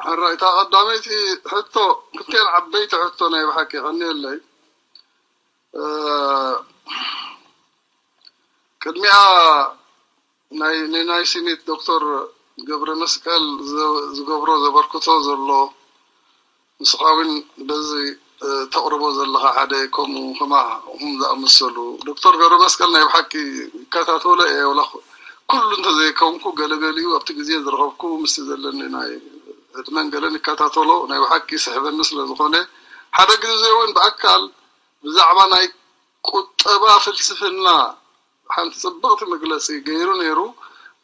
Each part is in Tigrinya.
ሕራይ፣ እታ ቀዳመይቲ ሕቶ፣ ክልቴን ዓበይቲ ሕቶ ናይ ብሓቂ ቀኒየለይ። እ፣ ቅድሚኣ ናይ፣ ንናይ ሲኒት ዶክተር ገብረ መስቀል ዝ-፣ ዝገብሮ ዘበርክቶ ዘሎ፣ ንስኻ እውን በዚ፣ እ፣ ተቕርቦ ዘለኻ ሓደ ከምኡ ከማኹም ዝኣመሰሉ። ዶክተር ገብረ መስቀል ናይ ብሓቂ ይከታተሎ እየ፣ ወላ ኩ-፣ ኩሉ እንተዘይከውንኩ ገለገሊኡ ኣብቲ ግዜ ዝረኸብኩ ምስቲ ዘለኒ ናይ ዕድመን ገለን ይከታተሎ፣ ናይ ብሓቂ ይስሕበኒ ስለ ዝኾነ፣ ሓደ ግዜ እውን ብኣካል ብዛዕባ ናይ ቁጠባ ፍልስፍና ሓንቲ ጽብቕቲ መግለጺ ገይሩ ነይሩ።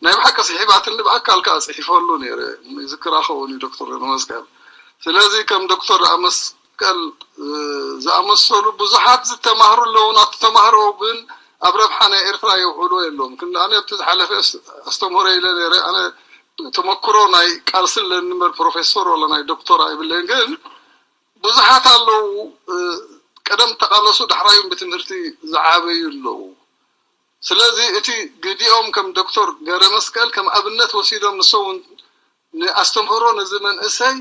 ናይ ብሓቂ ስሒባትኒ፣ ብኣካል ከኣ ጽሒፈሉ ነይረ። ይዝክራ ኸውን እዩ ዶክተር ገብረመስቀል። ስለዚ ከም ዶክተር ገብረመስቀል፣ እ፣ ዝኣመሰሉ ብዙሓት ዝተማህሩ ኣለዉ። ናቱ ተማህሮ ግን ኣብ ረብሓ ናይ ኤርትራ የውዕሉ የለውም። ክንዲ ኣነ ኣብቲ ዝሓለፈ ኣስ-፣ ኣስተምህሮ ኢለ ነይረ። ኣነ ተመክሮ ናይ ቃልሲ ኣለኒ እምበር ፕሮፌሰር ወላ ናይ ዶክተር ኣይብለይን። ግን ብዙሓት ኣለዉ፣ እ፣ ቀደም ተቓለሱ፣ ዳሕራዮም ብትምህርቲ ዝዓበዩ ኣለዉ። ስለዚ እቲ ግዲኦም ከም ዶክተር ገብረመስቀል ከም ኣብነት ወሲዶም ንሶም እውን ንኣስተምህሮ ነዚ መንእሰይ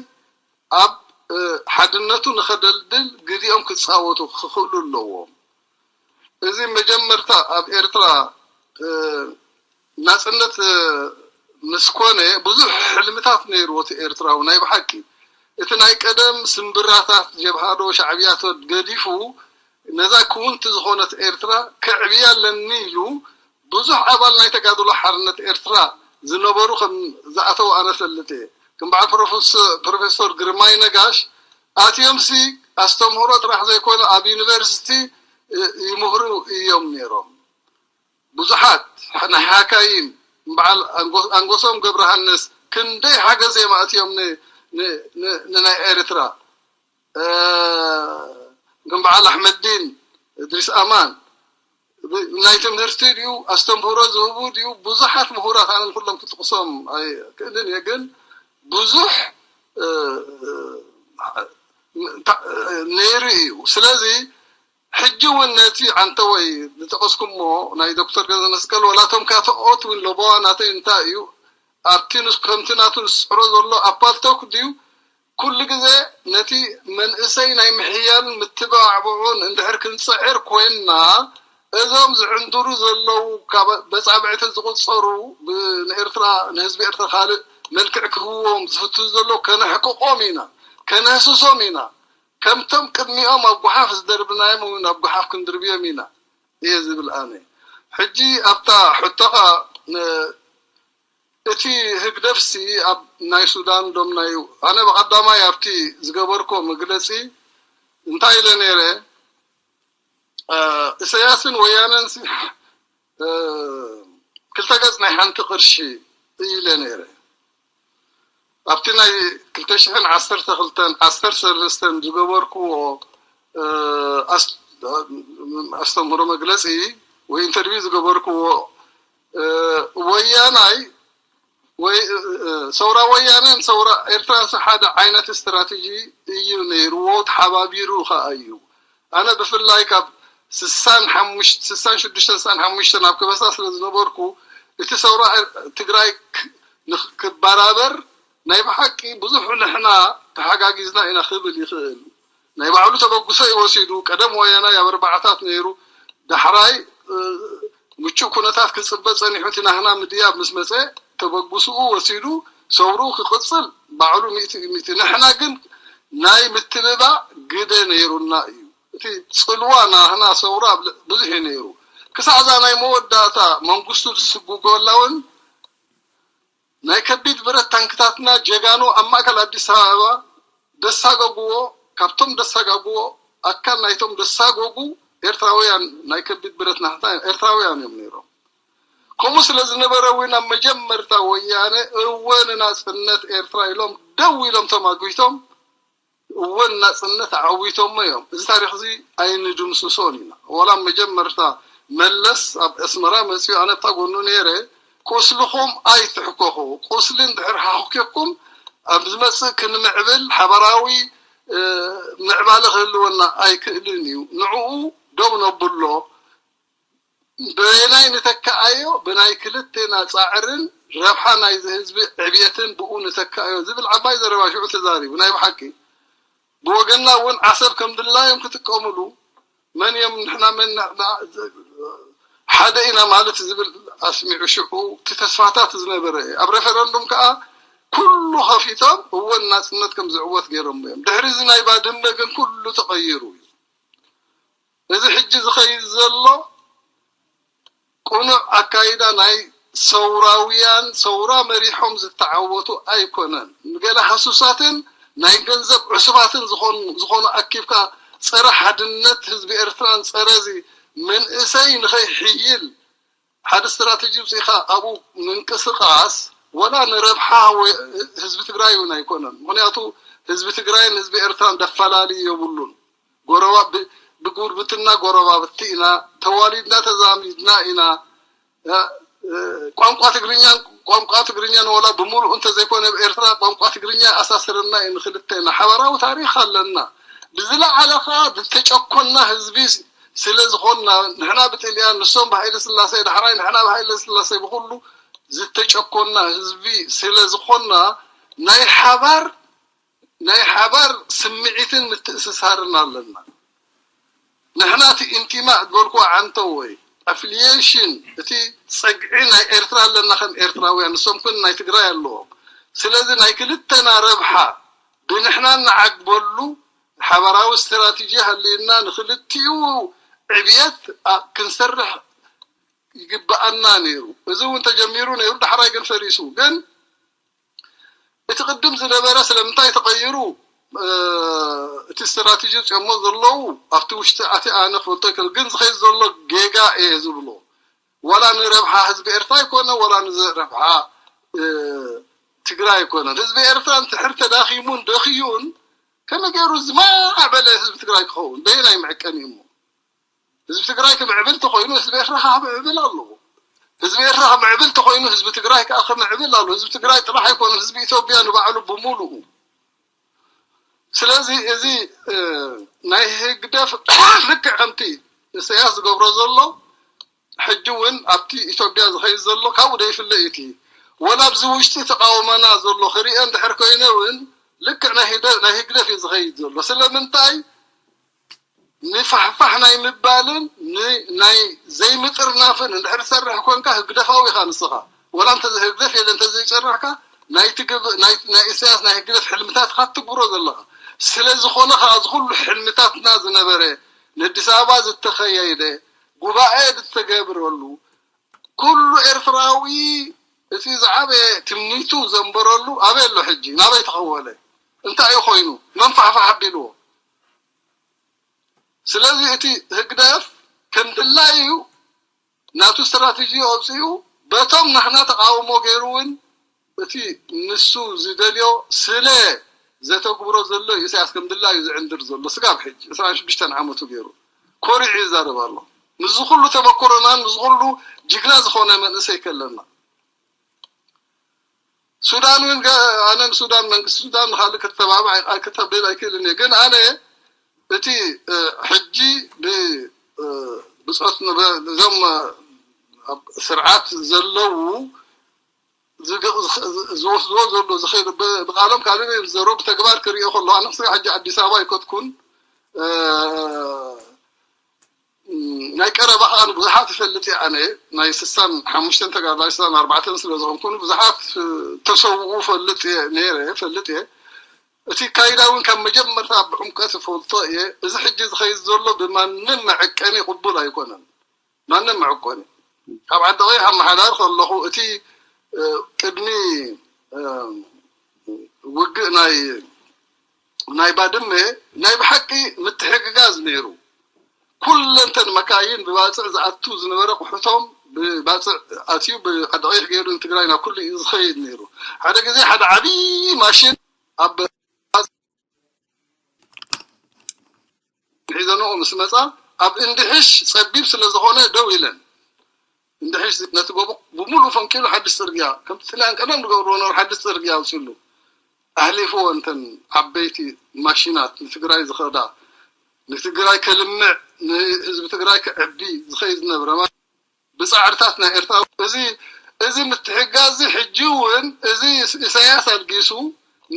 ኣብ፣ እ፣ ሓድነቱ ንኸደልድል ግዲኦም ክጻወቱ ክኽእሉ ኣለዎም። እዚ መጀመርታ ኣብ ኤርትራ፣ እ፣ ናጽነት፣ እ፣ ምስ ኮነ ብዙሕ ሕልምታት ነይርዎ እቲ ኤርትራዊ ናይ ብሓቂ። እቲ ናይ ቀደም ስምብራታት ጀብሃዶ ሻዕብያቶ ገዲፉ ነዛ ክውንቲ ዝኾነት ኤርትራ ከዕብያ ኣለኒ ኢሉ ብዙሕ ኣባል ናይ ተጋድሎ ሓርነት ኤርትራ ዝነበሩ ከም ዝኣተው ኣነ ፈልጥ እየ። ከም በዓል ፕሮፌሰ-፣ ፕሮፌሰር ግርማይ ነጋሽ ኣትዮምሲ ኣስተምህሮ ጥራሕ ዘይኮነ ኣብ ዩኒቨርሲቲ፣ እ፣ ይምህሩ እዮም ነይሮም። ብዙሓት ናይ ሓካይም በዓል ኣንጎ-፣ ኣንጎሶም ገብረሃንስ ክንደይ ሓገዝ እዮም ኣእትዮም ን-፣ ን-፣ ን-፣ ንናይ ኤርትራ። እ፣ ከም በዓል ኣሕመዲን እድሪስ ኣማን ብ-፣ ናይ ትምህርቲ ድዩ ኣስተምህሮ ዝህቡ ድዩ? ብዙሓት ምሁራት ኣነ ንኩሎም ክጥቕሶም ኣይክእልን እየ፣ ግን ብዙሕ፣ እ፣ እ፣ ታ-፣ ነይሩ እዩ። ስለዚ ሕጂ እውን ነቲ ዓንተወይ ዝጠቐስኩሞ ናይ ዶክተር ገብረመስቀል፣ ወላ እቶም ካተኦት እውን ለበዋ ናተይ እንታይ እዩ፣ ኣብቲ ንስ-፣ ከምቲ ናቱ ዝስዕሮ ዘሎ ኣብ ፓልቶክ ድዩ፣ ኩሉ ግዜ ነቲ መንእሰይ ናይ ምሕያልን ምትባዕብዑን እንድሕር ክንጽዕር ኮይንና፣ እዞም ዝዕንድሩ ዘለዉ ካብ በጻብዕቲ ዝቑጸሩ ብ-፣ ንኤርትራ፣ ንህዝቢ ኤርትራ ካልእ መልክዕ ክህብዎም ዝፍትኑ ዘለዉ ከነሕቅቖም ኢና፣ ከነህስሶም ኢና። ከምቶም ቅድሚኦም ኣብ ጓሓፍ ዝደርብናዮም እውን ኣብ ጓሓፍ ክንድርብዮም ኢና እየ ዝብል ኣነ። ሕጂ ኣብታ ሕቶኻ፣ እ፣ እቲ ህግደፍሲ ኣብ ናይ ሱዳን ዶም ናይ፣ ኣነ ብቐዳማይ ኣብቲ ዝገበርኮ መግለጺ እንታይ ኢለ ነይረ? እ፣ ኢሳያስን ወያነንሲ፣ እ፣ ክልተ ገጽ ናይ ሓንቲ ቅርሺ ኢለ ነይረ። ኣብቲ ናይ ክልተ ሽሕን ዓሰርተ ክልተን ዓሰርተ ሰለስተን ዝገበርክዎ፣ እ፣ ኣስ-፣ ኣስተምህሮ መግለጺ ወይ ኢንተርቪው ዝገበርክዎ፣ እ፣ ወያናይ ወይ፣ እ፣ እ፣ ሰውራ ወያነን ሰውራ ኤርትራንስ ሓደ ዓይነት ስትራቴጂ እዩ ነይርዎ፣ ተሓባቢሩ ኸኣ እዩ። ኣነ ብፍላይ ካብ ስሳን ሓሙሽተ፣ ስሳን ሽዱሽተን፣ ስሳን ሓሙሽተን ኣብ ከበሳ ስለ ዝነበርኩ፣ እቲ ሰውራ ኤር-፣ ትግራይ ክ-፣ ንኽ-፣ ክበራበር ናይ ብሓቂ ብዙሕ ንሕና ተሓጋጊዝና ኢና ክብል ይኽእል። ናይ ባዕሉ ተበግሶ እዩ ወሲዱ። ቀደም ወያናይ ኣብ ኣርባዓታት ነይሩ። ዳሕራይ፣ እ፣ ምቹእ ኩነታት ክጽበ ጸኒሑ፣ እቲ ናህና ምድያብ ምስ መጸ፣ ተበግስኡ ወሲዱ፣ ሰውርኡ ክቕጽል ባዕሉ ሚእቲ ሚእቲ። ንሕና ግን ናይ ምትብባዕ ግደ ነይሩና እዩ። እቲ ጽልዋ ናህና ሰውራ ኣብ ል-፣ ብዙሕ እዩ ነይሩ። ክሳዕ እዛ ናይ መወዳእታ መንግስቱ ዝስጉገላ እውን ናይ ከቢድ ብረት ታንክታትና ጀጋኑ ኣብ ማእከል ኣዲስ ኣበባ ደሳገጉዎ፣ ካብቶም ደሳጋጉዎ ኣካል ናይቶም ደሳጎጉ ኤርትራውያን፣ ናይ ከቢድ ብረት ናህና ኤርትራውያን እዮም ነይሮም። ከምኡ ስለ ዝነበረ እውን ኣብ መጀመርታ ወያነ እወ ንናጽነት ኤርትራ ኢሎም ደው ኢሎም ተማጒቶም፣ እወ ንናጽነት ኣዐዊቶሞ እዮም። እዚ ታሪኽ እዚ ኣይንድምስሶን ኢና። ዋላ ኣብ መጀመርታ መለስ ኣብ ኣስመራ መጺኡ ኣነ ኣብታ ጎኑ ነይረ፣ ቁስልኹም ኣይትሕከኹ። ቁስሊ እንድሕር ሓኹኬኩም ኣብ ዝመጽእ ክንምዕብል ሓባራዊ፣ እ፣ ምዕባለ ክህልወና ኣይክእልን እዩ። ንዕኡ ደው ነብሎ። በየናይ ንተክኣዮ? ብናይ ክልቴና ጻዕርን ረብሓ ናይዚ ህዝቢ ዕብየትን ብኡ ንተካእዮ ዝብል ዓባይ ዘረባ ሽዑ ተዛሪቡ። ናይ ብሓቂ ብወገንና እውን ዓሰብ ከም ድላዮም ክጥቀምሉ፣ መን እዮም ንሕና መን ንሕና ሓደ ኢና ማለት ዝብል ኣስሚዑ ሽዑ እቲ ተስፋታት ዝነበረ እዩ። ኣብ ሬፈረንዱም ከዓ ኩሉ ከፊቶም እወን ናፅነት ከም ዝዕወት ገይሮም እዮም። ድሕሪ እዚ ናይ ባድመ ግን ኩሉ ተቐይሩ እዩ። እዚ ሕጂ ዝኸይድ ዘሎ ቅኑዕ ኣካይዳ ናይ ሰውራውያን ሰውራ መሪሖም ዝተዓወቱ ኣይኮነን። ንገለ ሃሱሳትን ናይ ገንዘብ ዕሱባትን ዝኾኑ ኣኪብካ ፀረ ሓድነት ህዝቢ ኤርትራን ፀረ እዚ መንእሰይ ንኸይሕይል ሓደ ስትራተጂ ውፅኢኻ ኣብኡ ምንቅስቃስ ወላ ንረብሓ ህዝቢ ትግራይ እውን ኣይኮነን። ምክንያቱ ህዝቢ ትግራይን ህዝቢ ኤርትራን ደፈላሊ የብሉን። ጎረባ ብጉርብትና ጎረባብቲ ኢና፣ ተዋሊድና ተዛሚድና ኢና። ቋንቋ ትግርኛ ቋንቋ ትግርኛ ንወላ ብምሉኡ እንተዘይኮነ ኣብ ኤርትራ ቋንቋ ትግርኛ ኣሳስረና እዩ ንክልተና። ሓባራዊ ታሪኽ ኣለና። ብዝለዓለ ከዓ ዝተጨኮና ህዝቢ ስለ ዝኾንና፣ ንሕና ብጥልያን ንሶም ብሃይለ ስላሴ ዳሕራይ ንሕና ብሃይለ ስላሴ ብኩሉ ዝተጨኮና ህዝቢ ስለ ዝኾንና ናይ ሓባር ናይ ሓባር ስምዒትን ምትእስሳርን ኣለና። ንሕና እቲ ኢንቲማ ዝበልኩዎ ዓንተወይ ኣፍሊዬሽን እቲ ፀግዒ ናይ ኤርትራ ኣለና ከም ኤርትራውያን፣ ንሶም ግን ናይ ትግራይ ኣለዎም። ስለዚ ናይ ክልተና ረብሓ ብንሕና ንዓግበሉ ሓባራዊ ስትራቴጂ ሃልዩና ንክልቲኡ ዕብየት ክንሰርሕ ይግበኣና ነይሩ። እዚ እውን ተጀሚሩ ነይሩ፣ ዳሕራይ ግን ፈሪሱ። ግን እቲ ቅድም ዝነበረ ስለምንታይ ተቐይሩ? እቲ ስትራቴጂ ውፅኦሞ ዘለዉ ኣብቲ ውሽጢ ኣቲ ኣነ ክፈልጦ ይክእል፣ ግን ዝኸይድ ዘሎ ጌጋ እየ ዝብሎ። ዋላ ንረብሓ ህዝቢ ኤርትራ ኣይኮነ፣ ዋላ ንረብሓ ትግራይ ኣይኮነን። ህዝቢ ኤርትራ እንድሕር ተዳኺሙን ደኽዩን ከመይ ገይሩ ዝማዕበለ ህዝቢ ትግራይ ክኸውን? በየናይ መዐቀኒ እሞ? ህዝቢ ትግራይ ክምዕብል ተኮይኑ ህዝቢ ኤርትራ ከዓ ክምዕብል ኣለዎ። ህዝቢ ኤርትራ ክምዕብል ተኮይኑ ህዝቢ ትግራይ ከዓ ክምዕብል ኣለዎ። ህዝቢ ትግራይ ጥራሕ ኣይኮነን፣ ህዝቢ ኢትዮጵያ ንባዕሉ ብምሉኡ። ስለዚ እዚ ናይ ህግደፍ ልክዕ ከምቲ ኢሳያስ ዝገብሮ ዘሎ ሕጂ እውን ኣብቲ ኢትዮጵያ ዝኸይድ ዘሎ ካብኡ ደይፍለ እዩ። እቲ ወላ ኣብዚ ውሽጢ ተቃውመና ዘሎ ክሪኦ እንድሕር ኮይነ እውን ልክዕ ናይ ህግደፍ እዩ ዝኸይድ ዘሎ። ስለምንታይ? ንፋሕፋሕ ናይ ምባልን ናይ ዘይምጥርናፍን እንድሕር ትሰርሕ ኮንካ ህግደፋዊ ኢኻ ንስኻ። ወላ እንተ ህግደፍ የለ እንተ ዘይጨረሕካ ናይ ኢሳያስ ናይ ህግደፍ ሕልምታትካ ትግብሮ ዘለኻ። ስለ ዝኾነ ከዓ እዚ ኩሉ ሕልምታትና ዝነበረ ንኣዲስ ኣበባ ዝተኸየደ ጉባኤ ዝተገብረሉ ኩሉ ኤርትራዊ እቲ ዝዓበየ ትምኒቱ ዘንበረሉ ኣበይ ኣሎ ሕጂ? ናበይ ተኸወለ? እንታይ እዩ ኮይኑ? መን ፋሕፋሕ ኣቢልዎ? ስለዚ እቲ ህግደፍ ከም ድላዩ ናቱ ስትራቴጂ ኣውፂኡ በቶም ናህና ተቃውሞ ገይሩ እውን እቲ ንሱ ዝደልዮ ስለ ዘተግብሮ ዘሎ ኢሳያስ ከም ድላዩ ዝዕንድር ዘሎ ስጋብ ሕጂ ዕስራን ሽዱሽተን ዓመቱ ገይሩ ኮሪዑ ይዛረብ ኣሎ። ምስዚ ኩሉ ተመክሮናን ምስዚ ኩሉ ጅግና ዝኾነ መንእሰይ ከለና ሱዳን እውን ኣነ ንሱዳን መንግስቲ ሱዳን ንካልእ ክተባብዕ ክተብል ኣይክእልን እየ። ግን ኣነ እቲ ሕጂ ብፆት እዞም ስርዓት ዘለዉ ዝወስድዎ ዘሎ ዝኸይዱ ብቃሎም ካልእ ዝዘረቡ ብተግባር ክሪኦ ከለኹ ኣነ ክስብ ሕጂ ኣዲስ ኣበባ ኣይከድኩን። ናይ ቀረባ ከዓ ብዙሓት ይፈልጥ እየ ኣነ ናይ ስሳን ሓሙሽተን ተጋዳላይ ስሳን ኣርባዕተን ስለ ዝኾንኩን ብዙሓት ተሰውኡ ፈልጥ እየ ነይረ ፈልጥ እየ። እቲ ካይዳ እውን ካብ መጀመርታ ብዕምቀት እፈልጦ እየ። እዚ ሕጂ ዝኸይድ ዘሎ ብማንም መዐቀኒ ቅቡል ኣይኮነን። ማንም መዐቀኒ ካብ ዓዲ ቀይሕ ኣመሓዳር ከለኹ እቲ ቅድሚ ውግእ ናይ ናይ ባድመ ናይ ብሓቂ ምትሕግጋዝ ነይሩ። ኩለንተን መካይን ብባፅዕ ዝኣቱ ዝነበረ ቁሕቶም ብባፅዕ ኣትዩ ብዓዲ ቀይሕ ገይሩ ንትግራይ ናብ ኩሉ እዩ ዝኸይድ ነይሩ። ሓደ ግዜ ሓደ ዓብዪ ማሽን ኣብ ሒዘንኦ ምስ መፃ ኣብ እንድሕሽ ፀቢብ ስለ ዝኾነ ደው ኢለን እንድሕሽ ነቲ ጎቦ ብምሉእ ፈንቂሉ ሓድሽ ፅርግያ ከምቲ ጥልያን ቀደም ዝገብርዎ ነበሩ ሓድሽ ፅርግያ ኣውፅሉ ኣሕሊፍዎ እንተን ዓበይቲ ማሽናት ንትግራይ ዝኸዳ ንትግራይ ከልምዕ ንህዝቢ ትግራይ ከዕቢ ዝኸይድ ዝነብረ ብፃዕርታት ናይ ኤርትራ እዚ እዚ ምትሕጋዝ እዚ ሕጂ እውን እዚ ኢሳያስ ኣልጊሱ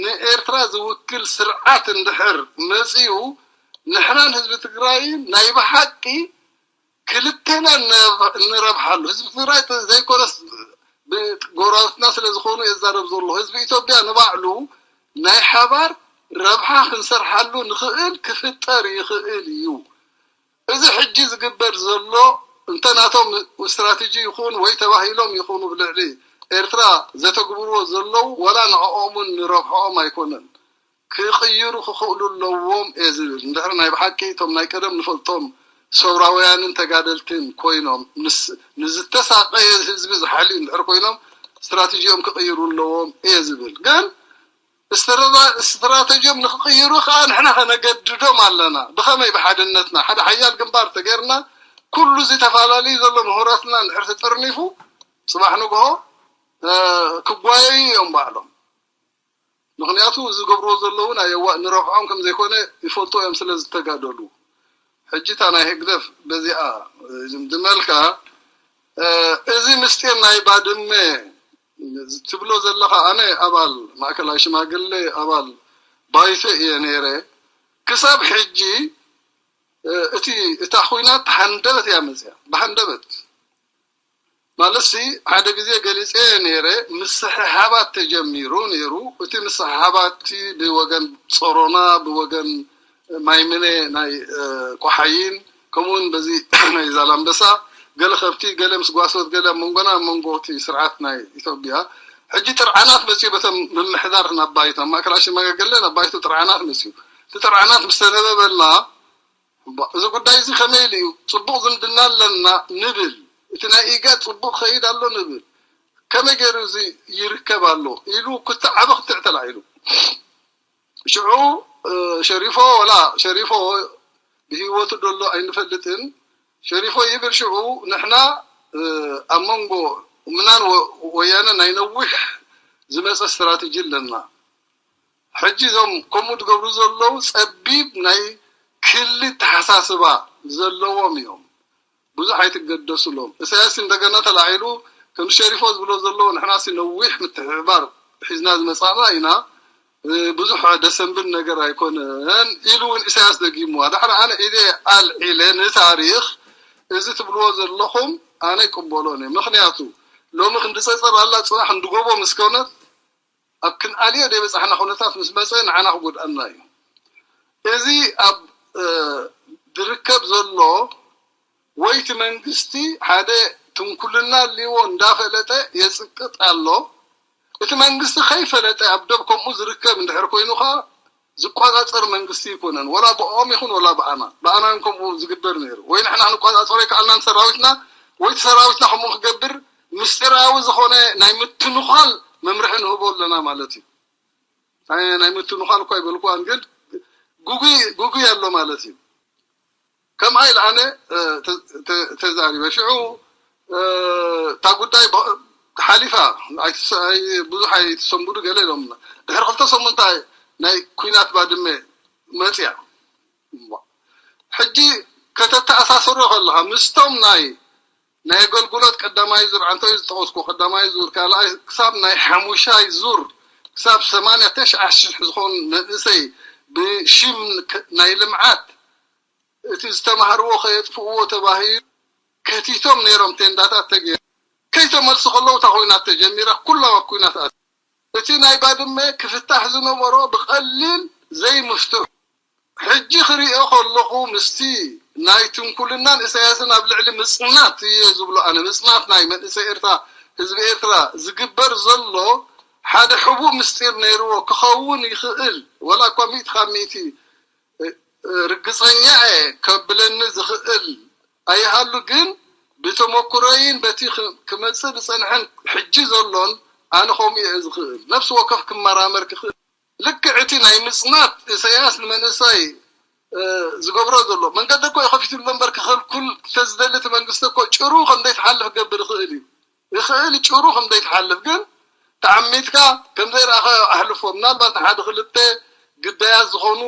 ንኤርትራ ዝውክል ስርዓት እንድሕር መጺኡ፣ ንሕናን ህዝቢ ትግራይን ናይ ብሓቂ ክልቴና ንረብሓሉ። ህዝቢ ትግራይ ዘይኮነስ ጎረባብትና ስለ ዝኾኑ እየ ዝዛረብ ዘሎ። ህዝቢ ኢትዮጵያ ንባዕሉ ናይ ሓባር ረብሓ ክንሰርሓሉ ንኽእል ክፍጠር ይኽእል እዩ። እዚ ሕጂ ዝግበር ዘሎ እንተ ናቶም ስትራቴጂ ይኹን ወይ ተባሂሎም ይኹኑ ብልዕሊ ኤርትራ ዘተግብርዎ ዘለዉ ወላ ንዕኦምን ንረብሕኦም ኣይኮነን። ክቕይሩ ክኽእሉ ኣለዎም እየ ዝብል። እንድሕር ናይ ብሓቂ እቶም ናይ ቀደም ንፈልጦም ሰውራውያንን ተጋደልትን ኮይኖም ንዝተሳቀየ ህዝቢ ዝሓልዩ እንድሕር ኮይኖም ስትራቴጂኦም ክቕይሩ ኣለዎም እየ ዝብል። ግን ስትራቴጂኦም ንክቕይሩ ከዓ ንሕና ከነገድዶም ኣለና። ብኸመይ? ብሓድነትና ሓደ ሓያል ግንባር ተገይርና ኩሉ እዚ ተፈላለዩ ዘሎ ምሁራትና እንድሕር ተጠርኒፉ ፅባሕ ንግሆ ክጓየዩ እዮም ባዕሎም። ምኽንያቱ ዝገብርዎ ዘለውን ኣየዋ ንረብሖም ከም ዘይኮነ ይፈልጡ እዮም ስለ ዝተጋደሉ። ሕጂ እታ ናይ ህግደፍ በዚኣ ዝምድመልካ እዚ ምስጢር ናይ ባድመ ትብሎ ዘለኻ ኣነ ኣባል ማእከላይ ሽማግሌ ኣባል ባይቶ እየ ነይረ። ክሳብ ሕጂ እቲ እታ ኹናት ሃንደበት እያ መፅያ ብሃንደበት ማለት ሲ ሓደ ግዜ ገሊፀ ነይረ። ምስሕሓባት ተጀሚሩ ነይሩ። እቲ ምስሕሓባት ብወገን ፀሮና ብወገን ማይምነ ናይ ቆሓይን ከምኡውን በዚ ናይ ዛላምበሳ ገለ ከብቲ ገለ ምስ ጓሶት ገለ ኣብ መንጎና ኣብ መንጎ እቲ ስርዓት ናይ ኢትዮጵያ ሕጂ ጥርዓናት መፅኡ በተም ምምሕዳር ናባይታ ማእከል ኣሸማጋገለ ናባይቱ ጥርዓናት መፅኡ እቲ ጥርዓናት ምስ ተነበበልና እዚ ጉዳይ እዚ ከመይ ኢሉ እዩ ፅቡቕ ዝምድና ኣለና ንብል እቲ ናይ ኢጋድ ፅቡቕ ኸይድ ኣሎ ንብል ከመይ ገይሩ እዚ ይርከብ ኣሎ ኢሉ ክትዓበ ክትዕ ተላዒሉ ሽዑ ሸሪፎ ወላ ሸሪፎ ብህይወቱ ደሎ ኣይንፈልጥን ሸሪፎ ይብል ሽዑ ንሕና ኣብ መንጎ ምናን ወያነ ናይ ነዊሕ ዝመፀ ስትራቴጂ ኣለና ሕጂ እዞም ከምኡ ዝገብሩ ዘለዉ ፀቢብ ናይ ክሊ ተሓሳስባ ዘለዎም እዮም ብዙሕ ኣይትገደሱሎም እሳያስ እንደገና ተላዒሉ ከም ሸሪፎ ዝብሎ ዘለዎ ንሕናሲ ነዊሕ ምትሕብባር ሒዝና ዝመፃና ኢና ብዙሕ ደሰንብል ነገር ኣይኮነን ኢሉ እውን ኢሳያስ ደጊምዋ ዳሕሪ ኣነ ኢደ ኣልዒለ ንታሪኽ እዚ ትብልዎ ዘለኹም ኣነ ይቅበሎን እየ ምኽንያቱ ሎሚ ክንዲ ፀፀር ኣላ ፅባሕ እንድጎቦ ምስ ኮነት ኣብ ክንኣልዮ ደይበፃሕና ኩነታት ምስ መፀ ንዓና ክጎድኣና እዩ እዚ ኣብ ዝርከብ ዘሎ ወይ እቲ መንግስቲ ሓደ ትንኩልና ኣልዎ እንዳፈለጠ የፅቅጥ ኣሎ እቲ መንግስቲ ከይፈለጠ ኣብ ደብ ከምኡ ዝርከብ እንድሕር ኮይኑ ከዓ ዝቆፃፀር መንግስቲ ይኮነን ወላ ብኦም ይኹን ወላ ብኣና ብኣና ከምኡ ዝግበር ነይሩ ወይ ንሕና ክንቆፃፀሮ ይከኣልናን ሰራዊትና ወይ ሰራዊትና ከምኡ ክገብር ምስጢራዊ ዝኾነ ናይ ምትንዃል መምርሒ ንህቦ ኣለና ማለት እዩ ናይ ምትንዃል እኳ ይበልኩዋን ግን ጉጉይ ኣሎ ማለት እዩ ከም ኢለ ኣነ ተዛሪበ ሽዑ እታ ጉዳይ ሓሊፋ ብዙሕ ኣይትሰንብዱ ገለ ኢሎምና ድሕሪ ክልተ ሰሙን እንታይ ናይ ኩናት ባድመ መፅያ ሕጂ ከተተኣሳስሮ ከለካ ምስቶም ናይ ናይ ኣገልግሎት ቀዳማይ ዙር ኣንተ ዝጠቀስኩ ቀዳማይ ዙር ካልኣይ ክሳብ ናይ ሓሙሻይ ዙር ክሳብ ሰማንያ ተሽዓ ሽሕ ዝኾኑ መንእሰይ ብሽም ናይ ልምዓት እቲ ዝተማሃርዎ ከየጥፍእዎ ተባሂሉ ከቲቶም ነይሮም ቴንዳታት ተገይሩ ከይተመልሱ ከለዉ እታ ኮይናት ተጀሚራ ኩሎም ኣብ ኩናት ኣት እቲ ናይ ባድመ ክፍታሕ ዝነበሮ ብቐሊል ዘይምፍትሑ ሕጂ ክሪኦ ከለኹ ምስቲ ናይ ትንኩልናን ኢሳያስን ኣብ ልዕሊ ምፅናት እየ ዝብሎ ኣነ ምፅናት ናይ መንእሰይ ኤርትራ ህዝቢ ኤርትራ ዝግበር ዘሎ ሓደ ሕቡእ ምስጢር ነይርዎ ክኸውን ይኽእል ወላ እኳ ሚእቲ ካብ ሚእቲ ርግፀኛ እየ ከብለኒ ዝኽእል ኣይሃሉ ግን ብተመኩረይን በቲ ክመፅእ ዝፀንሐን ሕጂ ዘሎን ኣነ ከምኡ እየ ዝኽእል ነፍሲ ወከፍ ክመራመር ክኽእል ልክዕ እቲ ናይ ምፅናት ኢሳያስ ንመንእሰይ ዝገብሮ ዘሎ መንገዲ እኮ ይኸፊትሉ እምበር ክኽልኩል ተዝደሊ እቲ መንግስቲ እኮ ጭሩ ከም ዘይትሓልፍ ገብር ይኽእል እዩ ይኽእል ጭሩ ከም ዘይትሓልፍ ግን ተዓሚትካ ከም ዘይረኣኻ ኣሕልፎ ምናልባት ንሓደ ክልተ ግዳያት ዝኾኑ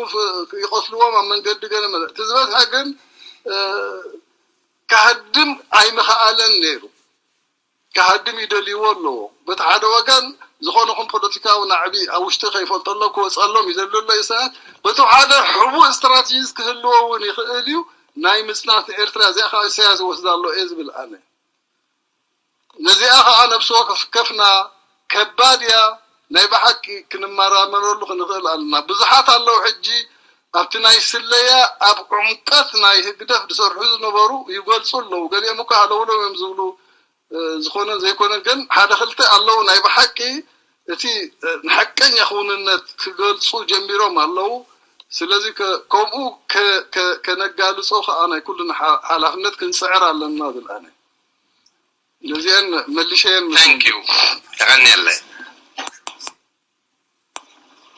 ይቐትልዎም ኣብ መንገዲ ገለ መለ እቲ ዝበዝሐ ግን ክሃድም ኣይምኸኣለን ነይሩ ክሃድም ይደልይዎ ኣለዎ። በቲ ሓደ ወገን ዝኾነ ኹን ፖለቲካዊ ናዕቢ ኣብ ውሽጢ ከይፈልጠሎም ክወፀሎም ይደሊ ኣሎ ኢሳያስ። በቲ ሓደ ሕቡእ ስትራቴጂስ ክህልዎ እውን ይኽእል እዩ። ናይ ምፅናት ንኤርትራ እዚኣ ከዓ ኢሳያስ ይወስዳ ኣሎ እየ ዝብል ኣነ። ነዚኣ ከዓ ነብሲ ወከፍና ከባድ እያ። ናይ ብሓቂ ክንመራመረሉ ክንኽእል ኣለና። ብዙሓት ኣለዉ ሕጂ ኣብቲ ናይ ስለያ ኣብ ዕምቀት ናይ ህግደፍ ዝሰርሑ ዝነበሩ ይገልፁ ኣለዉ። ገሊኦም እኳ ሃለውለው እዮም ዝብሉ። ዝኾነ ዘይኮነ ግን ሓደ ክልተ ኣለዉ ናይ ብሓቂ እቲ ንሓቀኛ ክውንነት ክገልፁ ጀሚሮም ኣለዉ። ስለዚ ከምኡ ከነጋልፆ ከዓ ናይ ኩልና ሓላፍነት ክንፅዕር ኣለና ዝብል ኣነ። ነዚአን መልሸየን። Thank you። የቐንየለይ።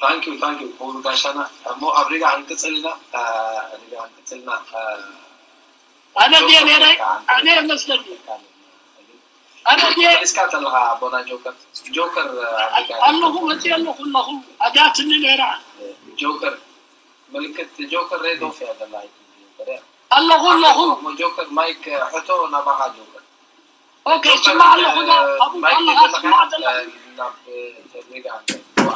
Thank you, thank you ክቡር ጋሻና። እሞ ኣብ ሪጋ ክንቅፅል ኢና፣ ሪጋ ክንቅፅል ኢና። ኣነ ድየ ነይረ ኣነ መስለኒ ኣነ ድየ እስካ ተለካ ኣቦና ጆከር ጆከር ኣብ ሪጋ ኣለኹ መፅእ ኣለኹ ኣለኹ ኣጃትኒ ነይራ ጆከር ምልክት ጆከር ሬድ ኦፍ እያ ዘላ ኣለኹ ኣለኹ ጆከር ማይክ ሕቶ ናባኻ ጆከር ኦኬ ስማዕ ኣለኹ ዶ ኣብኡ ማይክ ኣለኻ ስማዕ ዘለካ ዘለኹ ናብ ሪጋ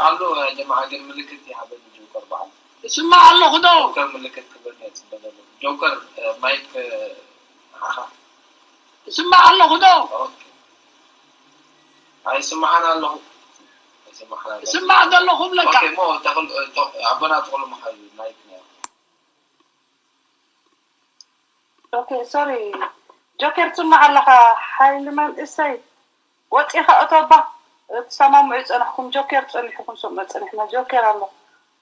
ኣሎ ጀማዓ ግን ምልክት ይሃበኒ ጆከር በዓል ስማዕ ኣለኹ ዶ ጆከር ምልክት ክበኒ እየ ፅበ ዘሎ ጆከር ማይክ ንዓኻ ስማዕ ኣለኹ ዶ ኦኬ ኣይስማዓን ኣለኹ ኣይስማዓን ኣለኹ ስማዕ ዘለኹ ብለካ ኦኬ ሞ ተኽል ኣቦና ተኽሉ መሓሪ ማይክ ነው ኦኬ ሶሪ ጆኬር ትስማዕ ኣለኻ ሓይሊ መንእሰይ ወፂኻ እቶ እባ ትሰማምዑ ይፀናሕኩም ጆኬር ፀኒሕኩም ሰምዑ ፀኒሕና ጆኬር ኣሎ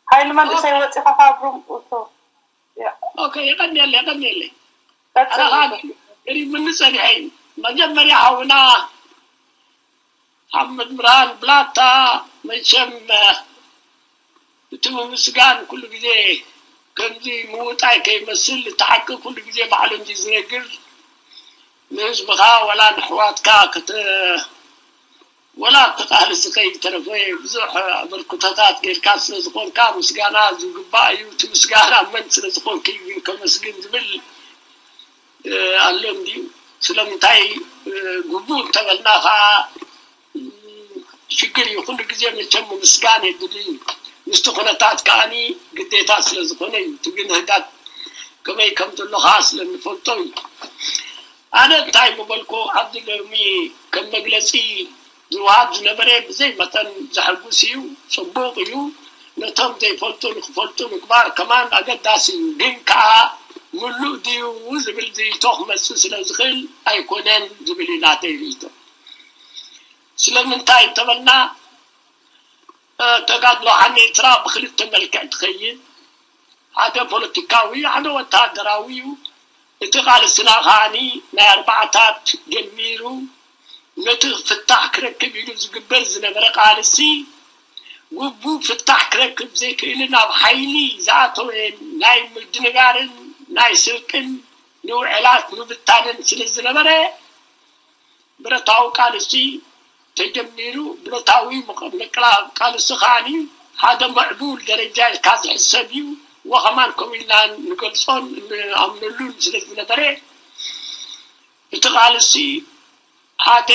ሓይሊ መንእሰይ ወፂኻ ካብ ሩም እቶ ኦኬ የቀንየለ የቀንየለ ቀፅል ኣረኻ ገሪምኒ ፀኒሐ እዩ መጀመርያ ሓውና ሓመድ ብርሃን ብላታ መቸም እቲ ምምስጋን ኩሉ ግዜ ከምዚ ምውጣይ ከይመስል እቲ ሓቂ ኩሉ ግዜ ባዕሉ እንዲ ዝነግር ንህዝብኻ ወላ ንሕዋትካ ከተ ወላ እቲ ቃልሲ ከይተረፈ ብዙሕ ኣበርክቶታት ጌርካ ስለ ዝኾንካ ምስጋና ዝግባእ እዩ። እቲ ምስጋና መን ስለ ዝኾንክ እዩ ግን ከመስግን ዝብል ኣሎ እንድዩ። ስለምንታይ ግቡእ እንተበልና ከዓ ሽግር እዩ። ኩሉ ግዜ መቸም ምምስጋን የድሊ እዩ። ምስቲ ኩነታት ከዓኒ ግዴታ ስለ ዝኾነ እዩ። እቲ ግን ህግደፍ ከመይ ከም ዘሎ ከዓ ስለ እንፈልጦ እዩ። ኣነ እንታይ ምበልኩ ኣብዚ ሎሚ ከም መግለፂ ዝወሃብ ዝነበረ ብዘይ መጠን ዘሐጉስ እዩ፣ ፅቡቕ እዩ። ነቶም ዘይፈልጡ ንክፈልጡ ምግባር ከማን ኣገዳሲ እዩ። ግን ከዓ ምሉእ ድዩ ዝብል ርእይቶ ክመፅእ ስለ ዝኽእል ኣይኮነን ዝብል እዩ ናተይ ርእይቶ። ስለምንታይ እንተበልና ተጋድሎ ሓኔ ኤርትራ ብክልተ መልክዕ ትኸይድ። ሓደ ፖለቲካዊ ሓደ ወታደራዊ እዩ። እቲ ቃልስና ከዓኒ ናይ ኣርባዓታት ጀሚሩ ነቲ ፍታሕ ክረክብ ኢሉ ዝግበር ዝነበረ ቃልሲ ግቡእ ፍታሕ ክረክብ ዘይክእልን ኣብ ሓይሊ ዝኣተወ ናይ ምድንጋርን ናይ ስርቅን ንውዕላት ምብታንን ስለ ዝነበረ ብረታዊ ቃልሲ ተጀሚሩ ብረታዊ ምቕላብ ቃልሲ ከዓኒ ሓደ ምዕቡል ደረጃ ኢልካ ዝሕሰብ እዩ ወኸማን ከምኡ ኢልና ንገልፆን ንኣምነሉን ስለ ዝነበረ እቲ ቃልሲ ሓደ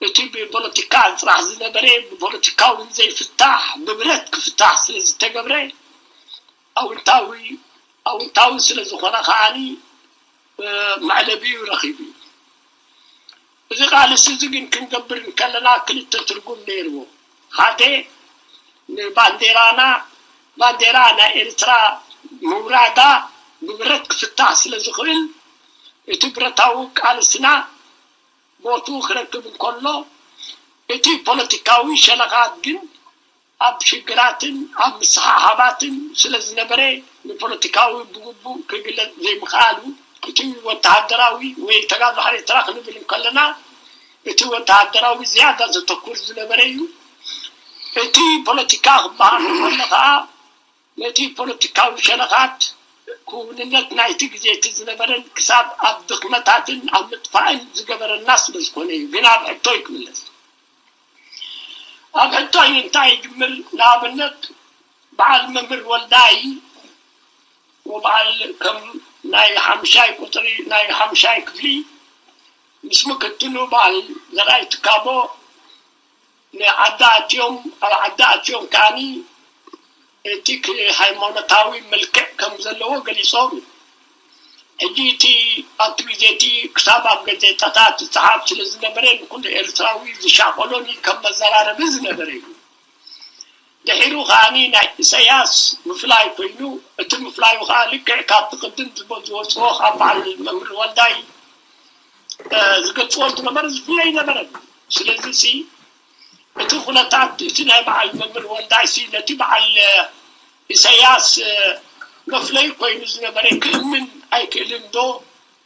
እቲ ብፖለቲካ ጥራሕ ዝነበረ ብፖለቲካዊ ዘይፍታሕ ብብረት ክፍታሕ ስለ ዝተገብረ ኣውንታዊ ኣውንታዊ ስለ ዝኾነ ከዓኒ መዕለቢኡ ረኺቡ እዩ። እዚ ቃልሲ እዚ ግን ክንገብር እንከለና ክልተ ትርጉም ነይርዎ። ሓደ ንባንዴራና ባንዴራ ናይ ኤርትራ ምውራዳ ብብረት ክፍታሕ ስለ ዝኽእል እቲ ብረታዊ ቃልስና ቦትኡ ክረክብ እንከሎ እቲ ፖለቲካዊ ሸነኻት ግን ኣብ ሽግራትን ኣብ ምስሕሓባትን ስለ ዝነበረ ንፖለቲካዊ ብግቡእ ክግለጽ ዘይምኽኣሉ እቲ ወተሃደራዊ ወይ ተጋድሎ ሓይሊ ኤርትራ ክንብል እንከለና እቲ ወተሃደራዊ ዝያዳ ዘተኩር ዝነበረ እዩ። እቲ ፖለቲካ ክበሃል እንከሎ ከዓ ነቲ ፖለቲካዊ ሸነኻት ክውንነት ናይቲ ግዜ እቲ ዝነበረን ክሳብ ኣብ ድኽመታትን ኣብ ምጥፋእን ዝገበረና ስለ ዝኾነ እዩ። ግን ኣብ ሕቶይ ክምለስ ኣብ ሕቶይ እንታይ ይግምር ንኣብነት በዓል መምህር ወልዳይ ወበዓል ከም ናይ ሓምሻይ ቁፅሪ ናይ ሓምሻይ ክፍሊ ምስ ምክትሉ በዓል ዘርኣይ ትካቦ ንዓዲ ኣትዮም፣ ኣብ ዓዲ ኣትዮም ከዓኒ እቲ ክ-፣ ሃይማኖታዊ ምልክዕ ከም ዘለዎ ገሊጾም። ሕጂ እቲ ኣብቲ ግዜ እቲ ክሳብ ኣብ ጋዜጣታት ዝጸሓፍ ስለ ዝነበረ ንኩሉ ኤርትራዊ ዝሻቐሎን ከም መዘራረቢ ዝነበረ እዩ። ድሒሩ ከዓኒ ናይ ኢሳያስ ምፍላይ ኮይኑ፣ እቲ ምፍላዩ ከኣ ልክዕ ካብቲ ቅድም ዝበ-፣ ዝወጽዎ ካብ በዓል መምህር ወልዳይ፣ እ፣ ዝገልጽዎ ዝነበረ ዝፍለ ኣይነበረን። ስለዚ ሲ እቲ ኩነታት እቲ ናይ በዓል መምህር ወልዳይ ሲ ነቲ በዓል፣ እ፣ ኢሳያስ፣ እ፣ መፍለይ ኮይኑ ዝነበረ ክእምን ኣይክእልን ዶ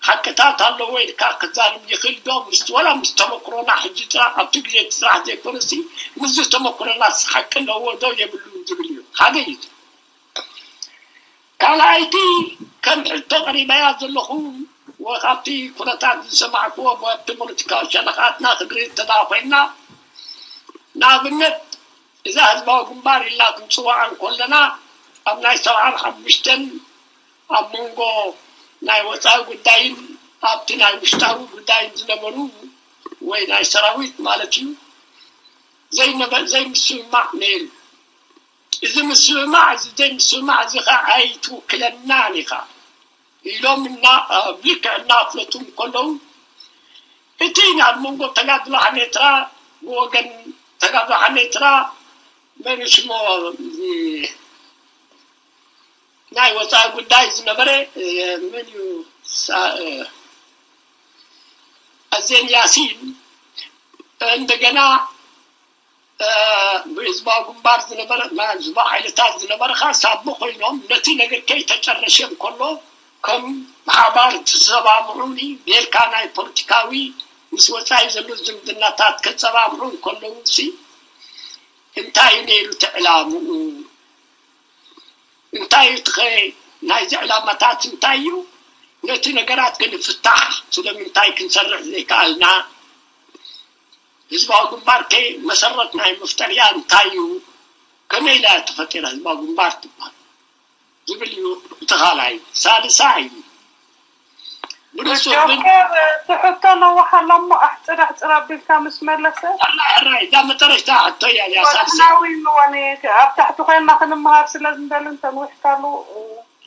ሓቅታት ኣለዎ ኢልካ ክዛረብ ይኽእል ዶ? ምስ፣ ወላ ምስ ተመክሮና ሕጂ ጥራሕ ኣብቲ ግዜ እቲ ስራሕ ዘይኮነሲ ምስዚ ተመክሮና ሓቂ ኣለዎ ዶ የብሉን ዝብል እዩ። ሓደ እዩ። ካልኣይቲ ከም ሕቶ ቀሪበያ ዘለኹ ወይ ካብቲ ኩነታት ዝሰማዕክዎ ብቲ ፖለቲካዊ ሸነኻትና ክንርኢ እንተዳ ኮይና፣ ንኣብነት እዛ ህዝባዊ ግንባር ኢልና ክንጽውዓ እንከለና ኣብ ናይ ሰብዓን ሓሙሽተን ኣብ መንጎ ናይ ወጻኢ ጉዳይን ኣብቲ ናይ ውሽጣዊ ጉዳይን ዝነበሩ ወይ ናይ ሰራዊት ማለት እዩ ዘይነበ-፣ ዘይምስምማዕ ነይሩ። እዚ ምስምማዕ እዚ ዘይምስምማዕ እዚ ኸዓ ኣይትውክለናን ኢኻ ኢሎም እና ኣብ ልክዕ እናፍለጡ እንከለዉ እቲ ናብ መንጎ ተጋድሎ ሓኔትራ ብወገን ተጋድሎ ሓኔትራ መን ሽሞ እዚ ናይ ወፃኢ ጉዳይ ዝነበረ እ፣ መን እዩ ሳ-፣ እ፣ ኣዜን ያሲን እንደገና እ፣ ብህዝባዊ ግንባር ዝነበረ ናይ ህዝባዊ ሓይልታት ዝነበረ ኸዓ ሳቢ ኮይኖም ነቲ ነገር ከይተጨረሸ እንከሎ ከም ብሓባር ትሰማምዑኒ ጌርካ ናይ ፖለቲካዊ ምስ ወፃኢ ዘሎ ዝምድናታት ከፀማምዑ እንከለዉ ሲ እንታይ እዩ ነይሩ እቲ ዕላምኡ? እንታይ እዩ እቲ ኸ ናይዚ ዕላማታት እንታይ እዩ? ነቲ ነገራት ክንፍታሕ ስለምንታይ ክንሰርሕ ዘይከኣልና? ህዝባዊ ግንባር ከ መሰረት ናይ መፍጠርያ እንታይ እዩ? ከመይ ኢላ እያ ተፈጢራ ህዝባዊ ግንባር ትበሃል? ዝብል እዩ እቲ ካልኣይ። ሳልሳይ ብንጹር ግን ጆከር፣ እቲ ሕቶ ነዋሕ ኣላ እሞ ኣሕጽር ኣሕጽር ኣቢልካ ምስ መለሰ። ሕራይ፣ ሕራይ፣ እዛ መጨረሽታ ሕቶ እያ፣ እያ ሳልሳይ። ወድናዊ ምወነ፣ ኣብ ታሕቲ ኮይንና ክንመሃር ስለ ዝንደሊ እንተንዊሕካሉ፣ እ፣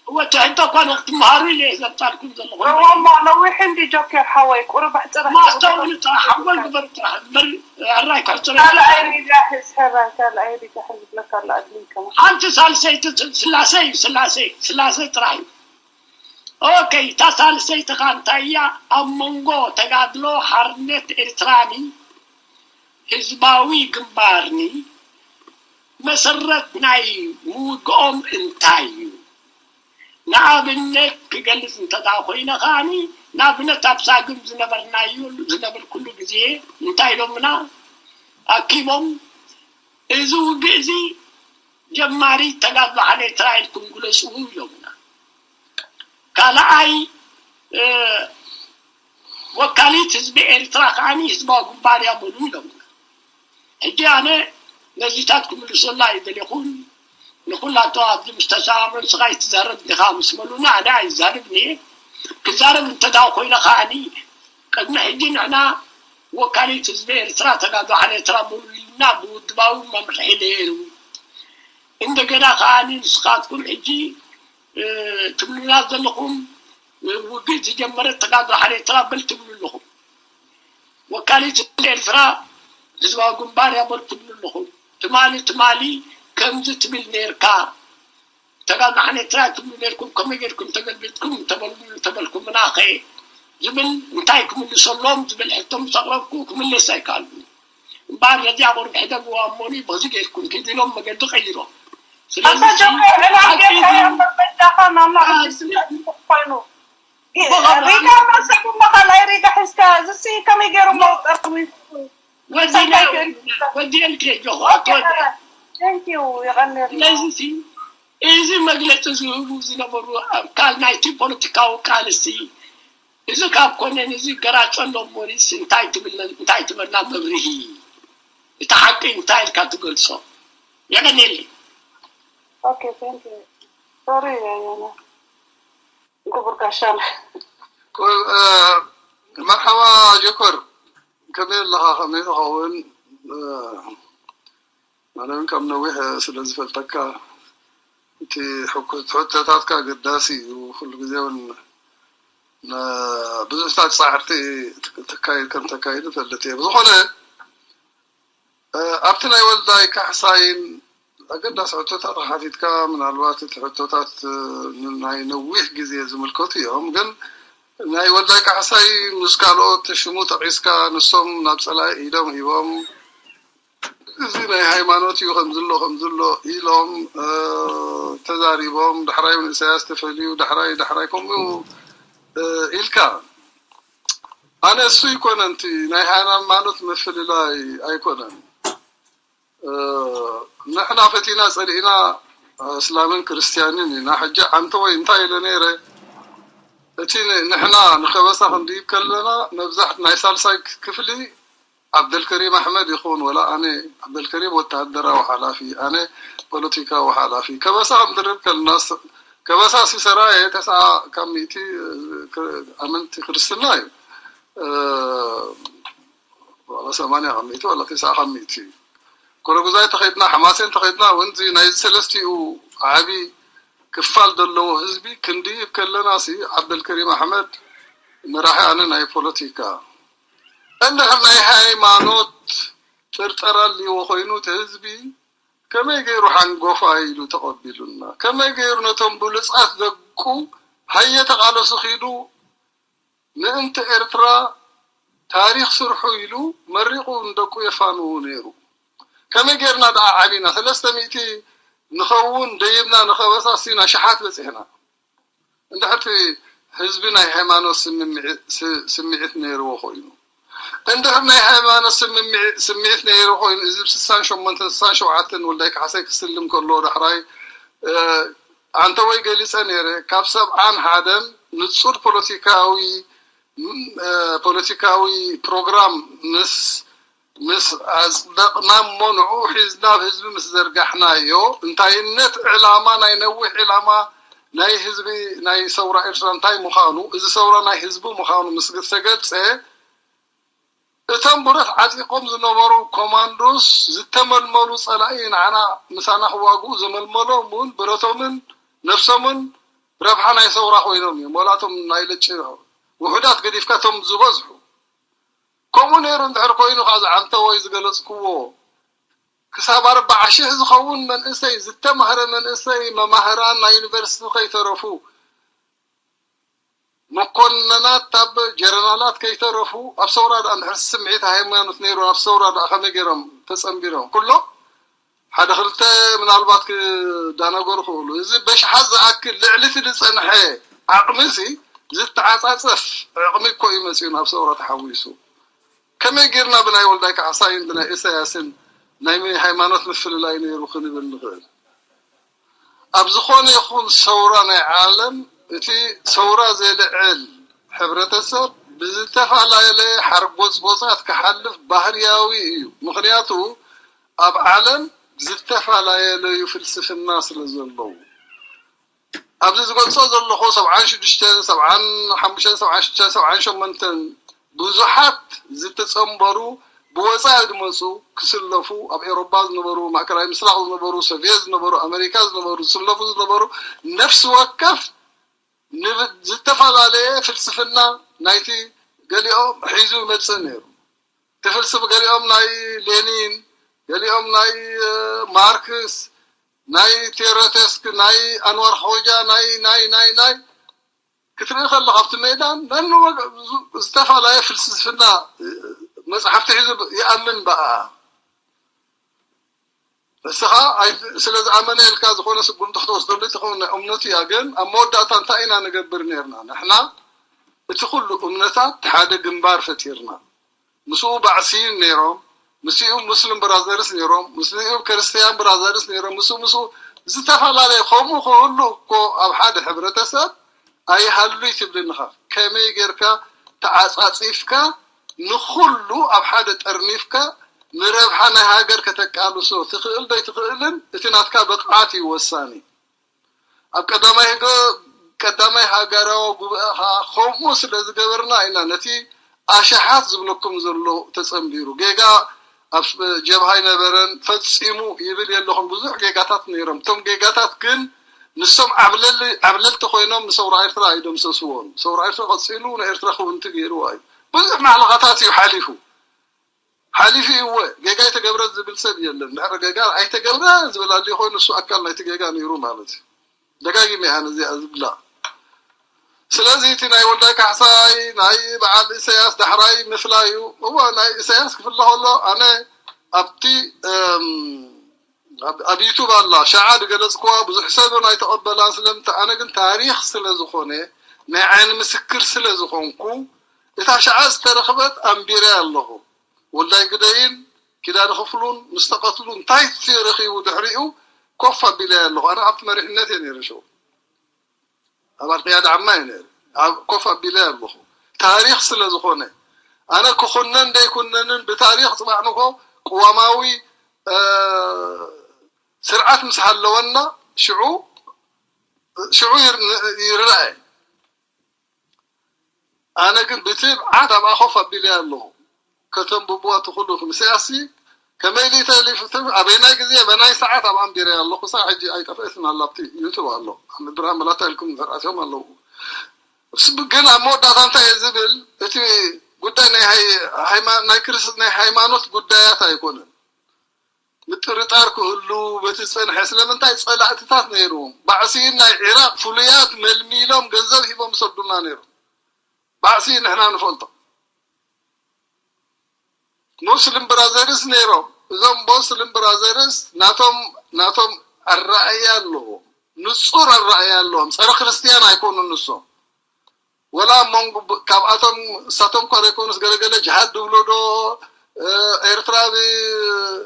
እወ፣ እቲ ሕቶ እኳ ንክትመሃሩ ኢለ እየ ዘምጻልኩም ዘለኹ። እወ እሞ ነዊሕ እንዲ ጆከር ሓወይ፣ ቁሩብ ኣሕጽር ኣሕጽር ማስተውሉ ጥራሕ፣ ሓንጎል ግበሩ ጥራሕ። እምበር ሕራይ ከሕጽር ካልኣይ ሪጋ ሒዝ፣ ሕራይ ካልኣይ ሪጋ ሒዝ ብለካ ኣሎ ኣድሚን ከማን። ሓንቲ ሳልሰይቲ ስላሴ እዩ፣ ስላሴ፣ ስላሴ ጥራሕ እዩ። ኦኬ፣ እታ ሳልሰይቲ ኸ እንታይ እያ? ኣብ መንጎ ተጋድሎ ሓርነት ኤርትራኒ ህዝባዊ ግንባርኒ መሰረት ናይ ምውግኦም እንታይ እዩ? ንኣብነት ክገልጽ እንተ ደኣ ኮይነ ከኣኒ፣ ንኣብነት ኣብ ሳግም ዝነበርናዮ፣ ዝነበርኩሉ ግዜ እንታይ ኢሎምና ኣኪቦም፣ እዚ ውግእ እዚ ጀማሪ ተጋድሎ ሓኔትራ ኢልኩም ግለጽዎ ኢሎምና። ካልኣይ፣ እ፣ ወካሊት ህዝቢ ኤርትራ ከዓኒ ህዝባዊ ግንባር እያ በሉ ኢሎምና። ሕጂ ኣነ ነዚታት ክምልሰላ ኣይደለኹን። ንኹላቶ ኣብዚ ምስ ተሰማምዑ ንስኻ ኣይትዛረብ ዲኻ ምስ በሉና ኣነ ኣይዛረብን እየ። ክዛረብ እንተ ደኣ ኮይነ ከዓኒ ቅድሚ ሕጂ ንሕና ወካሊት ህዝቢ ኤርትራ ተጋድሎ ሓኔትራ በሉ ኢልና ብውድባዊ መምርሒ ነይሩ። እንደገና ከዓኒ ንስኻትኩም ሕጂ፣ እ፣ ትብሉና ዘለኹም፣ እ፣ ውግእ ዝጀመረት ተጋድሎ ሓኔትራ በል ትብሉ ኣለኹም። ወካሊት ኤርትራ ህዝባዊ ግንባር እያ በል ትብሉ ኣለኹም። ትማሊ፣ ትማሊ ከምዚ ትብል ነይርካ፣ ተጋድሎ ሓኔትራ ትብሉ ነይርኩም፣ ከመይ ጌርኩም ተገልቢጥኩም እንተበሉ-፣ እንተበልኩምና ኸ ዝብል እንታይ ክምልሰሎም ዝብል ሕቶ ምስ ኣቕረብኩ ክምልስ ኣይከኣልኩን። እምበኣር ነዚኣ ቁሩብ ሕደግዋ እሞኒ በዚ ጌርኩም ኪዱ ኢሎም መገዲ ቀይሮም። ስለዚ ኣንታ ጆከር፣ ዕላል ሓቂ ጌርካዮ እዩ። እምበር በጃኻ ናና ኣዚ ቅዱስ ስምዒት ኮይኑ። ብኸምኣ ሪጋ መሰሉ እሞ ካልኣይ ሪጋ ሒዝካ፣ እዚሲ ከመይ ገይሩ እሞ ጠርሚሱ ወዲና፣ ምሳይ ከይክእል። ወዲኤልክ ጆኸ፣ ኦኬ፣ ኣትወደ። Thank you፣ የቐንየልና። ስለዚ ሲ፣ እዚ መግለጺ ዝህቡ ዝነበሩ ኣካል ናይቲ ፖለቲካዊ ቃልሲ፣ እዚ ካብ ኮነ ነዚ ገራጨሎ እሞኒስ እንታይ ትብለ-፣ እንታይ ትበልና መብርሂ? እቲ ሓቂ እንታይ ኢልካ ትገልጾ? የቐንየለይ። ኦኬ፣ thank you። ሶሪ፣ የነ ክቡር ጋሻና። እ፣ መርሓባ ጆከር፣ ከመይ ኣለኻ? ከመይ ትኸውን? ኣነ እውን ከም ነዊሕ ስለ ዝፈልጠካ እቲ ሕኩ- ሕቶታትካ ኣገዳሲ እዩ። ኩሉ ግዜ እውን ን- ብዙሕታት ጻዕርቲ ትካየድ ከም ተካይድ እፈልጥ እየ። ብዝኾነ ኣብቲ ናይ ወልዳይ ካሕሳይን ኣገዳሲ ሕቶታት ሓቲትካ፣ ምናልባት እቲ ሕቶታት ናይ ነዊሕ ግዜ ዝምልከቱ እዮም፣ ግን ናይ ወልዳይ ካሕሳይ ምስ ካልኦት ሽሙ ጠቒስካ፣ ንሶም ናብ ጸላኢ ኢዶም ሂቦም፣ እዚ ናይ ሃይማኖት እዩ ከምዝሎ ከምዝሎ ኢሎም ተዛሪቦም፣ ዳሕራይ እውን ኢሳያስ ተፈልዩ፣ ዳሕራይ ዳሕራይ ከምኡ ኢልካ። ኣነ እሱ ኣይኮነን እቲ ናይ ሃይማኖት ምፍልላይ ኣይኮነን። ንሕና ፈቲና ጸሊእና እስላምን ክርስትያንን ኢና። ሕጂ ዓንተ ወይ እንታይ ኢለ ነይረ፣ እቲ ንሕና ንኸበሳ ክንድይብ ከለና መብዛሕት ናይ ሳልሳይ ክፍሊ ዓብደልከሪም ኣሕመድ ይኹን ወላ ኣነ፣ ዓብደልከሪም ወተሃደራዊ ሓላፊ፣ ኣነ ፖለቲካዊ ሓላፊ። ከበሳ ክንድርብ ከለና ከበሳ ሲሰራየ ተስዓ ካብ ሚእቲ ኣመንቲ ክርስትና እዩ። ዋላ ሰማንያ ካብ ሚእቲ ዋላ ተስዓ ካብ ሚእቲ እዩ። ኮረጉዛይ ተኸድና፣ ሓማሴን ተኸድና፣ ወንዚ ናይ ሰለስቲኡ ዓቢ ክፋል ዘለዎ ህዝቢ ክንድይብ ከለና ሲ ዓብደልከሪም ኣሕመድ መራሒ ኣነ ናይ ፖለቲካ እንድሕር ናይ ሃይማኖት ጥርጠራ ኣልዎ ኮይኑ እቲ ህዝቢ ከመይ ገይሩ ሓንጎፋ ኢሉ ተቐቢሉና? ከመይ ገይሩ ነቶም ብሉጻት ደቁ ሃየ ተቓለሱ ኺዱ ምእንቲ ኤርትራ ታሪኽ ስርሑ ኢሉ መሪቑ ንደቁ የፋንዉ ነይሩ? ከመይ ገይርና ደኣ ዓቢና? ሰለስተ ሚእቲ ንኸውን ደይብና ንኸበሳ ሲና ሽሓት በጺሕና። እንድሕርቲ ህዝቢ ናይ ሃይማኖት ስምዒት ነይርዎ ኮይኑ፣ እንድሕር ናይ ሃይማኖት ስምዒት ነይሩ ኮይኑ፣ እዚ ብ68 67 ወልዳይ ካሕሳይ ክስልም ከሎ ዳሕራይ ኣንተ ወይ ገሊጸ ነይረ፣ ካብ ሰብዓን ሓደን ንጹር ፖለቲካዊ ፖለቲካዊ ፕሮግራም ምስ ምስ ኣጽደቕና እሞ ንዕኡ ሒዝና ኣብ ህዝቢ ምስ ዘርጋሕናዮ፣ እንታይነት ዕላማ ናይ ነዊሕ ዕላማ ናይ ህዝቢ ናይ ሰውራ ኤርትራ እንታይ ምዃኑ፣ እዚ ሰውራ ናይ ህዝቡ ምዃኑ ምስ ዝተገልጸ፣ እቶም ብረት ዓጢቖም ዝነበሩ ኮማንዶስ ዝተመልመሉ ጸላኢ ንዓና ምሳና ክዋግኡ ዘመልመሎም እውን ብረቶምን ነፍሶምን ረብሓ ናይ ሰውራ ኮይኖም እዮም። ወላ እቶም ናይ ለጭ ውሑዳት ገዲፍካ እቶም ዝበዝሑ ከምኡ ነይሩ እንድሕር ኮይኑ፣ ካብ ዝዓንተወይ ዝገለጽክዎ ክሳብ ኣርባዓ ሽሕ ዝኸውን መንእሰይ፣ ዝተማህረ መንእሰይ፣ መማህራን ናይ ዩኒቨርሲቲ ከይተረፉ፣ መኮንናት ኣብ ጀነራላት ከይተረፉ፣ ኣብ ሰውራ ደኣ እንድሕር ስምዒት ሃይማኖት ነይሩ፣ ኣብ ሰውራ ደኣ ከመይ ገይሮም ተጸንቢሮም? ኩሎም ሓደ ክልተ ምናልባት ክዳነገሩ ክእሉ። እዚ በሽሓት ዝኣክል ልዕሊ እቲ ዝጸንሐ ዓቕሚ እዚ ዝተዓጻጸፍ ዕቕሚ እኮ እዩ መጺኡ ናብ ሰውራ ተሓዊሱ። ከመይ ጌርና ብናይ ወልዳይ ካሕሳይን ብናይ ኢሳያስን ናይ ሃይማኖት ምፍልላይ ነይሩ ክንብል ንኽእል? ኣብ ዝኾነ ይኹን ሰውራ ናይ ዓለም፣ እቲ ሰውራ ዘልዕል ሕብረተሰብ ብዝተፈላለየ ሓርጎጽጎጻት ክሓልፍ ባህርያዊ እዩ። ምኽንያቱ ኣብ ዓለም ዝተፈላለዩ ፍልስፍና ስለ ዘለዉ። ኣብዚ ዝገልጾ ዘለኹ ሰብዓን ሽዱሽተን፣ ሰብዓን ሓሙሽተን፣ ሰብዓን ሽዱሽተን፣ ሰብዓን ሸሞንተን ብዙሓት ዝተጸንበሩ ብወጻኢ ዝመጹ ክስለፉ፣ ኣብ ኤውሮጳ ዝነበሩ፣ ማእከላይ ምስራቕ ዝነበሩ፣ ሶቪየት ዝነበሩ፣ ኣመሪካ ዝነበሩ፣ ዝስለፉ ዝነበሩ ነፍሲ ወከፍ ንብ- ዝተፈላለየ ፍልስፍና ናይቲ ገሊኦም ሒዙ ይመጽእ ነይሩ። እቲ ፍልስፍ ገሊኦም ናይ ሌኒን፣ ገሊኦም ናይ እ፣ ማርክስ፣ ናይ ቴረተስክ፣ ናይ ኣንዋር ሆጃ፣ ናይ ናይ ናይ ናይ ክትርኢ ከለኻ ኣብቲ ሜዳ ነንወ- ዝ- ዝተፈላለየ ፍልስፍና እ፣ መጽሓፍቲ ሒዙ ይኣምን በኣ። ንስኻ ኣይ- ስለ ዝኣመነ ኢልካ ዝኾነ ስጉምቲ ክትወስደሉ ኣይትኸውን፣ ናይ እምነቱ እያ። ግን ኣብ መወዳእታ እንታይ ኢና ንገብር ነርና? ንሕና እቲ ኩሉ እምነታት ሓደ ግንባር ፈጢርና፣ ምስኡ ባዕሲን ነይሮም፣ ምስኡ ሙስሊም ብራዘርስ ነይሮም፣ ምስኡ ክርስትያን ብራዘርስ ነይሮም፣ ምስኡ ምስኡ ዝተፈላለየ ከምኡ ክህሉ እኮ ኣብ ሓደ ሕብረተሰብ ኣይሃሉይ ትብልንኻ። ከመይ ጌርካ ተዓጻጺፍካ ንኹሉ ኣብ ሓደ ጠርኒፍካ ንረብሓ ናይ ሃገር ከተቃልሶ ትኽእል ዶ ኣይትኽእልን እቲ ናትካ ብቕዓት እዩ ወሳኒ። ኣብ ቀዳማይ ህገ ቀዳማይ ሃገራዊ ጉባኤ ኸዓ ከምኡ ስለ ዝገበርና ኢና ነቲ ኣሽሓት ዝብለኩም ዘሎ ተጸንቢሩ። ጌጋ ኣብ ጀብሃ ኣይነበረን ፈጺሙ ይብል የለኹም። ብዙሕ ጌጋታት ነይሮም። እቶም ጌጋታት ግን ንሶም ዓብለል-፣ ዓብለልቲ ኮይኖም ንሰውራ ኤርትራ ኣይደምሰስዎን። ሰውራ ኤርትራ ቀጺሉ ንኤርትራ ክውንቲ ገይርዋ እዩ። ብዙሕ ማሕለኻታት እዩ ሓሊፉ። ሓሊፉ እዩ እወ፣ ጌጋ ኣይተገብረን ዝብል ሰብ የለን። ድሕሪ ጌጋ ኣይተገብረ ዝብል ኣልዩ ኮይኑ እሱ ኣካል ናይቲ ጌጋ ነይሩ ማለት እዩ። ደጋጊመ እያ ነዚኣ ዝብላ። ስለዚ እቲ ናይ ወልዳይ ካሕሳይ፣ ናይ በዓል ኢሳያስ ዳሕራይ ምፍላዩ፣ እወ ናይ ኢሳያስ ክፍለ ከሎ ኣነ ኣብቲ፣ እም፣ ኣብ፣ ኣብ ዩቱብ ኣላ ሸዓ ዝገለጽክዋ ብዙሕ ሰብ ኣይተቐበላን። ስለምንታይ ኣነ ግን ታሪኽ ስለ ዝኾነ ናይ ዓይኒ ምስክር ስለ ዝኾንኩ እታ ሸዓ ዝተረኽበት ኣንቢረ ኣለኹ። ወልዳይ ግደይን ኪዳነ ክፍሉን ምስ ተቐትሉ እንታይ ረኺቡ ድሕሪኡ ኮፍ ኣቢለ ኣለኹ። ኣነ ኣብቲ መሪሕነት እየ ነይረ ሽዑ። ኣባል ቅያዳ ዓማ እየ ነይረ። ኣብ ኮፍ ኣቢለ ኣለኹ። ታሪኽ ስለ ዝኾነ ኣነ ክኹነን ደይኩነንን ብታሪኽ ጽባሕ ንግሆ ቅዋማዊ፣ እ፣ ስርዓት ምስ ሃለወና ሽዑ፣ ሽዑ ይር-፣ ይርዳእ። ኣነ ግን ብትብዓት ኣብኣ ኮፍ ኣቢለ ኣለኹ። ከተንብብዋ ትኽእሉ ኢኹም። ኢሳያስሲ ከመይ ኢሉ ተሊፉ ትብል፣ ኣበየናይ ግዜ፣ ኣበየናይ ሰዓት ኣብኣ ኣንቢረ ኣለኹ። እሳ ሕጂ ኣይጠፍአትን ኣላ፣ ኣብቲ ዩቱብ ኣሎ። ብርሃን መላታ ኢልኩም እንድሕር ኣትዮም ኣለዉ። እስ ግን ኣብ መወዳእታ እንታይ እየ ዝብል፣ እቲ ጉዳይ ናይ ሃይ-፣ ሃይማ-፣ ናይ ክርስ-፣ ናይ ሃይማኖት ጉዳያት ኣይኮነን። ምጥርጣር ክህሉ በቲ ዝጸንሐ፣ ስለምንታይ ጸላእትታት ነይርዎም። ባዕሲ ናይ ዒራቕ ፍሉያት መልሚሎም ገንዘብ ሂቦም ይሰዱና ነይሮም። ባዕሲ ንሕና ንፈልጦ። ሙስሊም ብራዘርስ ነይሮም። እዞም ሙስሊም ብራዘርስ ናቶም፣ ናቶም ኣረኣእያ ኣለዎም። ንጹር ኣረኣእያ ኣለዎም። ጸረ ክርስትያን ኣይኮኑን ንሶም። ወላ ኣብ መንጎ ብ-፣ ካብኣቶም እሳቶም እኳ ዘይኮኑስ ገለገለ ጅሃድ ድብሉ ዶ፣ እ፣ ኤርትራ ብ-፣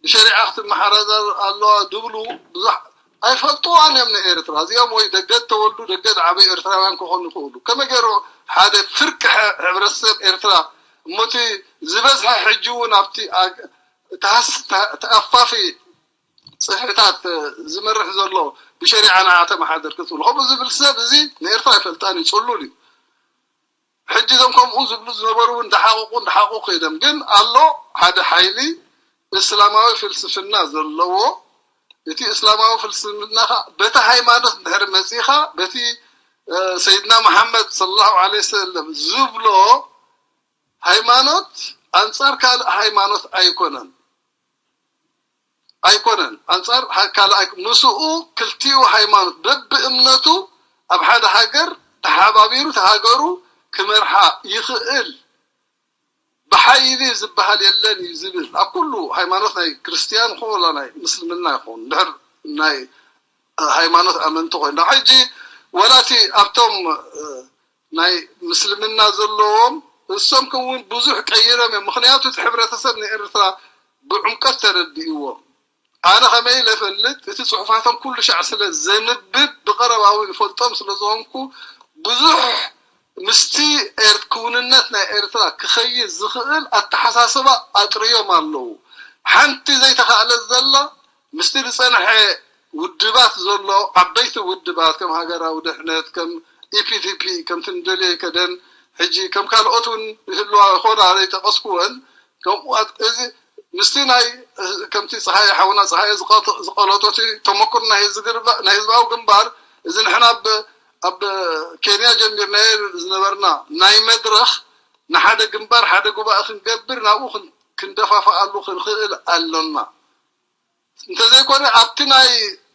ብሸሪዓ ክትመሓረዘር ኣለዋ ድብሉ ብዙሕ ኣይፈልጥዋን እዮም ንኤርትራ። እዚኦም ወይ ደገ ተወልዱ ደገ ዝዓበዩ ኤርትራውያን ክኾኑ ይኽእሉ። ከመይ ገይሩ ሓደ ፍርቂ ሕ-፣ ሕብረተሰብ ኤርትራ እሞ እቲ ዝበዝሐ ሕጂ እውን ኣብቲ ኣግ-፣ ተሃስ-፣ ተ-፣ ተኣፋፊ ጽፍሕታት ዝመርሕ ዘሎ ብሸሪዓ ንዓ ተመሓደር ክትብሉ። ከምኡ ዝብል ሰብ እዚ ንኤርትራ ኣይፈልጣን እዩ፣ ጽሉል እዩ። ሕጂ እዞም ከምኡ ዝብሉ ዝነበሩ እውን እንዳሓቐቑ እንዳሓቐቑ ከይዶም። ግን ኣሎ ሓደ ሓይሊ እስላማዊ ፍልስፍና ዘለዎ፣ እቲ እስላማዊ ፍልስፍና ኸ በቲ ሃይማኖት እንድሕር መጺኻ፣ በቲ፣ እ፣ ሰይድና መሓመድ ሰለላሁ ዐለይሂ ወሰለም ዝብሎ ሃይማኖት ኣንጻር ካልእ ሃይማኖት ኣይኮነን። ኣይኮነን። ኣንጻር ሃ-፣ ካልኣይ ምስኡ ክልቲኡ ሃይማኖት በብእምነቱ ኣብ ሓደ ሃገር ተሓባቢሩ ተሃገሩ ክመርሓ ይኽእል። ብሓይሊ ዝበሃል የለን እዩ ዝብል። ኣብ ኩሉ ሃይማኖት ናይ ክርስትያን ይኹን ወላ ናይ ምስልምና ይኹን፣ እንድሕር ናይ ሃይማኖት ኣመንቲ ኮይና። ሕጂ ወላ እቲ ኣብቶም፣ እ፣ ናይ ምስልምና ዘለዎም እሶም እውን ብዙሕ ቀይሮም እዮም። ምኽንያቱ እቲ ሕብረተሰብ ንኤርትራ ብዕምቀት ተረዲእዎም። ኣነ ከመይ ኢለ እፈልጥ? እቲ ጽሑፋቶም ኩሉ ሻዕ ስለ ዘንብብ ብቐረባ እውን እፈልጦም ስለ ዝኾንኩ ብዙሕ ምስቲ ኤር-፣ ክውንነት ናይ ኤርትራ ክኸይድ ዝኽእል ኣተሓሳስባ ኣጥርዮም ኣለዉ። ሓንቲ ዘይተኻእለት ዘላ ምስቲ ዝጸንሐ ውድባት ዘሎ ዓበይቲ ውድባት ከም ሃገራዊ ድሕነት፣ ከም ኢ ፒ ዲ ፒ፣ ከምቲ ንደልዮ ከደን፣ ሕጂ ከም ካልኦት እውን ይህልዋ ይኾና ዘይጠቐስኩወን፣ ከምኡ ኣት-፣ እዚ ምስቲ ናይ ከምቲ ጸሃየ ሓውና ጸሃየ ዝቐ-፣ ዝቐለጦ እቲ ተመክሮ ናይ ህዝቢ ግርባ-፣ ናይ ህዝባዊ ግንባር እዚ ንሕና ኣብ፣ ኣብ ኬንያ ጀሚርናዮ ዝነበርና ናይ መድረኽ ንሓደ ግንባር ሓደ ጉባኤ ክንገብር ናብኡ ክን-፣ ክንደፋፍኣሉ ክንኽእል ኣሎና። እንተዘይኮነ ኣብቲ ናይ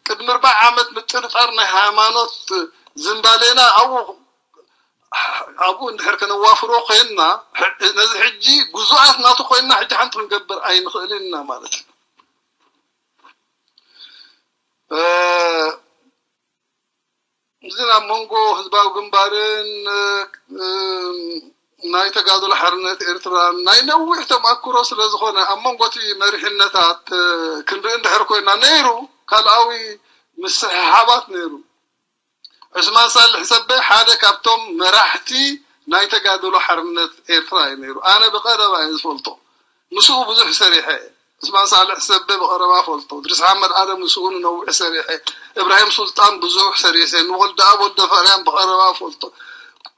ቅድሚ ኣርባዓ ዓመት ምጥርጣር ናይ ሃይማኖት ዝንባሌና ኣብኡ፣ ኣብኡ እንድሕር ከነዋፍሮ ኮይንና፣ ሕ-፣ ነዚ ሕጂ ግዙኣት ናቱ ኮይንና ሕጂ ሓንቲ ክንገብር ኣይንኽእልን ኢና ማለት እዩ። እ፣ እዚ ኣብ መንጎ ህዝባዊ ግንባርን፣ እ፣ ናይ ተጋድሎ ሓርነት ኤርትራን ናይ ነዊሕ ተመክሮ ስለ ዝኾነ፣ ኣብ መንጎ እቲ መሪሕነታት፣ እ፣ ክንርኢ እንድሕር ኮይና፣ ነይሩ ካልኣዊ ምስሕሓባት ነይሩ። ዑስማን ሳልሕ ሰበ ሓደ ካብቶም መራሕቲ ናይ ተጋድሎ ሓርነት ኤርትራ እዩ ነይሩ። ኣነ ብቐረባ እየ ዝፈልጦ። ምስኡ ብዙሕ ሰሪሐ እየ። ዑስማን ሳልሕ ሰበ ብቐረባ ፈልጦ። እድሪስ ሓመድ ኣደም ምስኡ ንነዊሕ ሰሪሐ። እብራሂም ሱልጣን ብዙሕ ሰሪሐ። ንወልደኣብ ወልደማርያም ብቐረባ ፈልጦ።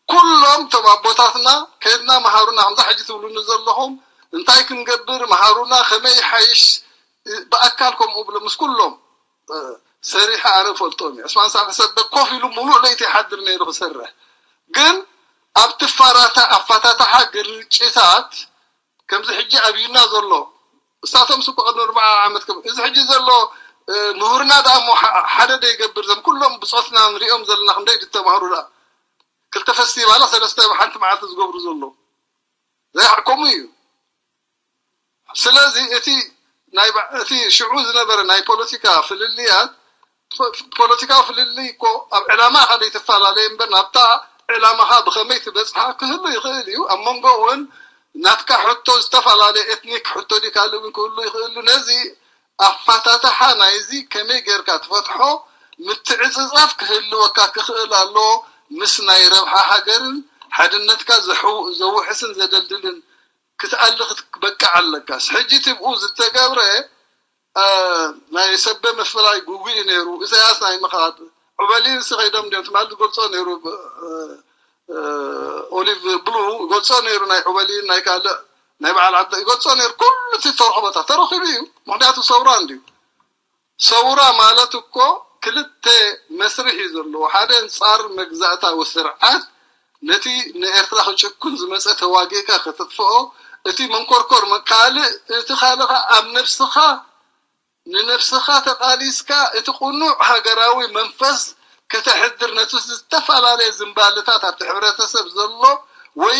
ኩሎም እቶም ኣቦታትና ከድና መሃሩና፣ ከምዛ ሕጂ ትብሉኒ ዘለኹም እንታይ ክንገብር መሃሩና፣ ከመይ ይሓይሽ፣ ብኣካል ከምኡ ብሎ ምስ ኩሎም ሰሪሐ ኣነ እፈልጦም እዩ። ዕስማን ሳልሕ ሰበ ኮፍ ኢሉ ሙሉእ ለይቲ ይሓድር ነይሩ ክሰርሕ። ግን ኣብ ትፋራታ ኣፋታታሓ ግርጭታት ከምዚ ሕጂ ኣብዩና ዘሎ እሳቶም ስኮ ቅድሚ ኣርባዓ ዓመት ከም እዚ ሕጂ ዘሎ ምሁርና ደኣ እሞ ሓደ ደይገብር ዘም ኩሎም ብፆትና ንሪኦም ዘለና ክንደይ ዝተማህሩ ደኣ ክልተ ፈስቲቫላ ሰለስተ ሓንቲ መዓልቲ ዝገብሩ ዘሎ ዘይሓቆሙ እዩ። ስለዚ እቲ ናይ እቲ ሽዑ ዝነበረ ናይ ፖለቲካ ፍልልያት ፖለቲካዊ ፍልልይ እኮ ኣብ ዕላማ ኢኻ ዘይትፈላለየ እምበር ናብታ ዕላማኻ ብኸመይ ትበፅሓ ክህሉ ይኽእል እዩ። ኣብ መንጎ እውን ናትካ ሕቶ ዝተፈላለየ ኤትኒክ ሕቶ ዲ ካልእ እውን ክህሉ ይኽእሉ። ነዚ ኣፋታትሓ ናይዚ ከመይ ጌርካ ትፈትሖ ምትዕፅፃፍ ክህልወካ ክኽእል ኣለዎ። ምስ ናይ ረብሓ ሃገርን ሓድነትካ ዘውሕስን ዘደልድልን ክትኣሊ ክትበቅዕ ኣለካስ። ሕጂ ትብኡ ዝተገብረ ናይ ሰበ ምፍላይ ጉጉይ ነይሩ። ኢሳያስ ናይ ምኻድ ዑበሊን ሲ ከይዶም ዲም ትማል ዝገልጾ ነይሩ። ኦሊቭ ብሉ ይገልጾ ነይሩ። ናይ ዑበሊን ናይ ካልእ ናይ በዓል ዓዲ ይገልጾ ነይሩ። ኩሉ እቲ ተረኽቦታት ተረኺቡ እዩ። ምክንያቱ ሰውራ እንድዩ። ሰውራ ማለት እኮ ክልተ መስርሕ እዩ ዘለዎ። ሓደ ኣንጻር መግዛእታዊ ስርዓት ነቲ ንኤርትራ ክጭኩን ዝመጸ ተዋጊእካ ከተጥፍኦ፣ እቲ መንኮርኮር ካልእ፣ እቲ ካልእ ኣብ ነብስኻ ንነብስኻ ተቓሊስካ እቲ ቅኑዕ ሃገራዊ መንፈስ ከተሕድር ነቲ ዝተፈላለየ ዝንባለታት ኣብቲ ሕብረተሰብ ዘሎ ወይ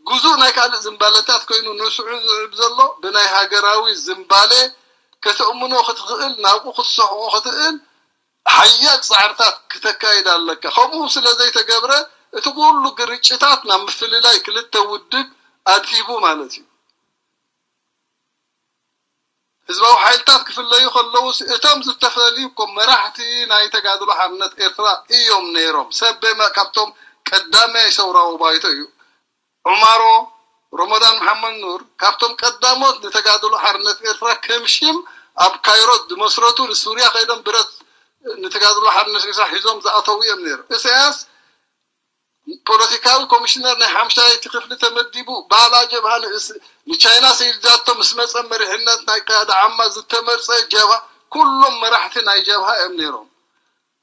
ግዙእ ናይ ካልእ ዝንባለታት ኮይኑ ንስዑ ዝዕብ ዘሎ ብናይ ሃገራዊ ዝንባሌ ከተእምኖ ክትኽእል ናብኡ ክትሰሕቆ ክትእል ሓያል ጻዕርታት ክተካይድ ኣለካ። ከምኡ ስለ ዘይተገብረ እቲ ኩሉ ግርጭታት ናብ ምፍልላይ ክልተ ውድብ ኣድሂቡ ማለት እዩ። ህዝባዊ ሓይልታት ክፍለዩ ከለዉ እቶም ዝተፈልዩ እኮ መራሕቲ ናይ ተጋድሎ ሓርነት ኤርትራ እዮም ነይሮም። ሰበ ካብቶም ቀዳማይ ሰውራዊ ባይቶ እዩ። ዑማሮ፣ ሮሞዳን መሓመድ ኑር ካብቶም ቀዳሞት ንተጋድሎ ሓርነት ኤርትራ ከም ሽም ኣብ ካይሮ ዝመስረቱ ንሱርያ ከይዶም ብረት ንተጋድሎ ሓርነት ኤርትራ ሒዞም ዝኣተዉ እዮም ነይሩ። ኢሳያስ ፖለቲካዊ ኮሚሽነር ናይ ሓምሻይቲ ክፍሊ ተመዲቡ ባላ ጀብሃ ንእስ ንቻይና ስኢልዛቶ ምስ መፀ መሪሕነት ናይ ቃድ ዓማ ዝተመርፀ ጀብሃ ኩሎም መራሕቲ ናይ ጀብሃ እዮም ነይሮም።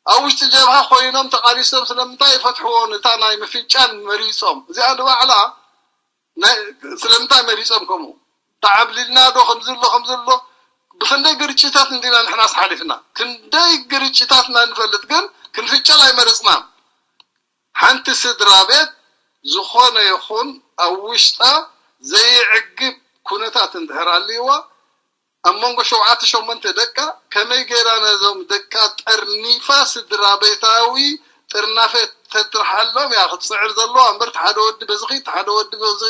ኣብ ውሽጢ ጀብሃ ኮይኖም ተቓሊሶም ስለምንታይ ይፈትሕዎ? ነታ ናይ ምፍንጫን መሪጾም። እዚኣ ንባዕላ ናይ ስለምንታይ መሪጾም ከምኡ? ተዓብሊልና ዶ ከምዚ ኣሎ ከምዚ ኣሎ? ብክንደይ ግርጭታት እንዲና ንሕናስ ሓሊፍና? ክንደይ ግርጭታት ኢና ንፈልጥ፣ ግን ክንፍጨል ኣይመረጽናን። ሓንቲ ስድራ ቤት ዝኾነ ይኹን ኣብ ውሽጣ ዘይዕግብ ኩነታት እንድሕር ኣልይዋ ኣብ መንጎ ሸውዓተ ሸሞንተ ደቃ ከመይ ገይራ ነዞም ደቃ ጠርኒፋ ስድራ ቤታዊ ጥርናፈ ተጥርሓሎም እያ ክትፅዕር ዘለዋ እምበር፣ እቲ ሓደ ወዲ በዚ ኺድ፣ እቲ ሓደ ወዲ በዚ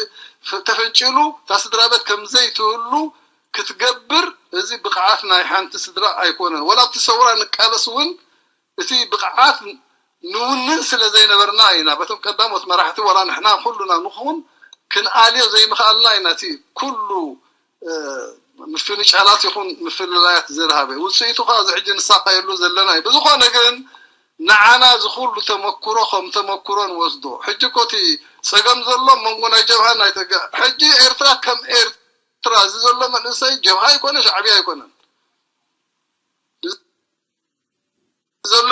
ተፈንጭሉ፣ እታ ስድራ ቤት ከም ዘይትህሉ ክትገብር፣ እዚ ብቕዓት ናይ ሓንቲ ስድራ ኣይኮነን። ወላ ኣብቲ ሰውራ ንቃለስ እውን እቲ ብቕዓት ንውንን ስለ ዘይነበርና ኢና። በቶም ቀዳሞት መራሕቲ ዋላ ንሕና ኩሉና ንኹን ክንኣልዮ ዘይምኽኣልና ኢና እቲ ኩሉ ምፍንጫላት ይኹን ምፍልላያት ዘድሃበ። ውፅኢቱ ከዓ እዚ ሕጂ ንሳቐየሉ ዘለና እዩ። ብዝኾነ ግን ንዓና እዚ ኩሉ ተመኩሮ ከም ተመኩሮ ንወስዶ። ሕጂ እኮ እቲ ፀገም ዘሎ መንጎ ናይ ጀብሃን ናይ ተጋ-፣ ሕጂ ኤርትራ ከም ኤርትራ እዚ ዘሎ መንእሰይ ጀብሃ ኣይኮነ ሻዕብያ ኣይኮነን። ዘሎ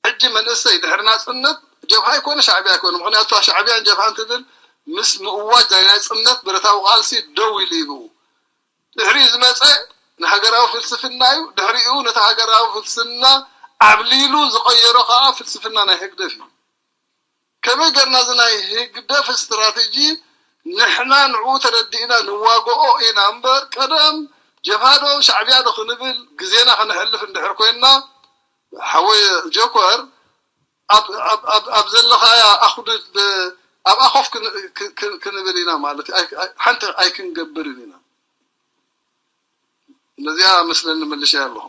ሕጂ መንእሰይ ድሕሪ ናጽነት ጀብሃ ኣይኮነ ሻዕብያ ኣይኮነ። ምኽንያቱ ሻዕብያን ጀብሃን ትብል ምስ ምእዋጅ ናይ ናጽነት ብረታዊ ቃልሲ ደው ኢሉ እዩ። ድሕሪኡ ዝመጸ ንሃገራዊ ፍልስፍና እዩ። ድሕሪኡ ነቲ ሃገራዊ ፍልስፍና ዓብሊሉ ዝቐየሮ ከዓ ፍልስፍና ናይ ህግደፍ እዩ። ከመይ ገርና እዚ ናይ ህግደፍ ስትራተጂ ንሕና ንዕኡ ተረዲእና ንዋግኦ ኢና እምበር ቀደም ጀብሃ ዶ ሻዕብያ ዶ ክንብል ግዜና ከነሕልፍ እንድሕር ኮይንና ሓወይ ጆከር ኣብ ዘለኻያ ኣኹድድ ኣብኣ ኮፍ ክንብል ኢና ማለት ሓንቲ ኣይክንገብርን ኢና። ነዚኣ መስለኒ መልሸያ ኣለኹ።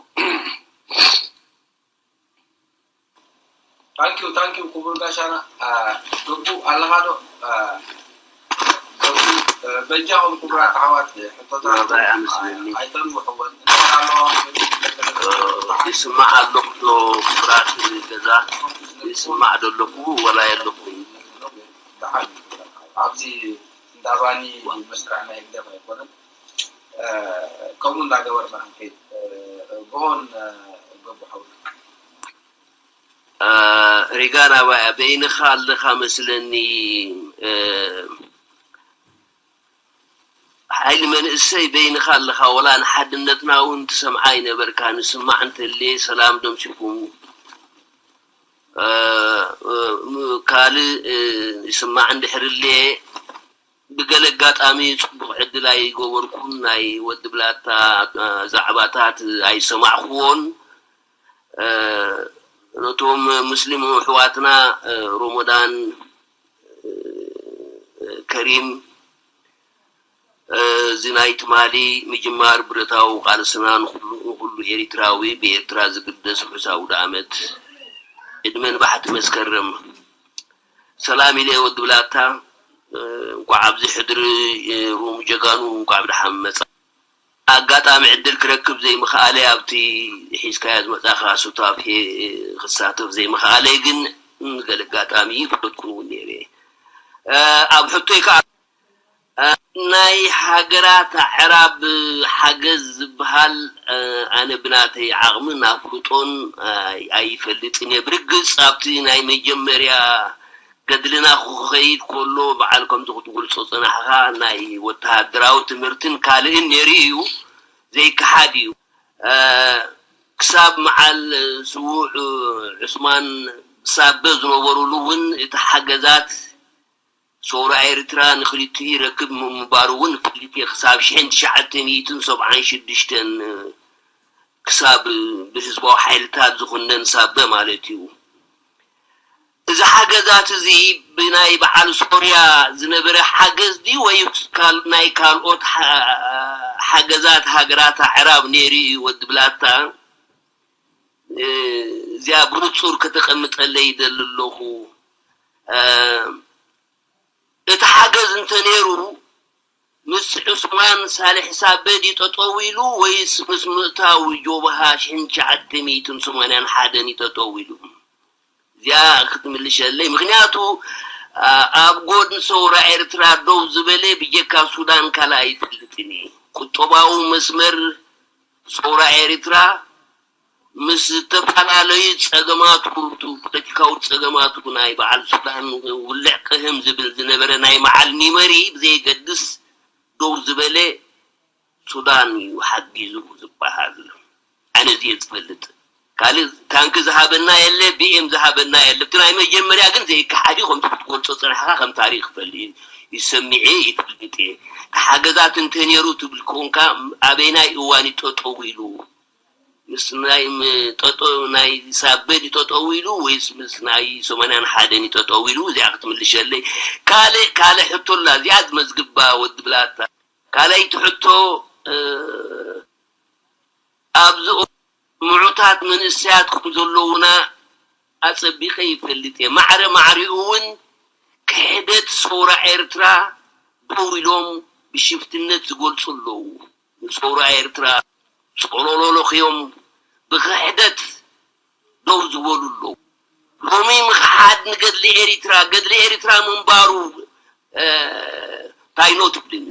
ታንኪዩ ታንኪዩ ክቡር ጋሻና። ገቡ ኣለኻ ዶ? ገቡ በጃኹም ክቡራት ኣሕዋት ሕቶታት ኣይተንውሕወን። ይስማዕ ኣለኹ ዶ ክቡራት ገዛ? ይስማዕ ዶ ኣለኹ ወላ የለኹን? ኣብዚ እንዳባኒ መስርዕ ናይ ህግደፍ ኣይኮነን። ከምኡ እንዳገበርና ክንከይድ ብሆን ገቡ ሓውና። ሪጋ ናባያ በይንኻ ኣለኻ መስለኒ። ሓይሊ መንእሰይ በይንኻ ኣለኻ፣ ወላ ንሓድነትና እውን ትሰምዓ ኣይነበርካ። ንስማዕ እንተልየ ሰላም ደምሲኹም ካልእ ይስማዕ እንድሕር እልየ ብገለ ኣጋጣሚ ጽቡቕ ዕድል ኣይገበርኩን። ናይ ወዲ ብላታ ዛዕባታት ኣይሰማዕክዎን። ነቶም ሙስሊም ኣሕዋትና ሮሞዳን ከሪም፣ እዚ ናይ ትማሊ ምጅማር ብረታዊ ቃልስና ንኹሉ ንኹሉ ኤሪትራዊ ብኤርትራ ዝግደስ ውሑስ ኣውደኣመት። ዕድመ ንባሕቲ መስከረም። ሰላም ኢለ ወዲ ብላታ። እንኳዕ ኣብዚ ሕድሪ ሩም ጀጋኑ እንኳዕ ብደሓን መጻ። ኣጋጣሚ ዕድል ክረክብ ዘይምኽኣለ ኣብቲ ሒዝካዮ ዝመጻኻ ሱታፌ ክሳተፍ ዘይምኽኣለ ግን ገለ ኣጋጣሚ ይፈለጥኩን እውን ነይረ። ኣብ ሕቶይ ከዓ ናይ ሃገራት ኣዕራብ ሓገዝ ዝበሃል ኣነ ብናተይ ዓቕምን ኣፍልጦን ኣይፈልጥን እየ። ብርግጽ ኣብቲ ናይ መጀመርያ ገድልና ክኸይድ ከሎ በዓል ከምቲ ክትገልጾ ዝጸናሕኻ ናይ ወተሃደራዊ ትምህርትን ካልእን ነይሩ እዩ፣ ዘይከሓድ እዩ። ክሳብ መዓል ስዉእ ዑስማን ሳበ ዝነበሩሉ እውን እቲ ሓገዛት ሰውራ ኤርትራ ንክልቲኡ ይረክብ ምንባሩ እውን ክልተ ክሳብ ሽሕን ትሽዓተ ሚእትን ሰብዓን ሽዱሽተን ክሳብ ብህዝባዊ ሓይልታት ዝኹነን ሳበ ማለት እዩ። እዚ ሓገዛት እዚ ብናይ በዓል ሶርያ ዝነበረ ሓገዝ ድዩ ወይስ ናይ ካልኦት ሓገዛት ሃገራት ኣዕራብ ነይሩ እዩ? ወዲ ብላታ እዚኣ ብንጹር ከተቐምጠለይ ይደሊ ኣለኹ። እቲ ሓገዝ እንተነይሩ ምስ ዑስማን ሳልሕ ሳበ ድዩ ጠጠው ኢሉ ወይስ ምስ ምእታው ጆብሃ ሽሕን ትሽዓተ ሚእትን ሰማንያን ሓደን እዩ ጠጠው ኢሉ? እዚኣ ክትምልሸለይ። ምክንያቱ ኣብ ጎድኒ ሰውራ ኤርትራ ደው ዝበለ ብጀካ ሱዳን ካልእ ኣይፈልጥን እየ። ቁጠባዊ መስመር ሰውራ ኤርትራ ምስ ዝተፈላለዩ ጸገማቱ፣ ፖለቲካዊ ጸገማቱ ናይ በዓል ሱዳን ውልዕ ቅህም ዝብል ዝነበረ ናይ መዓል ኒመሪ ብዘየገድስ ደው ዝበለ ሱዳን እዩ ሓጊዙ ዝበሃል። ኣነ እዚ እየ ዝፈልጥ። ካልእ ታንኪ ዝሃበና የለ፣ ቢኤም ዝሃበና የለ። እቲ ናይ መጀመርያ ግን ዘይከሓድ እዩ፣ ከምቲ ክትገልጾ ዝጸናሕካ ከም ታሪኽ ይፈልጥ ይሰሚዐ ይፈልጥ እየ። ሓገዛት እንተነይሩ ትብል ኮንካ ኣበይናይ እዋን እዩ ጠጠው ኢሉ? ምስ ናይ ጠጠው ናይ ሳበድ ጠጠው ኢሉ ወይስ ምስ ናይ ሰማንያን ሓደን ጠጠው ኢሉ? እዚኣ ክትምልሸለይ። ካልእ ካልእ ሕቶ ኣላ እዚኣ ዝመዝግባ ወዲ ብላታ። ካልኣይቲ ሕቶ ኣብዚ ምዑታት መንእሰያት ከም ዘለውና ኣጸቢቐ ይፈልጥ እየ። ማዕረ ማዕሪኡ እውን ክሕደት ሰውራ ኤርትራ ደው ኢሎም ብሽፍትነት ዝገልጹ ኣለዉ። ንሰውራ ኤርትራ ጸሎሎሎኽዮም ብኽሕደት ደው ዝበሉ ኣለዉ። ሎሚ ምኽሓድ ንገድሊ ኤሪትራ፣ ገድሊ ኤሪትራ ምንባሩ እንታይ ነው ትብልኒ?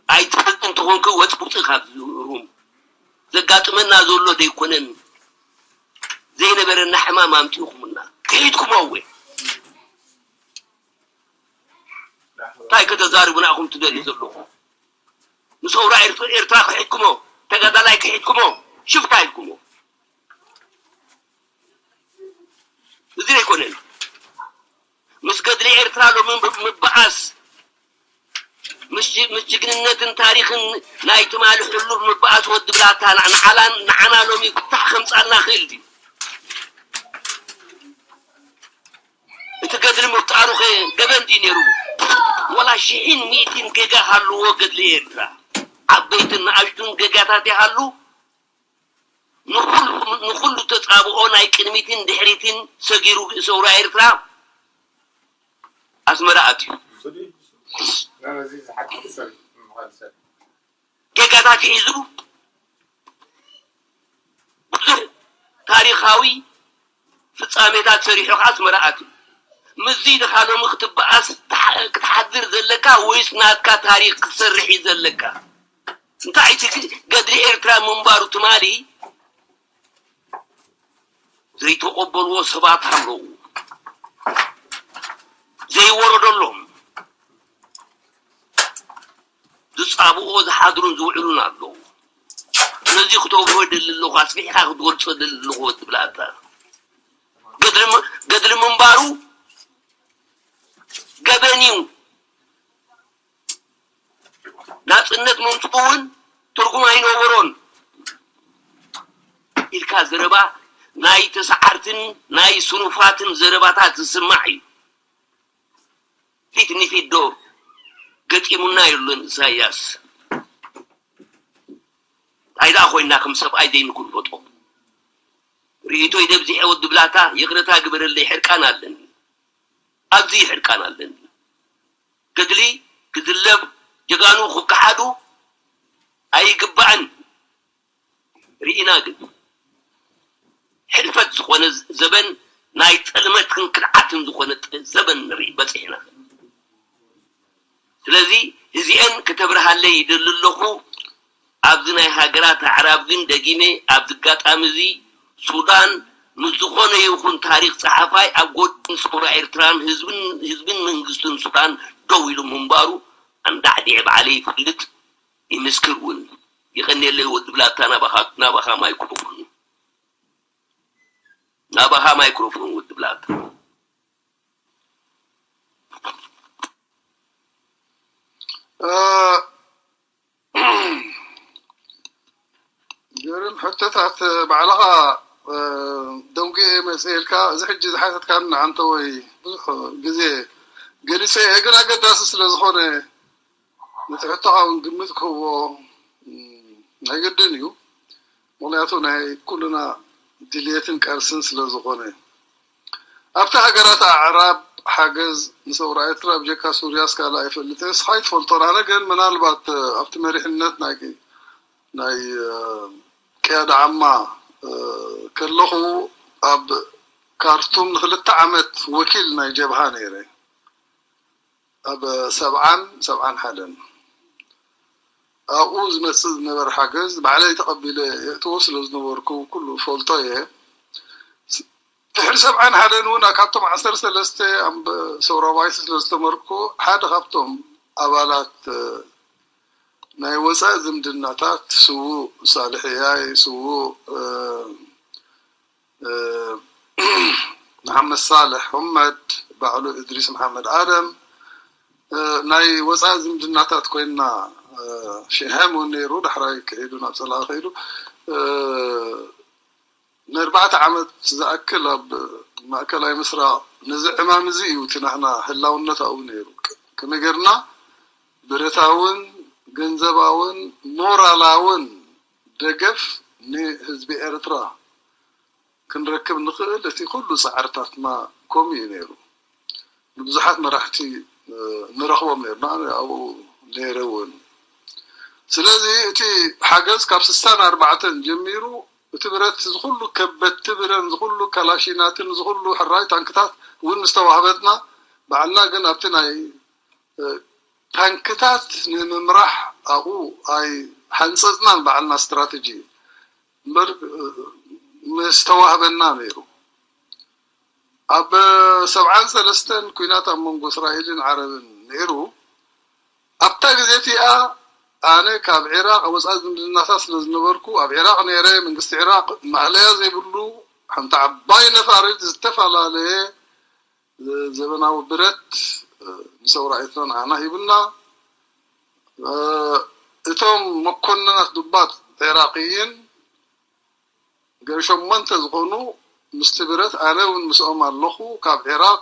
ኣይትፈልጥ እንተኾንክ ወጽ ውጽእ ካብ ሩም። ዘጋጥመና ዘሎ ዘይኮነን ዘይነበረና ሕማም ኣምጺእኹምና ክሒድኩሞ እወ። እንታይ ከተዛርቡና ኢኹም ትደልዩ ዘለኹም? ንሰውራ ኤርትራ ክሒድኩሞ፣ ተጋዳላይ ክሒድኩሞ፣ ሽፍታ ኢልኩሞ። እዚ ኣይኮነን። ምስ ገድሊ ኤርትራ ሎሚ ምብኣስ ምስ ጅግንነትን ታሪኽን ናይ ትማሊ ሕሉፍ ምብኣስ ወዲ ብላታ ንዓና ሎሚ ፍታሕ ከምጻልና ክእል ድዩ? እቲ ገድሊ ምፍጣሩ ኸ ገበን ድዩ ነይሩ? ወላ ሽሕን ሚእትን ገጋ ሃልዎ ገድሊ ኤርትራ ዓበይትን ንኣሽቱን ገጋታት ይሃሉ ንኹሉ ተጻብኦ ናይ ቅድሚትን ድሕሪትን ሰጊሩ ሰውራ ኤርትራ ኣስመራ ኣትዩ። ጌጋታት ሒዙ ብዙሕ ታሪኻዊ ፍጻሜታት ሰሪሑ ከኣ ኣስመራ ኣትዩ። ምስዚ ድኻ ሎሚ ክትበኣስ ክትሓድር ዘለካ ወይስ ናትካ ታሪኽ ክትሰርሕ እዩ ዘለካ? እንታይ እቲ ገድሊ ኤርትራ ምንባሩ ትማሊ ዘይተቐበልዎ ሰባት ኣለዉ። ዘይወረደሎም ዝጻብኦ ዝሓድሩን ዝውዕሉን ኣለዉ። ስለዚ ክተብርሆ ደሊ ኣለኹ ኣስፊሕካ ክትገልጾ ደሊ ኣለኹ ወዲ ብላታ። ገድሊ ምንባሩ ገበን እዩ። ናጽነት ምምጽኡ እውን ትርጉም ኣይነበሮን ኢልካ ዘረባ ናይ ተሰዓርትን ናይ ስኑፋትን ዘረባታት ዝስማዕ እዩ። ፊት ንፊት ዶ ገጢሙና የሎን ኢሳያስ? እንታይ ደኣ ኮይና ከም ሰብኣይ ዘይንክልፈጦ? ርእይቶይ ደብዚሐ ወዲ ብላታ ይቕረታ ግበረለይ፣ ሕርቃን ኣለኒ። ኣብዚ ሕርቃን ኣለኒ። ገድሊ ክዝለፍ፣ ጀጋኑ ክከሓዱ ኣይግባእን። ርኢና ግን ሕልፈት ዝኾነ ዘበን ናይ ጥልመትን ክድዓትን ዝኾነ ዘበን ንርኢ በፂሕና። ስለዚ እዚአን ክተብርሃለይ ይደሊ ኣለኹ። ኣብዚ ናይ ሃገራት ኣዕራብ ግን ደጊመ ኣብዚ ኣጋጣሚ እዚ ሱዳን ምስ ዝኾነ ይኹን ታሪኽ ጸሓፋይ ኣብ ጎድኒ ሰውራ ኤርትራን ህዝብን ህዝብን መንግስትን ሱዳን ደው ኢሉ ምንባሩ ኣንዳዕዲዐ ባዕለይ ይፈልጥ ይምስክር እውን። ይቐንየለይ ወዲ ብላታ ናባኻ ናባኻ ማይክሮፎን ናባኻ ማይክሮፎን ወዲ ብላታ። ገርም ሕቶታት ባዕልኻ ደንጉየ መፅእ ኢልካ እዚ ሕጂ ዝሓተትካኒ ንዓንተ ወይ ብዙሕ ግዜ ገሊፀ እየ ግን ኣገዳሲ ስለ ዝኾነ ነቲ ሕቶኻ እውን ግምት ክህቦ ናይ ግድን እዩ። ምኽንያቱ ናይ ኩልና ድልየትን ቃልስን ስለ ዝኾነ ኣብቲ ሃገራት ኣዕራብ ሓገዝ ንሰውራ ኤርትራ ብጀካ ሱርያስ ካልእ ኣይፈልጥን እስኻ ኣይትፈልጦን ኣነ ግን ምናልባት ኣብቲ መሪሕነት ናይ ናይ ቅያዳ ዓማ ከለኹ ኣብ ካርቱም ንክልተ ዓመት ወኪል ናይ ጀብሃ ነይረ ኣብ ሰብዓን ሰብዓን ሓደን ኣብኡ ዝመፅእ ዝነበረ ሓገዝ ባዕለይ ተቐቢለ የእትዎ ስለ ዝነበርኩ ኩሉ ፈልጦ እየ። ድሕሪ ሰብዓን ሓደን እውን ካብቶም ዓሰርተ ሰለስተ ኣንበ ሰውራባይቲ ስለ ዝተመርኩ ሓደ ካብቶም ኣባላት ናይ ወፃኢ ዝምድናታት ስዉእ ሳልሕ ያይ ስዉእ መሓመድ ሳልሕ ሑመድ ባዕሉ እድሪስ መሓመድ ኣደም ናይ ወፃኢ ዝምድናታት ኮይና ሽሐም እውን ነይሩ ዳሕራይ ክዒዱ ናብ ፀላኢ ከይዱ ንኣርባዕተ ዓመት ዝኣክል ኣብ ማእከላይ ምስራቕ ነዚ ዕማም እዚ እዩ እቲ ናህና ህላውነት ኣብኡ ነይሩ። ከመይ ጌርና ብረታውን ገንዘባውን ሞራላውን ደገፍ ንህዝቢ ኤርትራ ክንረክብ ንኽእል እቲ ኩሉ ጻዕርታትና ከምኡ እዩ ነይሩ። ንብዙሓት መራሕቲ ንረኽቦም ነርና ኣነ ኣብኡ ነይረ እውን ስለዚ እቲ ሓገዝ ካብ ስሳን ኣርባዕተን ጀሚሩ እቲ ብረት ዝኩሉ ከበድቲ ብረን ዝኩሉ ካላሺናትን ዝኩሉ ሕራይ ታንክታት እውን ምስ ተዋህበትና ባዕልና ግን ኣብቲ ናይ ታንክታት ንምምራሕ ኣብኡ ኣይ ሓንፀፅናን ባዕልና ስትራተጂ እምበር ምስ ተዋህበና ነይሩ ኣብ ሰብዓን ሰለስተን ኩናት ኣብ መንጎ እስራኤልን ዓረብን ነይሩ ኣብታ ግዜ እቲኣ ኣነ ካብ ዒራቅ ወፃኢ ዝምድናታት ስለ ዝነበርኩ ኣብ ዒራቅ ነይረ መንግስቲ ዒራቅ ማእለያ ዘይብሉ ሓንቲ ዓባይ ነፋሪት ዝተፈላለየ ዘበናዊ ብረት ንሰውራ ኤርትራ ንዓና ሂቡና እቶም መኮንናት ዱባት ዒራቅይን ገሪ ሸሞንተ ዝኾኑ ምስቲ ብረት ኣነ እውን ምስኦም ኣለኹ ካብ ዒራቅ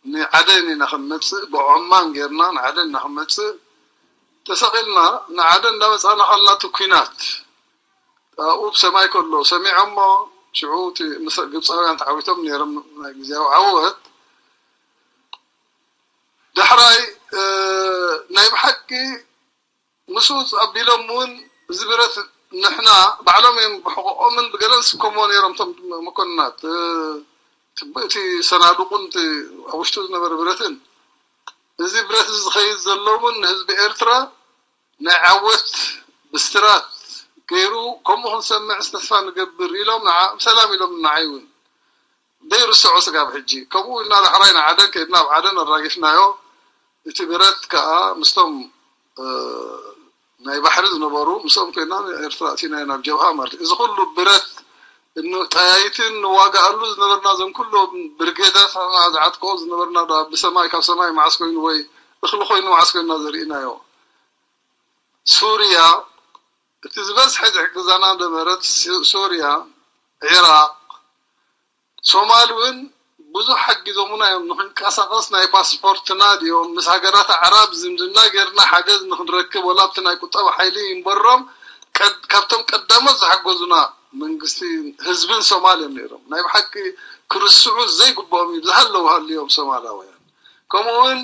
ንዓደን ኢና ክንመፅእ ብዖማን ጌርና ንዓደን ኢና ክንመፅእ ተሰቒልና ንዓደን እንዳመፃና ካላቱ ኩናት ኣብኡ ብሰማይ ከሎ ሰሚዖሞ ሽዑ እቲ ምስ ግብፃውያን ተዓዊቶም ነይሮም ናይ ግዜያዊ ዓወት ዳሕራይ ናይ ብሓቂ ምስኡ ኣቢሎም እውን እዚ ብረት ንሕና ባዕሎም እዮም ብሕቆኦምን ብገለን ዝስከምዎ ነይሮም እቶም መኮንናት እቲ ሰናዱቁን እቲ ኣብ ውሽጡ ዝነበረ ብረትን፣ እዚ ብረት እዚ ዝኸይድ ዘሎ እውን ንህዝቢ ኤርትራ ናይ ዓወት ብስራት ገይሩ፣ ከምኡ ክንሰምዕ ተስፋ ንገብር ኢሎም ንዓ-፣ ሰላም ኢሎም ንዓይ እውን ዘይርስዖ ስጋብ ሕጂ። ከምኡ ኢልና ዳሕራይ ንዓደን ከይድና ኣብ ዓደን ኣራጊፍናዮ። እቲ ብረት ከዓ ምስቶም፣ እ፣ ናይ ባሕሪ ዝነበሩ ምስኦም ኮይና ኤርትራ ኣእቲናዮ ናብ ጀብሃ ማለት እዩ። እዚ ኩሉ ብረት ን-፣ ጠያይትን ንዋጋኣሉ ዝነበርና፣ እዞም ኩሎም ብርጌዳትና ዝዓጥቅኦ ዝነበርና፣ ዳ ብሰማይ፣ ካብ ሰማይ መዓስ ኮይኑ ወይ እኽሊ ኮይኑ መዓስ ኮይንና ዘርኢናዮ። ሱርያ፣ እቲ ዝበዝሐ ዝሕግዛና ነበረት ሱ-፣ ሱርያ፣ ዒራቕ፣ ሶማል እውን ብዙሕ ሓጊዞሙና እዮም። ንክንቀሳቐስ ናይ ፓስፖርትና ድዮም ምስ ሃገራት ኣዕራብ ዝምድና ጌርና ሓገዝ ንክንረክብ፣ ወላ ኣብቲ ናይ ቁጠባ ሓይሊ ይንበሮም፣ ቀድ-፣ ካብቶም ቀዳሞት ዝሓገዙና መንግስቲ፣ ህዝብን ሶማል እዮም ነይሮም። ናይ ብሓቂ ክርስዑ ዘይግብኦም እዩ፣ ዝሃለዉ ሃልዮም ሶማላውያን። ከምኡ እውን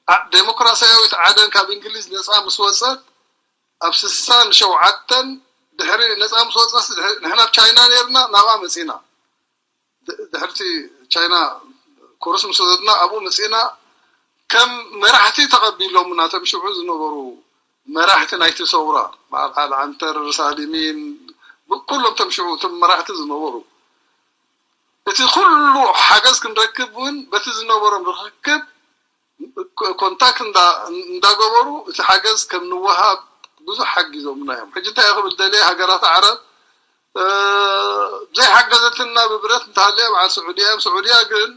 ዓ-፣ ዴሞክራሲያዊት ዓደን ካብ እንግሊዝ ነፃ ምስ ወፀት፣ ኣብ ስሳን ሸውዓተን ድሕሪ ነፃ ምስ ወፀት፣ ድሕሪ፣ ንሕና ኣብ ቻይና ነይርና፣ ናብኣ መፂና። ድ-፣ ድሕርቲ ቻይና ኮርስ ምስ ወሰድና፣ ኣብኡ መፂና፣ ከም መራሕቲ ተቐቢሎምና፣ እቶም ሽዑ ዝነበሩ መራሕቲ ናይቲ ሰውራ፣ በዓል ዓሊ ዓንተር፣ ሳሊሚን፣ ብ-፣ ኩሎም እቶም ሽዑ እቶም መራሕቲ ዝነበሩ። እቲ ኩሉ ሓገዝ ክንረክብ እውን በቲ ዝነበሮም ርክክብ ኮ-፣ ኮንታክት እንዳ-፣ እንዳገበሩ እቲ ሓገዝ ከም ንወሃብ ብዙሕ ሓጊዞምና እዮም። ሕጂ እንታይ ክብል ደልየ፣ ሃገራት ዓረብ፣ እ፣ ዘይሓገዘትና ብብረት እንተሃልያ በዓል ስዑድያ እዮም። ስዑድያ ግን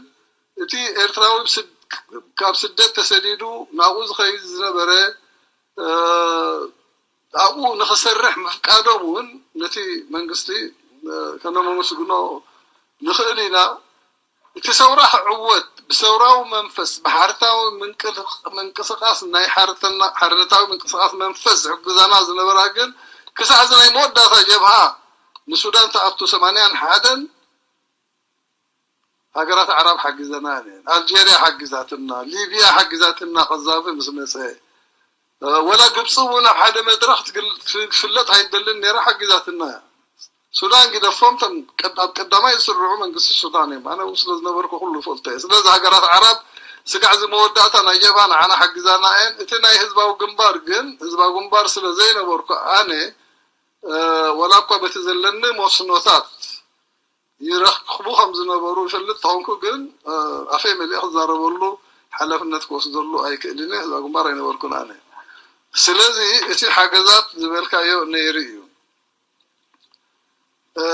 እቲ ኤርትራዊ ብስድ-፣ ካብ ስደት ተሰዲዱ ናብኡ ዝኸይድ ዝነበረ፣ እ፣ ኣብኡ ንኽሰርሕ ምፍቃዶም እውን ነቲ መንግስቲ፣ እ፣ ከነመስግኖ ንኽእል ኢና። እቲ ሰውራ ክዕወት ብሰውራዊ መንፈስ፣ ብሓርታዊ ምንቅል-፣ ምንቅስቓስ፣ ናይ ሓርተና-፣ ሓርነታዊ ምንቅስቓስ መንፈስ ዝሕግዛና ዝነበራ ግን ክሳዕ እዚ ናይ መወዳእታ ጀብሃ ንሱዳን ትኣቱ ሰማንያን ሓደን ሃገራት ኣዕራብ ሓጊዘና እየን። ኣልጀርያ ሓጊዛትና፣ ሊብያ ሓጊዛትና፣ ቀዛፊ ምስ መጸ። እ፣ ወላ ግብፂ እውን ኣብ ሓደ መድረኽ ትግል-፣ ትፍለጥ ኣይደልን ነይራ፣ ሓጊዛትና እያ። ሱዳን ግደፎም፣ እቶም ቀድ-፣ ኣብ ቀዳማይ ዝስርዑ መንግስቲ ሱዳን እዮም። ኣነ እውን ስለ ዝነበርኩ ኩሉ ይፈልጦ እየ። ስለዚ ሃገራት ዓረብ ስጋዕ እዚ መወዳእታ ናይ ጀብሃ ንዓና ሓጊዛና እየን። እቲ ናይ ህዝባዊ ግንባር ግን፣ ህዝባዊ ግንባር ስለ ዘይነበርኩ ኣነ፣ እ፣ ወላ እኳ በቲ ዘለኒ መስኖታት ይረኽቡ ከም ዝነበሩ ይፈልጥ ተኾንኩ፣ ግን፣ እ፣ ኣፈይ መሊአ ክዛረበሉ ሓላፍነት ክወስደሉ ኣይክእልን እየ። ህዝባዊ ግንባር ኣይነበርኩን ኣነ። ስለዚ እቲ ሓገዛት ዝበልካዮ ነይሩ እዩ። እ፣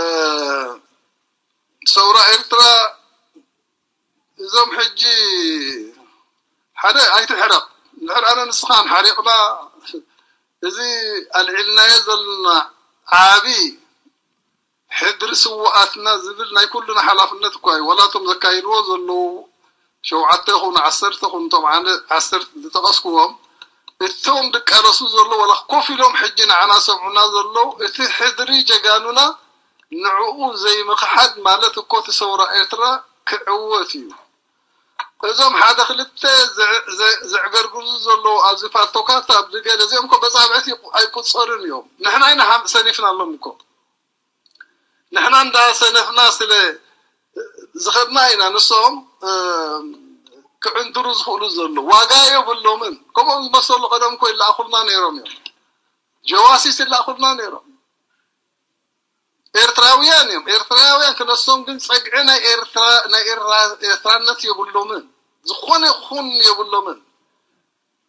ሰውራ ኤርትራ እዞም ሕጂ ሓደ ኣይትሕረቕ። እንድሕር ኣነ ንስኻን ሓሪቕና፣ እዚ ኣልዒልናዮ ዘለና ዓቢ ሕድሪ ስውኣትና ዝብል ናይ ኩልና ሓላፍነት እኳ እዩ። ወላ እቶም ዘካይድዎ ዘለዉ ሸውዓተ ይኹኑ ዓሰርተ ይኹኑ፣ እቶም ዓነ-፣ ዓሰርተ ዝጠቐስኩዎም፣ እቶም ዝቃለሱ ዘለዉ፣ ወላ ኮፍ ኢሎም ሕጂ ንዓና ሰምዑና ዘለዉ፣ እቲ ሕድሪ ጀጋኑና ንዕኡ ዘይምኽሓድ ማለት እኮ እቲ ሰውራ ኤርትራ ክዕወት እዩ። እዞም ሓደ ክልተ ዘዕ-፣ ዘዕ-፣ ዘዕገርግዙ ዘለዉ ኣብዚ ፓልቶካት፣ ኣብዚ ገለ፣ እዚኦም እኮ በጻብዕቲ ኣይቁ-፣ ኣይቁጸሩን እዮም። ንሕና ኢና ሓም-፣ ሰኒፍናሎም እኮ። ንሕና እንዳሰነፍና ስለ ዝኸድና ኢና ንሶም፣ እ፣ ክዕንድሩ ዝኽእሉ ዘለዉ። ዋጋ የብሎምን። ከምኦም ዝመሰሉ ቀደም እኮ ይለኣኹልና ነይሮም እዮም። ጀዋሲስ ይለኣኹልና ነይሮም። ኤርትራውያን እዮም። ኤርትራውያን ክነሶም ግን ጸግዒ ናይ ኤርትራ፣ ናይ ኤርትራ፣ ኤርትራነት የብሎምን። ዝኾነ ይኹን የብሎምን።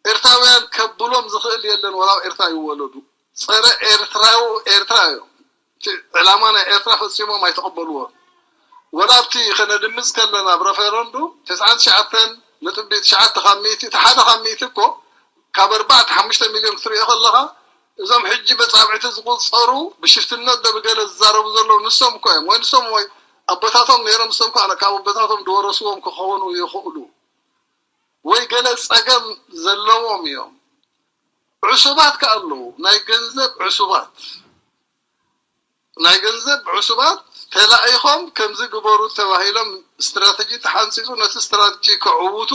ኤርትራውያን ከብሎም ዝኽእል የለን፣ ወላ ኣብ ኤርትራ ይወለዱ። ጸረ ኤርትራው-፣ ኤርትራ እዮም። እቲ ዕላማ ናይ ኤርትራ ፈጺሞም ኣይተቐበልዎን። ወላ ኣብቲ ከነድምጽ ከለና ኣብ ረፈረንዱም፣ ተስዓን ትሽዓተን ነጥቢ ትሽዓተ ካብ ሚእቲ፣ እቲ ሓደ ካብ ሚእቲ እኮ ካብ ኣርባዕተ ሓሙሽተ ሚልዮን ክትሪኦ ከለኻ፣ እዞም ሕጂ በጻብዕቲ ዝቑጸሩ፣ ብሽፍትነት ዶ ብገለ ዝዛረቡ ዘለዉ ንሶም እኮ እዮም። ወይ ንሶም ወይ ኣቦታቶም ነይሮም፣ ንሶም ከኣ ካብ ኣቦታቶም ዝወረስዎም ክኾኑ ይኽእሉ። ወይ ገለ ጸገም ዘለዎም እዮም። ዕሱባት ከኣ ኣለዉ፣ ናይ ገንዘብ ዕሱባት። ናይ ገንዘብ ዕሱባት ተላኢኾም ከምዚ ግበሩ ተባሂሎም ስትራተጂ ተሓንጺጹ፣ ነቲ ስትራተጂ ከዕውቱ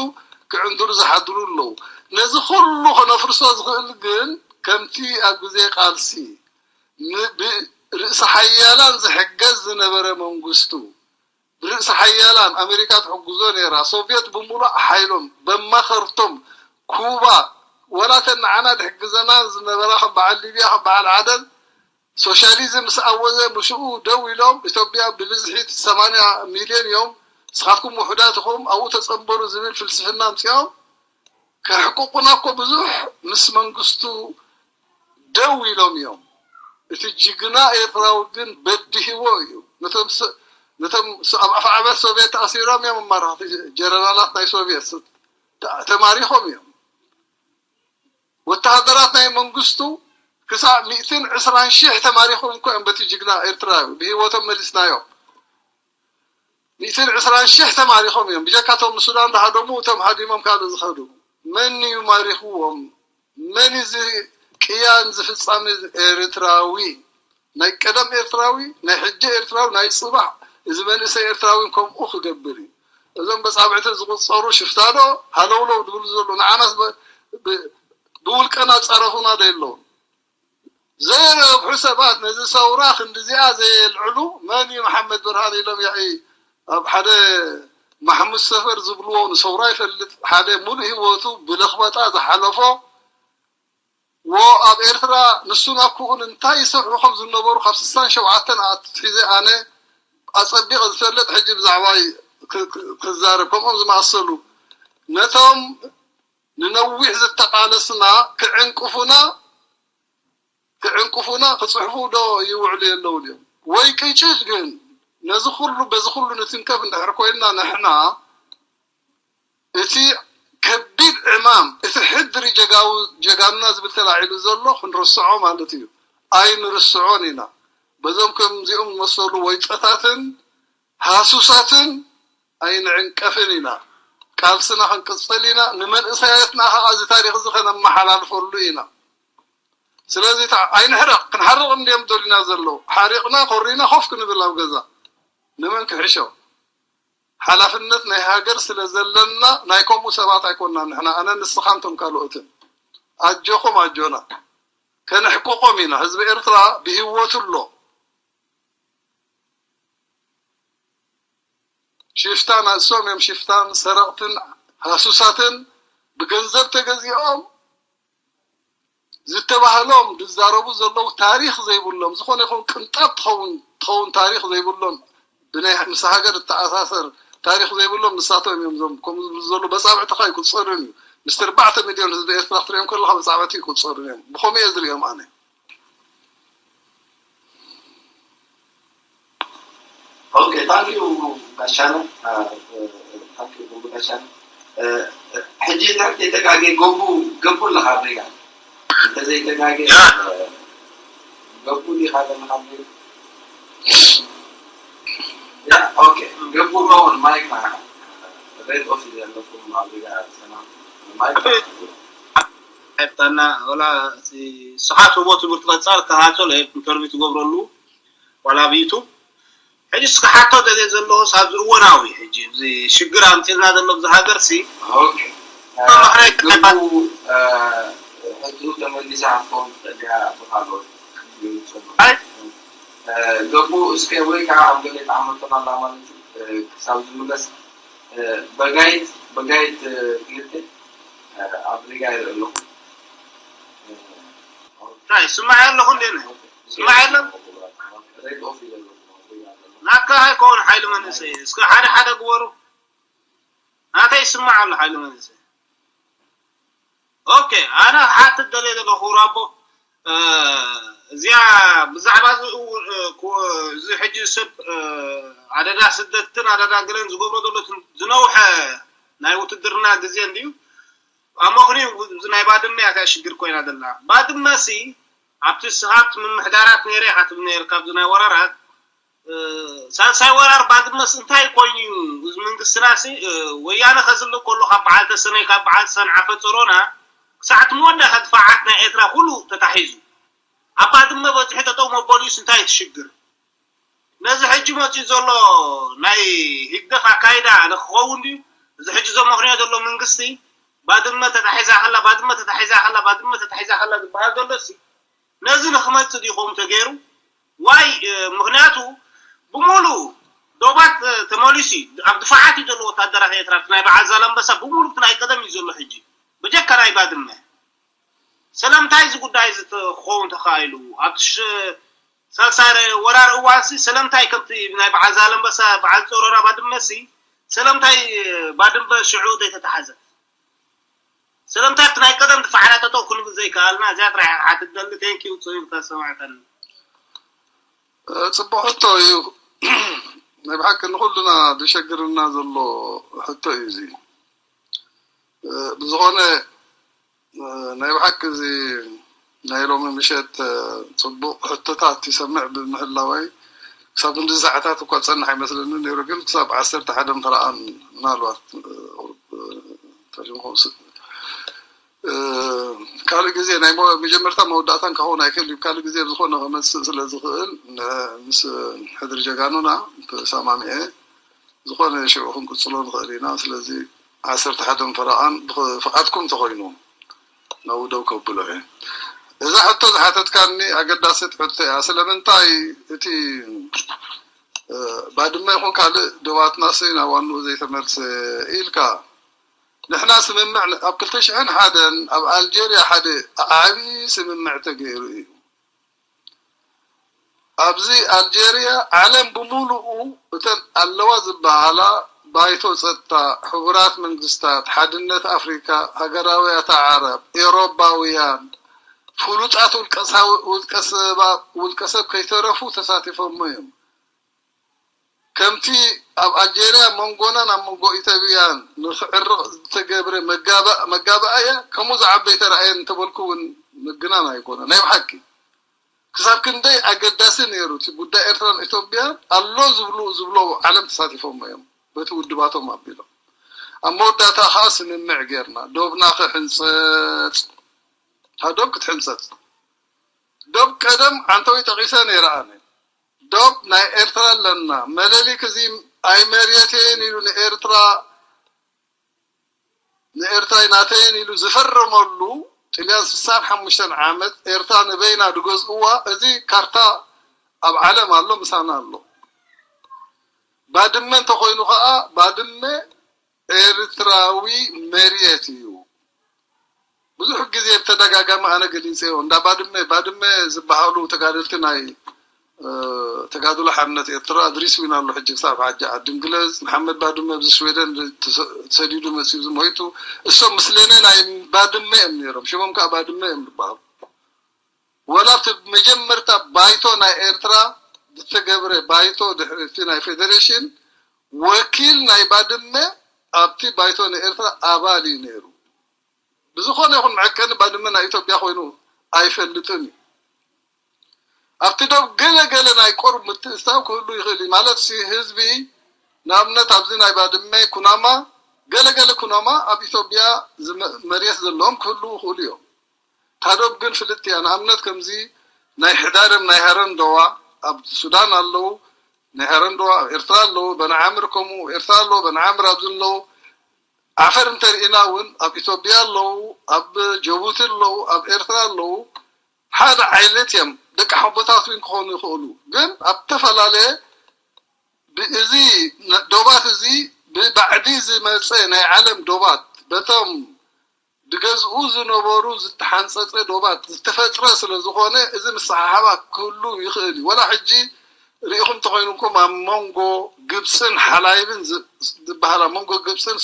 ክዕንድሩ ዝሓድሩ ኣለዉ። ነዚ ኩሉ ከነፍርሶ ዝኽእል ግን ከምቲ ኣብ ግዜ ቃልሲ ን-፣ ብርእሰ ሓያላን ዝሕገዝ ዝነበረ መንግስቱ፣ ብርእሲ ሓያላን ኣሜሪካ ትሕግዞ ነይራ። ሶቪየት ብምሉእ ሓይሎም በማኸርቶም ኩባ፣ ወላ ተን ንዓና ድሕግዘና ዝነበራ ከም በዓል ሊብያ፣ ከም በዓል ዓደን፣ ሶሻሊዝም ምስ ኣወዘ፣ ምስኡ ደው ኢሎም፣ ኢትዮጵያ ብብዝሒ ሰማንያ ሚልዮን እዮም፣ ንስኻትኩም ውሑዳት ኢኹም፣ ኣብኡ ተጸንበሩ ዝብል ፍልስፍና ኣምጺኦም ከሕቅቁና እኮ ብዙሕ ምስ መንግስቱ ደው ኢሎም እዮም። እቲ ጅግና ኤርትራዊ ግን በድህዎ እዩ። ነቶም ስ- ነቶም ስ- ኣብ ኣፍዓበት ሶቪየት ተኣሲሮም እዮም ኣማራኽቲ ጀነራላት ናይ ሶቪየት ስ- ተ- ተማሪኾም እዮም። ወተሃደራት ናይ መንግስቱ ክሳብ ሚእትን ዕስራን ሺሕ ተማሪኾም እኮ እዮም በቲ ጅግና ኤርትራዊ ብህይወቶም መሊስናዮም። ሚእትን ዕስራን ሺሕ ተማሪኾም እዮም። ብጀካቶም ንሱዳን ዝሃደሙ እቶም ሃዲሞም ካልእ ዝኸዱ መን እዩ ማሪኽዎም? መን እዚ ቅያን ዝፍጻሚ ኤርትራዊ? ናይ ቀደም ኤርትራዊ፣ ናይ ሕጂ ኤርትራዊ፣ ናይ ጽባሕ እዚ መንእሰይ ኤርትራዊ ከምኡ ክገብር እዩ። እዞም በጻብዕቲ ዝቁጸሩ ሽፍታ ዶ ሃለውለው ዝብሉ ዘሎ ንዓናስ ብ- ብ- ብውልቀና ጸረፉና ዶ የለውን? ዘይረብሑ ሰባት ነዚ ሰውራ ክንድዚኣ ዘየልዕሉ መን እዩ መሓመድ ብርሃን ኢሎም ያኢ ኣብ ሓደ ማሕሙድ ሰፈር ዝብልዎ ንሰውራ ይፈልጥ ሓደ ሙሉእ ህይወቱ ብለኽበጣ ዝሓለፎ ዎ ኣብ ኤርትራ ንሱን ኣኩኡን እንታይ ይሰርሑ ከም ዝነበሩ ካብ ስሳን ሸውዓተን ኣትሒዘ ኣነ ኣጸቢቐ ዝፈልጥ ሕጂ ብዛዕባይ ክዛረብ ከምኦም ዝመኣሰሉ ነቶም ንነዊሕ ዝተቓለስና ክዕንቅፉና ክዕንቅፉና ክጽሕፉ ዶ ይውዕሉ የለውን እዮም ወይ ቅጭት ግን ነዚ ኩሉ በዚ ኩሉ ንትንከፍ እንድሕር ኮይንና ንሕና እቲ ከቢድ ዕማም እቲ ሕድሪ ጀጋንና ዝብል ተላዒሉ ዘሎ ክንርስዖ ማለት እዩ ኣይንርስዖን ኢና በዞም ከምዚኦም ዝመሰሉ ወይጠታትን ሃሱሳትን ኣይንዕንቀፍን ኢና ቃልስና ክንቅጽል ኢና ንመንእሰያትና ከዓ እዚ ታሪክ እዚ ከነመሓላልፈሉ ኢና ስለዚ ኣይንሕረቕ ክንሓርቕ እንድዮም ደሊና ዘለዉ ሓሪቕና ኮሪና ኮፍ ክንብል ኣብ ገዛ ንመን ክሕሾ ሓላፍነት ናይ ሃገር ስለ ዘለና ናይ ከምኡ ሰባት ኣይኮና ንሕና ኣነ ንስኻን ቶም ካልኦትን ኣጆኹም ኣጆና ከነሕቅቆም ኢና ህዝቢ ኤርትራ ብህወቱ ኣሎ ሽፍታ ንሶም እዮም ሽፍታን ሰረቕትን ሃሱሳትን ብገንዘብ ተገዚኦም ዝተባህሎም ዝዛረቡ ዘለዉ ታሪኽ ዘይብሎም ዝኾነ ይኹን ቅንጣብ ትኸውን ትኸውን ታሪኽ ዘይብሎም ብናይ ምስ ሃገር እተኣሳሰር ታሪኽ ዘይብሎም ንሳቶም እዮም ዞም ከምኡ ዝብሉ ዘለዉ በፃብዕትኻ ኣይቁፀርን እዩ ምስቲ ኣርባዕተ ሚልዮን ህዝቢ ኤርትራ ክትሪኦም ከለኻ በፃብዕቲ ኣይቁፀሩን እዮም ብኸምኡ እየ ዝሪኦም ኣነ Okay, thank you, Gashana. Uh, uh, thank you, Gashana. Uh, ሕጂ እንተ ዘይተጋጌ ገቡ ገቡ ኣለኻ ኣበይካ እንተ ዘይተጋጌ ገቡ ዲኻ ዘለኻ ኣበይ ያ ኦኬ ገቡ ከውን ማይክ ሬድ ኦፍ ዘለኩም ኣበይካ ሰላም ማይክ ሕተና ወላ ስሓት ህቦ ትምህርቲ ቀጻል ከሃቶ ኢንተርቪው ትገብረሉ ዋላ ኣብ ዩቱብ ሕጂ እስከ ሓቶ ደልየ ዘለኹ ኣብዚ እወናዊ ሕጂ እዚ ሽግር ኣምፂልና ዘሎ ኣብዚ ሃገር ሲ ኦኬ መማህራይ ገቡ ሕቱ ተመሊሳ ክትከውን ትኽእል እያ ኣቶ ካሎት ገቡ እስከ ወይ ከዓ ኣብ ገለ ተኣመልከና ኣላ ማለት እዩ ክሳብ ዝምለስ በጋይት በጋይት ክልተ ኣብ ሪጋ ይርኢ ኣለኹ እንታይ ስማዕ ኣለኹ እንዴ ስማዕ የለን ናካ ኣይከውን ሓይሊ መንእሰይ እስከ ሓደ ሓደ ግበሩ ናተይ ይስማዕ ኣሎ ሓይሊ መንእሰይ ኦኬ ኣነ ክሓትት ደልየ ዘለኹ ክቡር ኣቦ እዚኣ ብዛዕባ እዚ ሕጂ ሰብ ኣደዳ ስደትን ኣደዳ ገለን ዝገብሮ ዘሎ ዝነውሐ ናይ ውትድርና ግዜ እንድዩ ኣመኽንዩ እዚ ናይ ባድመ እያ ሽግር ኮይና ዘላ ባድመ ሲ ኣብቲ ስሃብቲ ምምሕዳራት ነይረ ኢኻ ትብል ነይርካ ኣብዚ ናይ ወራራት ሳልሳይ ወራር ባድመስ እንታይ ኮይኑ እዩ እዚ መንግስትና ሲ ወያነ ከዝልእ ከሎ ካብ በዓል ተሰነይ ካብ በዓል ሰንዓፈ ጸሮና ክሳዕ እቲ መወዳእታ ድፋዓት ናይ ኤርትራ ኩሉ ተታሒዙ ኣብ ባድመ በጺሑ ጠጠው መበሊኡስ እንታይ ትሽግር ነዚ ሕጂ መጺኡ ዘሎ ናይ ህግደፍ ኣካይዳ ንክኸውን ድዩ እዚ ሕጂ ዘመኽንዮ ዘሎ መንግስቲ ባድመ ተታሒዛ ከላ ባድመ ተታሒዛ ከላ ባድመ ተታሒዛ ከላ ዝበሃል ዘሎ ሲ ነዚ ንክመጽእ ድዩ ከምኡ ተገይሩ ዋይ ምክንያቱ ብሙሉ ዶባት ተመሊሱ እዩ። ኣብ ድፋዓት እዩ ዘሎ ወታደራት ኤርትራ። ናይ በዓል ዛላምበሳ ብምሉእ ናይ ቀደም እዩ ዘሎ ሕጂ፣ ብጀካ ናይ ባድመ። ስለምንታይ እዚ ጉዳይ እዚ ክኸውን ተኻኢሉ? ኣብቲ ሳልሳይ ወራር እዋንሲ ስለምንታይ ከምቲ ናይ በዓል ዛላምበሳ፣ በዓል ጸሮራ ባድመሲ ስለምንታይ ባድመ ሽዑ ዘይተታሓዘት? ስለምንታይ ኣብቲ ናይ ቀደም ድፋዓና ጠጠው ክንብል ዘይከኣልና? እዚኣ ጥራሕ ሓትት ደሊ። ቴንኪዩ ጽዩን ተሰማዕተኒ። ጽቡቅ ሕቶ እዩ። ናይ ብሓቂ ንኩሉና ዝሸግርና ዘሎ ሕቶ እዩ እዚ። ብዝኾነ ናይ ብሓቂ እዚ ናይ ሎሚ ምሸት ጽቡቕ ሕቶታት ይሰምዕ ብምህላወይ ክሳብ ክንዲ ሰዓታት እኳ ዝጸንሕ ኣይመስለኒ ነይሩ፣ ግን ክሳብ ዓሰርተ ሓደን ፈረቓን ምናልባት ካልእ ግዜ ናይ መጀመርታ መወዳእታን ክኸውን ኣይክእል እዩ። ካልእ ግዜ ዝኾነ ክመጽእ ስለ ዝኽእል ምስ ሕድሪ ጀጋኑና ተሰማሚዐ ዝኾነ ሽዑ ክንቅጽሎ ንኽእል ኢና። ስለዚ ዓሰርተ ሓደን ፈረቓን ብፍቓድኩም ተኾይኑ ናብኡ ደው ከብሎ እየ። እዛ ሕቶ ዝሓተትካኒ ኣገዳሲት ሕቶ እያ። ስለምንታይ እቲ ባድመ ይኹን ካልእ ዶባትና ስኢና ዋንኡ ዘይተመልሰ ኢልካ? ንሕና ስምምዕ ኣብ ክልተ ሽሕን ሓደን ኣብ ኣልጀርያ ሓደ ዓብዪ ስምምዕ ተገይሩ እዩ። ኣብዚ ኣልጀርያ ዓለም ብምሉኡ እተን ኣለዋ ዝበሃላ ባይቶ ጸጥታ፣ ሕቡራት መንግስታት፣ ሓድነት ኣፍሪካ፣ ሃገራውያት ዓረብ፣ ኤሮባውያን፣ ፍሉጣት ውልቀሰብ ከይተረፉ ተሳቲፎሞ እዮም። ከምቲ ኣብ ኣልጀርያ መንጎናን ኣብ መንጎ ኢትዮጵያን ንኽዕርቕ ዝተገብረ መጋባእያ ከምኡ ዝዓበይ ተራእየ እንተበልኩ እውን ምግናን ኣይኮነ። ናይ ብሓቂ ክሳብ ክንደይ ኣገዳሲ ነይሩ እቲ ጉዳይ ኤርትራን ኢትዮጵያን ኣሎ ዝብሉ ዝብሎ ዓለም ተሳቲፎሞ እዮም በቲ ውድባቶም ኣቢሎም። ኣብ መወዳእታ ከዓ ስምምዕ ጌርና ዶብና ክሕንፀፅ ዶብ ክትሕንፀፅ ዶብ ቀደም ዓንተዊ ጠቂሰ ነይረ ኣነ። ዶብ ናይ ኤርትራ ኣለና መለሊክ እዚ ኣይመርየቴን ኢሉ ንኤርትራ ንኤርትራ ናተይን ኢሉ ዝፈረመሉ ጥልያን ስሳን ሓሙሽተን ዓመት ኤርትራ ንበይና ድገዝእዋ እዚ ካርታ ኣብ ዓለም ኣሎ ምሳና ኣሎ። ባድመ እንተኮይኑ ከዓ ባድመ ኤርትራዊ መርየት እዩ። ብዙሕ ግዜ ብተደጋጋሚ ኣነ ገሊፀዮ እንዳ ባድመ ባድመ ዝበሃሉ ተጋደልቲ ናይ ተጋድሎ ሓርነት ኤርትራ እድሪስ ዊን ኣሎ ሕጂ ክሳብ ሓጂ ዓዲ እንግለዝ መሓመድ ባድመ ኣብዚ ስዌደን ተሰዲዱ መፅዩ ዝሞይቱ እሶም ምስለነ ናይ ባድመ እዮም ነይሮም ሽሞም ከዓ ባድመ እዮም ዝበሃሉ። ወላ ኣብቲ መጀመርታ ባይቶ ናይ ኤርትራ ዝተገብረ ባይቶ ድሕሪ እቲ ናይ ፌዴሬሽን ወኪል ናይ ባድመ ኣብቲ ባይቶ ንኤርትራ ኣባል እዩ ነይሩ። ብዝኾነ ይኹን መዐቀኒ ባድመ ናይ ኢትዮጵያ ኮይኑ ኣይፈልጥን እዩ። ኣብቲ ዶብ ገለ ገለ ናይ ቁሩብ ምትእስሳብ ክህሉ ይኽእል እዩ ማለት ሲ ህዝቢ ንኣብነት ኣብዚ ናይ ባድመ ኩናማ ገለ ገለ ኩናማ ኣብ ኢትዮጵያ መሬት ዘለዎም ክህልዉ ይኽእሉ እዮም። ታዶብ ግን ፍልጥ እያ። ንኣብነት ከምዚ ናይ ሕዳርም ናይ ሃረንደዋ ኣብ ሱዳን ኣለዉ፣ ናይ ሃረንደዋ ኣብ ኤርትራ ኣለዉ፣ በንዓምር ከምኡ ኤርትራ ኣለዉ፣ በንዓምር ኣብዚ ኣለዉ። ዓፈር እንተርኢና እውን ኣብ ኢትዮጵያ ኣለዉ፣ ኣብ ጀቡቲ ኣለዉ፣ ኣብ ኤርትራ ኣለዉ። ሓደ ዓይነት እዮም። ደቂ ሓቦታት እውን ክኾኑ ይኽእሉ፣ ግን ኣብ ተፈላለየ ብእዚ ዶባት እዚ ብባዕዲ ዝመፀ ናይ ዓለም ዶባት በቶም ድገዝኡ ዝነበሩ ዝተሓንፀፀ ዶባት ዝተፈጥረ ስለ ዝኾነ እዚ ምስሓሓባ ክህሉ ይኽእል እዩ። ወላ ሕጂ ርኢኹም ተኾይኑኩም ኣብ መንጎ ግብፅን ሓላይብን ዝበሃል ኣብ መንጎ ግብፅን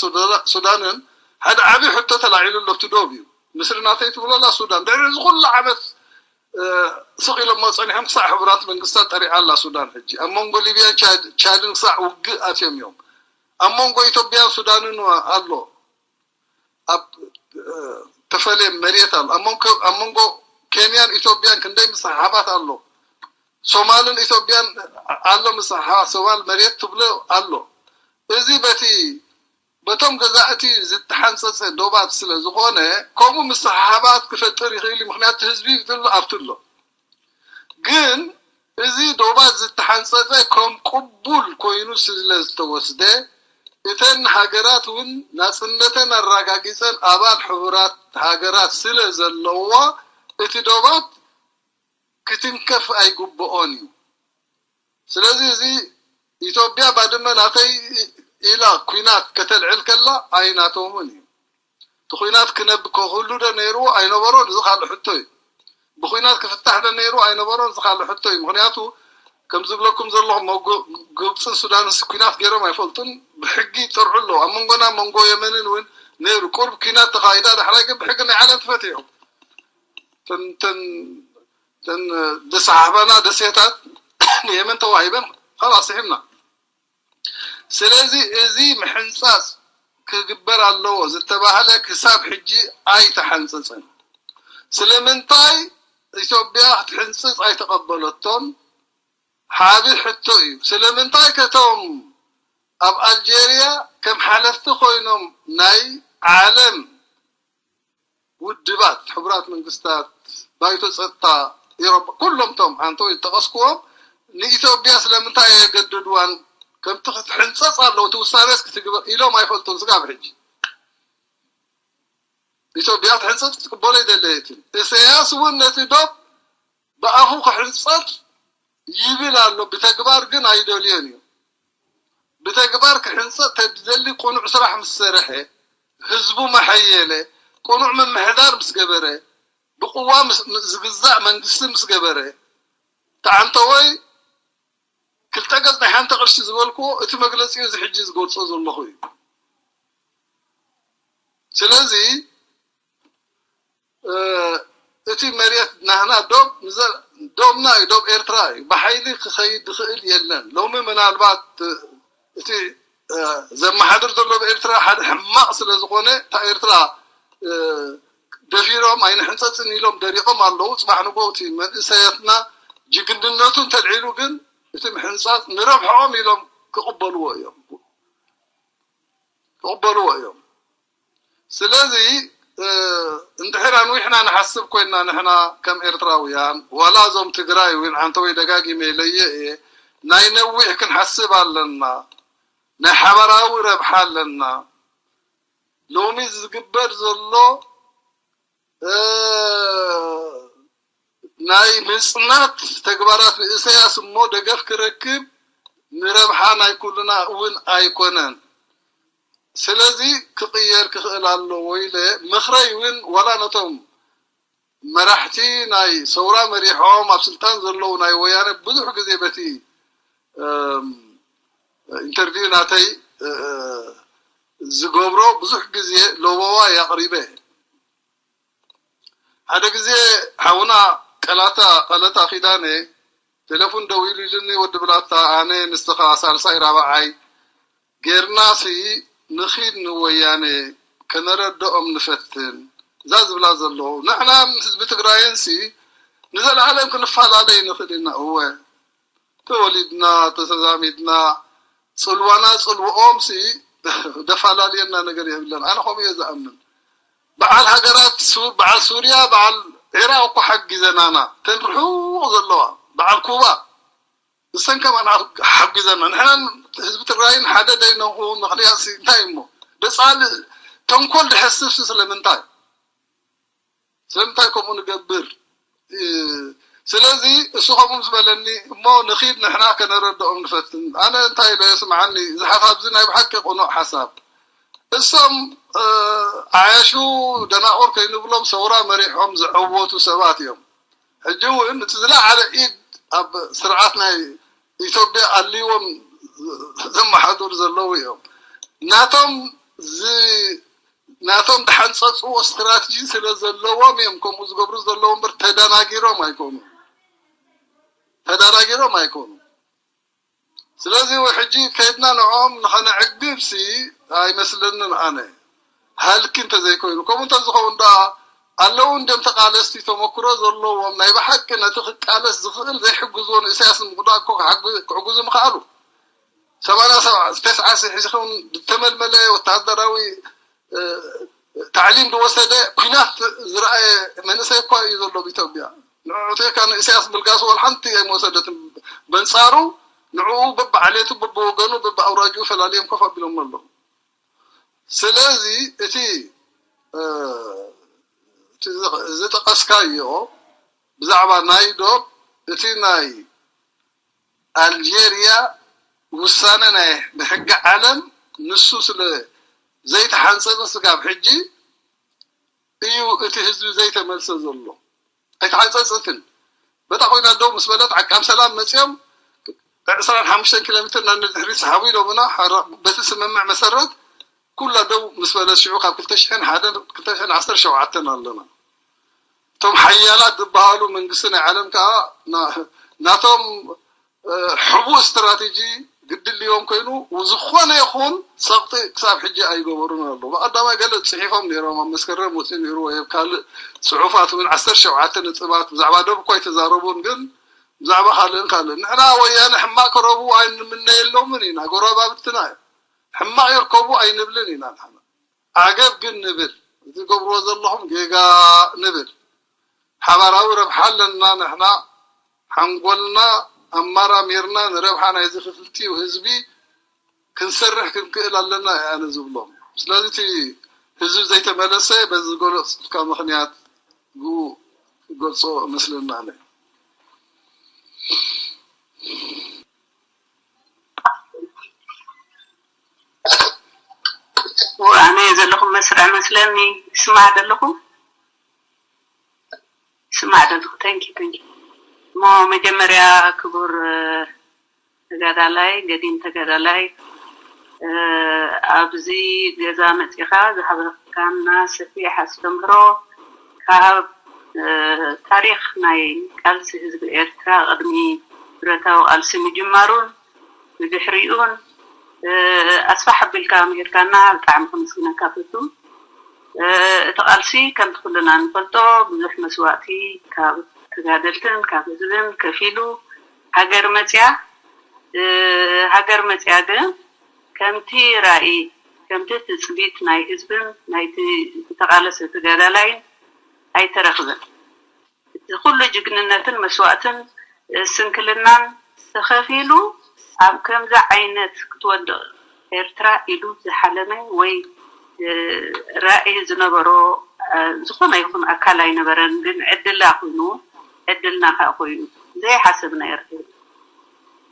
ሱዳንን ሓደ ዓብዪ ሕቶ ተላዒሉ ኣሎ። እቲ ዶብ እዩ ምስሪ ናተይ ትብለላ ሱዳን ድሕሪ እዚ ኩሉ ዓመት ስቕ ኢሎሞ ፀኒሖም ክሳዕ ሕቡራት መንግስታት ጠሪዓ ኣላ ሱዳን ሕጂ ኣብ መንጎ ሊብያን ቻድን ክሳዕ ውግእ ኣትዮም እዮም። ኣብ መንጎ ኢትዮጵያን ሱዳንን ኣሎ ኣብ ተፈለየ መሬት ኣሎ ኣብ መንጎ ኬንያን ኢትዮጵያን ክንደይ ምስሕሓባት ኣሎ። ሶማልን ኢትዮጵያን ኣሎ ምስሕሓባት ሶማል መሬት ትብሎ ኣሎ። እዚ በቲ በቶም ገዛእቲ ዝተሓንፀፀ ዶባት ስለ ዝኾነ ከምኡ ምስሕሓባት ክፈጥር ይኽእል እዩ። ምክንያቱ ህዝቢ ዝብሉ ኣብቲ ኣሎ። ግን እዚ ዶባት ዝተሓንፀፀ ከም ቅቡል ኮይኑ ስለ ዝተወስደ እተን ሃገራት እውን ናፅነተን ኣረጋጊፀን ኣባል ሕቡራት ሃገራት ስለ ዘለዋ እቲ ዶባት ክትንከፍ ኣይግብኦን እዩ። ስለዚ እዚ ኢትዮጵያ ባድመ ናተይ ኢላ ኩናት ከተልዕል ከላ ኣይናቶምን እዩ። እቲ ኩናት ክነብ ከህሉ ዶ ነይርዎ ኣይነበሮን? እዚ ካልእ ሕቶ እዩ። ብኩናት ክፍታሕ ዶ ነይርዎ ኣይነበሮን? እዚ ካልእ ሕቶ እዩ። ምክንያቱ ከም ዝብለኩም ዘለኹም ግብፅን ሱዳንስ ኩናት ገይሮም ኣይፈልጡን። ብሕጊ ይፀርዑ ኣለዉ። ኣብ መንጎና መንጎ የመንን እውን ነይሩ ቁርብ ኩናት ተኻይዳ፣ ዳሕራይ ግን ብሕጊ ናይ ዓለም ተፈትሑ። ተን ተን ተን ዝሰሓሕባና ደሴታት ንየመን ተዋሂበን፣ ኸላስ ስሒብና። ስለዚ እዚ ምሕንፃፅ ክግበር ኣለዎ ዝተባህለ ክሳብ ሕጂ ኣይተሓንፀፀን። ስለምንታይ ኢትዮጵያ ክትሕንፅፅ ኣይተቐበለቶን? ሓቢ ሕቶ እዩ። ስለምንታይ ከቶም ኣብ ኣልጀርያ ከም ሓለፍቲ ኮይኖም ናይ ዓለም ውድባት፣ ሕቡራት መንግስታት፣ ባይቶ ፀጥታ ኤሮጳ፣ ኩሎም ቶም ኣንተው ይጠቐስኩዎም ንኢትዮጵያ ስለምንታይ ኣየገደድዋን? ከምቲ ክትሕንፀፅ ኣለዎ፣ እቲ ውሳኔስ ክትግበር ኢሎም ኣይፈልጡን። ስጋብ ሕጂ ኢትዮጵያ ክትሕንፀፅ ክትቅበሎ ኣይደለየትን። ኢሳያስ እውን ነቲ ዶብ ብኣፉ ክሕንፀፅ ይብል ኣሎ፣ ብተግባር ግን ኣይደልዮን እዩ። ብተግባር ክሕንፀፅ ተድዘሊ ቁኑዕ ስራሕ ምስ ሰረሐ፣ ህዝቡ መሐየለ፣ ቁኑዕ ምምሕዳር ምስ ገበረ፣ ብቅዋ ምስ- ምስ ዝግዛእ መንግስቲ ምስ ገበረ፣ ተዓንተወይ ክልተ ገፅ ናይ ሓንቲ ቅርሺ ዝበልክዎ እቲ መግለፂ እዚ ሕጂ ዝገልፆ ዘለኹ እዩ። ስለዚ እቲ መሬት ናህና ዶብ ዶብና እዩ፣ ዶብ ኤርትራ እዩ። ብሓይሊ ክኸይድ ዝኽእል የለን። ሎሚ ምናልባት እቲ ዘመሓድር ዘሎ ብኤርትራ ሓደ ሕማቕ ስለ ዝኾነ እታ ኤርትራ ደፊሮም ኣይንሕንፀፅን ኢሎም ደሪቖም ኣለዉ። ፅባሕ ንጎ እቲ መንእሰያትና ጅግንነቱ እንተልዒሉ ግን እቲ ምሕንፃፅ ንረብሕኦም ኢሎም ክቕበልዎ እዮም። ክቕበልዎ እዮም። ስለዚ እንድሕር ኣንዊሕና ንሓስብ ኮይንና ንሕና ከም ኤርትራውያን ዋላ እዞም ትግራይ እውን ዓንተወይ ደጋጊመ ኢለየ እየ ናይ ነዊሕ ክንሓስብ ኣለና። ናይ ሓበራዊ ረብሓ ኣለና። ሎሚ ዝግበር ዘሎ ናይ ምፅናት ተግባራት ንእሰያስ እሞ ደገፍ ክረክብ ንረብሓ ናይ ኩልና እውን ኣይኮነን። ስለዚ ክቕየር ክኽእል ኣለዎ ኢለ ምኽረይ እውን ዋላ ነቶም መራሕቲ ናይ ሰውራ መሪሖም ኣብ ስልጣን ዘለዉ ናይ ወያነ ብዙሕ ግዜ በቲ ኢንተርቪው ናተይ ዝገብሮ ብዙሕ ግዜ ለበዋ የቕሪበ። ሓደ ግዜ ሓውና ቀላታ ቀለታ ኪዳነ ቴሌፎን ደዊሉ ኢሉኒ፣ ወዲ ብላታ ኣነ ንስኻ ሳልሳይ ራብዓይ ጌርናሲ ንኺድ ንወያነ ከነረድኦም ንፈትን። እዛ ዝብላ ዘለዉ ንሕናን ህዝቢ ትግራይንሲ ንዘለዓለም ክንፈላለ ይንኽእል ኢና። እወ ተወሊድና ተተዛሚድና ፅልዋና ፅልውኦም ሲ ደፋላልየና ነገር የብለን። ኣነ ከምኡ እየ ዝኣምን። በዓል ሃገራት ሱ- በዓል ሱርያ በዓል ዒራቅ እኮ ሓጊዘናና ተን ርሑቅ ዘለዋ በዓል ኩባ እሰን ከማን ሓ- ሓጊዘና ንሕናን ህዝቢ ትግራይን ሓደ ደይነኹ ምክንያት ሲ እንታይ እሞ ደፃል ተንኮል ድሕስብ ሲ ስለምንታይ ስለምንታይ ከምኡ ንገብር? ስለዚ እሱ ከምኡ ምስ በለኒ እሞ ንኺድ ንሕና ከነረድኦም ንፈትን። ኣነ እንታይ ኢለ ስምዓኒ፣ እዚ ሓሳብ እዚ ናይ ብሓቂ ቅኑዕ ሓሳብ። እሶም ዓያሹ ደናቑር ከይንብሎም ሰውራ መሪሖም ዝዐወቱ ሰባት እዮም። ሕጂ እውን እቲ ዝለዓለ ኢድ ኣብ ስርዓት ናይ ኢትዮጵያ ኣልዎም ዘመሓድሩ ዘለዉ እዮም። ናቶም ዝ ናቶም ዝሓንፀፅዎ ስትራትጂ ስለ ዘለዎም እዮም ከምኡ ዝገብሩ ዘለዉ እምበር ተደናጊሮም ኣይኮኑ ተደናጊሮም ኣይኮኑ። ስለዚ ሕጂ ከይድና ንዕኦም ንኸነዕግብ ሲ ኣይመስለንን ኣነ ሃልኪ እንተዘይኮይኑ ከምኡ እንተዝኸውን ደኣ ኣለዉ እንድም ተቃለስቲ ተመክሮ ዘለዎም ናይ ብሓቂ ነቲ ክቃለስ ዝኽእል ዘይሕግዝዎ ንእሳያስ ንምጉዳእ እኮ ክሕግዙ ምኽኣሉ። ሰማንያ ሰብዓ ተስዓ ሽሕ ዝኸውን ዝተመልመለ ወታደራዊ ታዕሊም ዝወሰደ ኩናት ዝረኣየ መንእሰይ እኳ እዩ ዘሎ ብኢትዮጵያ። ንዑ ቴካ ንእስያስ ብልጋስ ወላ ሓንቲ ኣይመወሰደትን። በንፃሩ ንዕኡ በብዓሌቱ በብወገኑ በብኣውራጅኡ ፈላልዮም ኮፍ ኣቢሎም ኣለዉ። ስለዚ እቲ ዝጠቐስካዮ ብዛዕባ ናይ ዶብ እቲ ናይ ኣልጀርያ ውሳነ ናይ ብሕጊ ዓለም ንሱ ስለ ዘይተሓንፀፀ ስጋብ ሕጂ እዩ እቲ ህዝቢ ዘይተመልሰ ዘሎ። ኣይተሓንፀፀትን። በታ ኮይና ደው ምስ በለት ዓቃብ ሰላም መፅኦም ዕስራን ሓሙሽተን ኪሎ ሜትር ናብ ንድሕሪት ሰሓቡ ኢሎምና። በቲ ስምምዕ መሰረት ኩላ ደው ምስ በለት ሽዑ ካብ ክልተ ሽሕን ሓደን ክልተ ሽሕን ዓሰርተ ሸውዓተን ኣለና። እቶም ሓያላት ዝበሃሉ መንግስቲ ናይ ዓለም ከዓ ናቶም ሕቡእ ስትራቴጂ ግድልዮም ኮይኑ ዝኾነ ይኹን ሰቕጢ ክሳብ ሕጂ ኣይገበሩን ኣለዉ። ብቐዳማይ ገለ ፅሒፎም ነይሮም ኣብ መስከረም ወፂኡ ነይሩ ወይ ኣብ ካልእ ፅሑፋት እውን ዓሰርተ ሸውዓተ ነጥባት ብዛዕባ ደብ እኳ ኣይተዛረቡን ግን ብዛዕባ ካልእን ካልእን ንሕና ወያነ ሕማቕ ክረቡ ኣይንምነየሎምን ኢና። ጎረባብትና እዮም። ሕማቕ ይርከቡ ኣይንብልን ኢና ንሕና። ዓገብ ግን ንብል። እዚ ገብርዎ ዘለኹም ጌጋ ንብል። ሓባራዊ ረብሓ ኣለና ንሕና ሓንጎልና ኣማራሚርና ንረብሓ ናይዚ ክፍልቲኡ ህዝቢ ክንሰርሕ ክንክእል ኣለና እየ ኣነ ዝብሎም። ስለዚ እቲ ህዝቢ ዘይተመለሰ በዚ ዝገለፅካ ምኽንያት ብኡ ክገልፆ እመስለኒ ኣነ። ኣነ ዘለኹ መስርዕ መስለኒ ይስማዕ ዘለኹ ይስማዕ ዘለኹ። Thank you, thank you. እሞ መጀመርያ ክቡር ተጋዳላይ፣ ገዲም ተጋዳላይ፣ ኣብዚ ገዛ መፂኻ ዝሃበካና ሰፊሕ ኣስተምህሮ ካብ ታሪክ ናይ ቃልሲ ህዝቢ ኤርትራ ቅድሚ ብረታዊ ቃልሲ ምጅማሩን ብድሕሪኡን ኣስፋሕ ኣቢልካ ምሂርካና ብጣዕሚ ከመስግነካ ፈቱ። እቲ ቃልሲ ከምቲ ኩልና ንፈልጦ ብዙሕ መስዋእቲ ካብ ተጋደልትን ካብ ህዝብን ከፊሉ ሃገር መፅያ። ሃገር መፅያ ግን ከምቲ ራኢ ከምቲ ትፅቢት ናይ ህዝብን ናይቲ ዝተቃለሰ ተጋዳላይን ኣይተረኽበን። እዚ ኩሉ ጅግንነትን መስዋእትን ስንክልናን ተኸፊሉ ኣብ ከምዚ ዓይነት ክትወድቕ ኤርትራ ኢሉ ዝሓለመ ወይ ራኢ ዝነበሮ ዝኾነ ይኹን ኣካል ኣይነበረን። ግን ዕድላ ኮይኑ ዕድልና ከዓ ኮይኑ ዘይሓሰብና ኤርትራ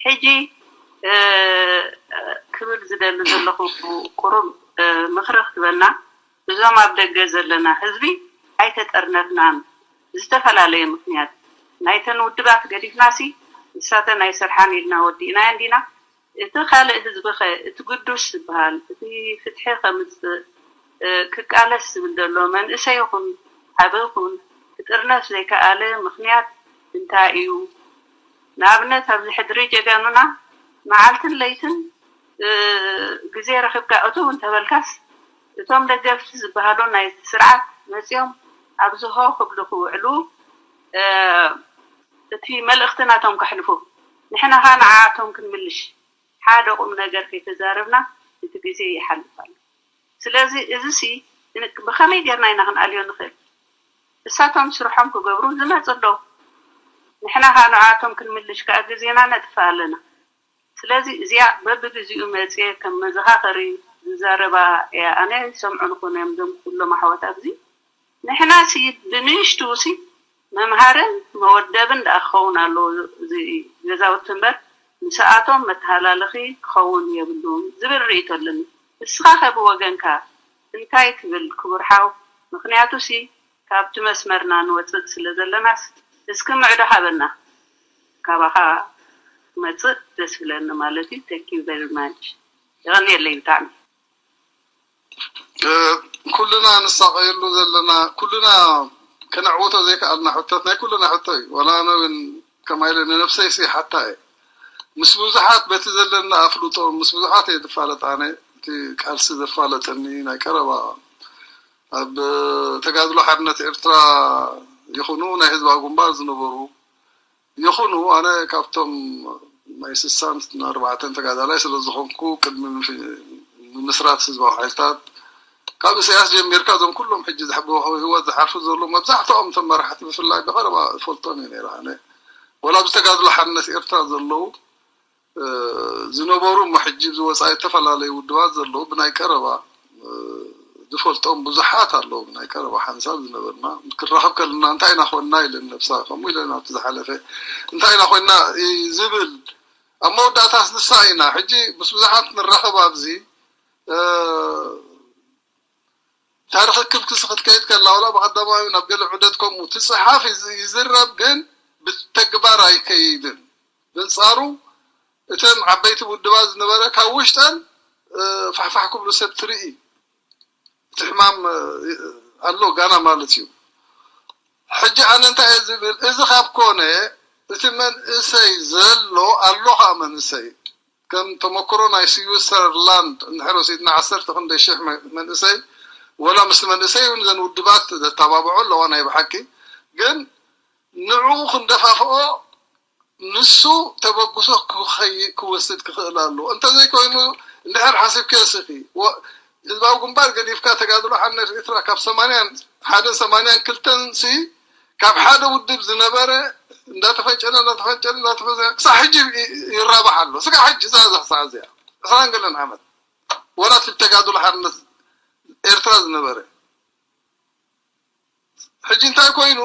ሕጂ ክብል ዝደሊ ዘለኹ ቁሩብ ምኽሪ ክትበና እዞም ኣብ ደገ ዘለና ህዝቢ ኣይተጠርነፍናን ብዝተፈላለየ ምኽንያት ናይተን ውድባት ገዲፍናሲ ንሳተን ኣይሰርሓን ኢልና ወዲእናየን ዲና እቲ ካልእ ህዝቢ ኸ እቲ ግዱስ ዝበሃል እቲ ፍትሒ ኸምፅእ ክቃለስ ዝብል ዘሎ መንእሰይ ይኹን ዓቢ ይኹን ክጥርነፍ ዘይከኣለ ምኽንያት እንታይ እዩ? ንኣብነት ኣብዚ ሕድሪ ጀጋኑና መዓልትን ለይትን ግዜ ረኺብካ እትው እንተበልካስ እቶም ደገፍቲ ዝበሃሉ ናይቲ ስርዓት መፂኦም ኣብዚ ሆ ክብሉ ክውዕሉ እቲ መልእኽቲ ናቶም ከሕልፉ ንሕና ኸዓ ንዓኣቶም ክንምልሽ ሓደ ቁም ነገር ከይተዛረብና እቲ ግዜ ይሓልፍ ኣሎ። ስለዚ እዚሲ ብኸመይ ጌርና ኢና ክንኣልዮ ንኽእል? እሳቶም ስርሖም ክገብሩ ዝመፁ ኣለዉ። ንሕና ከዓ ንዓኣቶም ክንምልሽ ከዓ ግዜና ነጥፍእ ኣለና። ስለዚ እዚኣ በብግዚኡ መፅየ ከም መዘኻኸሪ ዝዛረባ እያ። ኣነ ይሰምዑ ንኾኑ እዮም እዞም ኩሎም ኣሕዋት ኣብዚ። ንሕናሲ ብንእሽትኡሲ መምሃርን መወደብን ደኣ ክኸውን ኣለዎ እዚ ገዛውቲ እምበር ምስኣቶም መተሃላለኺ ክኸውን የብሉን ዝብል ርእይቶ ኣለኒ። ንስኻ ከ ብወገንካ እንታይ ትብል ክቡር ሓው? ምኽንያቱሲ ካብቲ መስመርና ንወፅእ ስለ ዘለናስ እስኪ ምዕዶ ሃበና። ካባኻ ክመፅእ ደስ ይብለኒ ማለት እዩ። Thank you very much። የቐንየለይ ብጣዕሚ። ኩልና ንሳቐየሉ ዘለና ኩልና ከነዕውቶ ዘይከኣልና ሕቶት ናይ ኩልና ሕቶ እዩ። ዋላ ኣነ እውን ከማይ ኢለ ንነብሰይ ሲ ሓታ እየ ምስ ብዙሓት በቲ ዘለና ኣፍልጦ ምስ ብዙሓት እየ ዝፋለጥ። ኣነ እቲ ቃልሲ ዘፋለጠኒ ናይ ቀረባ ኣብ ተጋድሎ ሓርነት ኤርትራ ይኹኑ ናይ ህዝባዊ ግንባር ዝነበሩ ይኹኑ ኣነ ካብቶም ናይ ስሳን ኣርባዕተን ተጋዳላይ ስለ ዝኾንኩ ቅድሚ ምምስራት ህዝባዊ ሓይልታት ካብ ኢሳያስ ጀሚርካ እዞም ኩሎም ሕጂ ዝሕበ ህይወት ዝሓልፉ ዘለዉ መብዛሕትኦም እቶም መራሕቲ ብፍላይ ብቐረባ እፈልጦም እየ ነይረ ኣነ ወላ ኣብዚ ተጋድሎ ሓርነት ኤርትራ ዘለዉ ዝነበሩ እሞ ሕጂ ኣብዚ ወፃኢ ዝተፈላለዩ ውድባት ዘለዉ ብናይ ቀረባ ዝፈልጦም ብዙሓት ኣለዉ ናይ ቀረባ ሓንሳብ ዝነበርና ክራኸብ ከለና እንታይ ኢና ኮንና ኢለን ነብሳ ከምኡ ኢለን ኣብቲ ዝሓለፈ እንታይ ኢና ኮይና ዝብል ኣብ መወዳእታስ ንሳ ኢና። ሕጂ ምስ ብዙሓት ንራኸብ ኣብዚ ታሪኽ ክብክስ ክትከይድ ከላ ዋላ ብቐዳማዊ ናብ ገለ ዑደት ከምኡ ትፅሓፍ ይዝረብ፣ ግን ብተግባር ኣይከይድን። ብንፃሩ እተን ዓበይቲ ውድባት ዝነበረ ካብ ውሽጠን ፋሕፋሕ ክብሉ ሰብ ትርኢ። እቲ ሕማም ኣሎ ጋና ማለት እዩ። ሕጂ ኣነ እንታይ እየ ዝብል፣ እዚ ካብ ኮነ እቲ መንእሰይ ዘሎ ኣሎ ከዓ መንእሰይ ከም ተመክሮ ናይ ስዊሰርላንድ እንድሕር ወሲድና ዓሰርተ ክንደይ ሽሕ መንእሰይ ወላ ምስ መንእሰይ እውን ዘን ውድባት ዘተባብዖ ኣለዋ ናይ ብሓቂ። ግን ንዕኡ ክንደፋፍኦ ንሱ ተበግሶ ክወስድ ክኽእል ኣለዎ። እንተዘይኮይኑ እንድሕር ሓሲብክዮ ስኺ ህዝባዊ ግንባር ገዲፍካ ተጋድሎ ሓርነት ኤርትራ ካብ ሰማንያን ሓደ ሰማንያን ክልተን ሲ ካብ ሓደ ውድብ ዝነበረ እንዳተፈንጨለ እንዳተፈንጨለ እንዳተፈንጨለ ክሳብ ሕጂ ይራባሕ ኣሎ። ስጋ ሕጂ እዛ እዛ ሰዓት እዚኣ ዕስራን ገለን ዓመት ወላ እቲ ተጋድሎ ሓርነት ኤርትራ ዝነበረ ሕጂ እንታይ ኮይኑ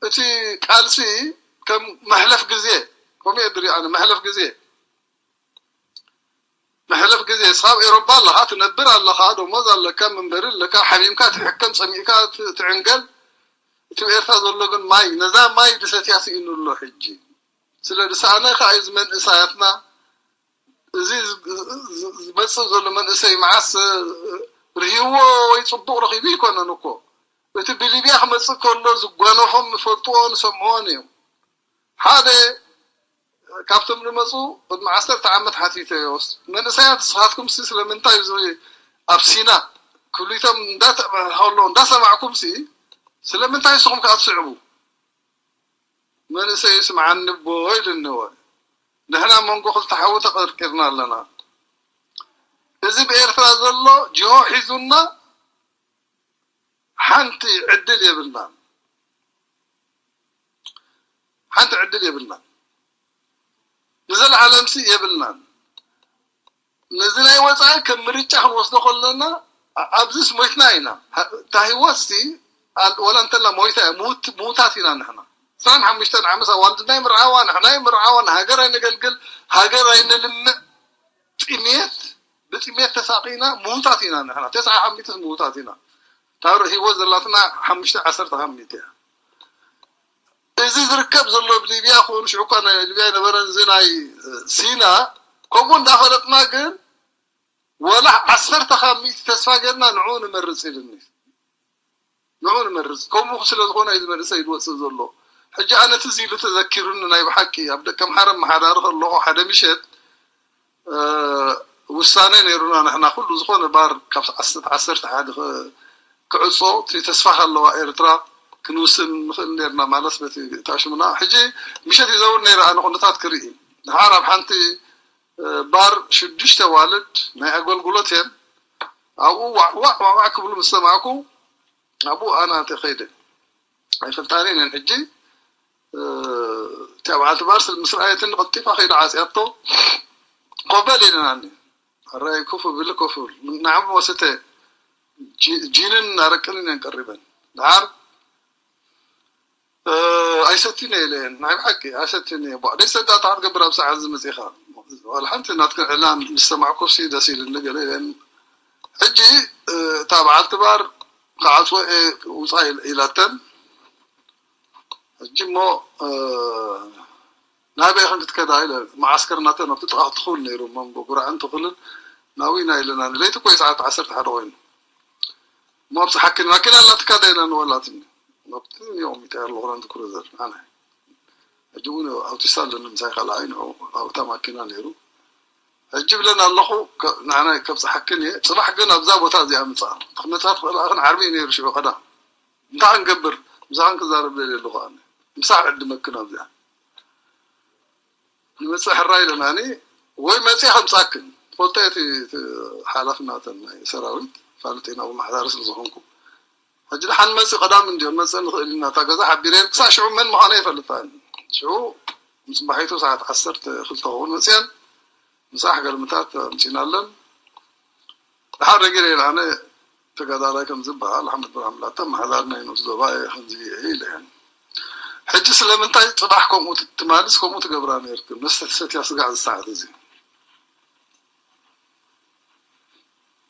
እቲ ቃልሲ ከም መሕለፍ ግዜ ከምኡ እየ ድሪኦ ኣነ መሕለፍ ግዜ መሕለፍ ግዜ እስኻ ኣብ ኤሮፓ ኣለኻ ትነብር ኣለኻ ደሞዝ ኣለካ መንበሪ ኣለካ ሓሚምካ ትሕከም ጸሚእካ ትዕንገል እቲ ኤርትራ ዘሎ ግን ማይ ነዛ ማይ ድሰትያ ስኢኑ ኣሎ ሕጂ ስለ ድሰኣነ ከዓ እዩ ዝመንእሳያትና እዚ ዝመፅእ ዘሎ መንእሰይ መዓስ ርህይዎ ወይ ፅቡቕ ረኺቡ ይኮነን እኮ እቲ ብሊብያ ክመፅእ ከሎ ዝጓነፎም ንፈልጥዎ ንሰምዕዎን እዮም ሓደ ካብቶም ዝመፁ ቅድሚ ዓሰርተ ዓመት ሓቲተዮስ መንእሰያት ንስኻትኩም ሲ ስለምንታይ እዚ ኣብ ሲና ክብሊቶም እንዳተባሃሎ እንዳሰማዕኩም ሲ ስለምንታይ ንስኹም ከዓ ትስዕቡ መንእሰይ ስምዓኒ ኣቦ ኢልኒ እወ ንሕና መንጎ ክልተ ሓዊ ተቐርቂርና ኣለና እዚ ብኤርትራ ዘሎ ጅሆ ሒዙና ሓንቲ ዕድል የብልናን ሓንቲ ዕድል የብልናን ንዘለዓለምሲ የብልናን ነዚ ናይ ወፃኢ ከም ምርጫ ክንወስዶ ከለና ኣብዚስ ሞይትና ኢና እታ ህይወትሲ ወላ እንተላ ሞይታ እያ ምውታት ኢና ንሕና ዕስራን ሓሙሽተን ዓመት ኣዋልድና ይምርዓዋ ንሕና ይምርዓዋ ንሃገር ኣይነገልግል ሃገር ኣይንልምዕ ጥሜት ብጥሜት ተሳቂና ምውታት ኢና ንሕና ተስዓ ሓሚትስ ምውታት ኢና ታሩ ህይወት ዘላትና ሓሙሽተ ዓሰርተ ሓሚት እያ እዚ ዝርከብ ዘሎ ኣብ ሊብያ ክውን ሽዑ እኳ ናይ ሊብያ ነበረን እዚ ናይ ሲና ከምኡ እንዳፈለጥና ግን ወላ ዓሰርተ ካብ ሚእቲ ተስፋ ገርና ንዑ ንመርፅ ኢልኒ ንዑ ንመርፅ ከምኡ ስለ ዝኾነ እዩ ዝመርፀ ይድወፅእ ዘሎ ሕጂ ኣነ ትዝ ኢሉ ተዘኪሩኒ ናይ ብሓቂ ኣብ ደቀምሓረ መሓዳሪ ከለኹ ሓደ ምሸት ውሳነ ነይሩና ንሕና ኩሉ ዝኾነ ባር ካብ ዓሰርተ ዓሰርተ ሓደ ክዕጾ እቲ ተስፋ ሃለዋ ኤርትራ ክንውስን ንኽእል ነርና ማለት በቲ ታሽሙና ሕጂ ምሸት ይዘውር ነይረ ኣነ ኩነታት ክርኢ ድሓር ኣብ ሓንቲ ባር ሽዱሽተ ዋልድ ናይ ኣገልግሎት እየን ኣብኡ ዋዕ ዋዕ ዋዕ ክብሉ ምስ ሰማዕኩ ኣብኡ ኣነ ኣተ ኸይደ ኣይፈልጣን እየን ሕጂ እቲኣ በዓልቲ ባር ምስ ረኣየትኒ ቀልጢፋ ከይዳ ዓፅያቶ ኮፍ በል ኢለናኒ ኣራይ ኮፍ ብል ኮፍ ብል ንዓም ወስተ ጂንን ኣረቅንን እየን ቀሪበን ድሓር ኣይሰትን እየ ኢለን ናይ ብሓቂ ኣይሰትን እየ ቧ ደይ ሰዳ እንታይ ክትገብር ኣብ ሰዓት እዚ መፂኻ ዋላ ሓንቲ ናትክን ዕላል ምስ ሰማዕኩ ሲ ደስ ኢልኒ ገለ ኢለን ሕጂ እታ በዓልቲ ባር ክዓፅዎ እየ ውፃእ ኢላተን ሕጂ እሞ ናበይ ኢኽን ክትከዳ ኢለ መዓስከር ናተን ኣብቲ ጥቓ ትኹል ነይሩ መንጎ ጉራዕን ትኹልን ናዊና ኢለና ለይቲ እኮ ሰዓት ዓሰርተ ሓደ ኮይኑ እሞ ኣብፅሓክን ማኪና ኣላትካ ዳ ኢላ ንወላትኒ ኣብቲ ኒኦሚታ ኣለኹ ላንድ ክሩዘር ኣነ ሕጂ እውን ኣውቲስታ ኣለኒ ምሳይ ካልኣይ ንዑ ኣብታ ማኪና ነይሩ ሕጂ ብለን ኣለኹ ንዓና ከብፅሓክን እየ ፅባሕ ግን ኣብዛ ቦታ እዚኣ ምፃ ክትመፃ ትኽእል ኣኽን ዓርቢ እዩ ነይሩ ሽዑ ቀዳም እንታይ ክንገብር ምሳኽን ክዛረብ ደልየ ኣለኹ ኣነ ምሳሕ ዕድመክን ኣብዚኣ ንመፅእ ሕራይ ኢለናኒ ወይ መፅእ ከምፃክን ትፈልጦ እቲ ሓላፍናተን ናይ ሰራዊት ፋልጥ ኢና ብማሕዳሪ ስለ ዝኾንኩ ሕጂ ደሓን መፅእ ቀዳም እንዲዮ መፅእ ንኽእል ኢና እታ ገዛ ሓቢረን ክሳብ ሽዑ መን ምዃነ ይፈልጣ ሽዑ ምፅባሒቱ ሰዓት ዓሰርተ ክልተ ክኸውን መፅአን ምሳሕ ገልምታት ኣምፂናለን ደሓር ረጊረ ኣነ ተጋዳላይ ከም ዝበሃል ኣሕመድ ብርሃን ላተ ኣመሓዳሪ ናይ ንኡስ ዞባ እየ ከምዚ እየ ኢለ እየን ሕጂ ስለምንታይ ጽባሕ ከምኡ ትማልስ ከምኡ ትገብራ ነርክ? መስተ ትሰትያ ስጋዕ ዝሰዓት እዚ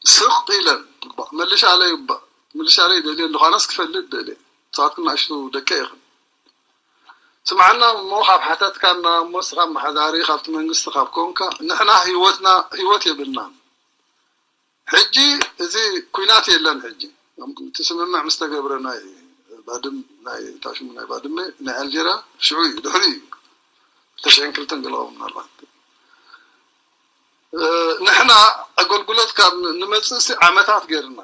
ስቕ ኢለን እባ፣ መልሻለይ እባ፣ መልሻለይ ደልየ ኣለኹ። ኣነስ ክፈልጥ ደልየ። ንስኻትኩም ንኣሽቱ ደቀ ኢኽን። ስምዓና እሞ ካብ ሓተትካና እሞ ንስኻ ኣመሓዳሪ ካብቲ መንግስቲ ካብ ኮንካ ንሕና ህይወትና ህይወት የብልናን። ሕጂ እዚ ኲናት የለን። ሕጂ እቲ ስምምዕ ምስ ተገብረ ናይ ባድም ናይ ታሽሙ ናይ ባድመ ናይ ኣልጀርያ ሽዑ እዩ ድሕሪ እዩ ተሽዕን ክልተን ገለዋ ምናልባት ንሕና ኣገልግሎት ካብ ንመፅእሲ ዓመታት ገይርና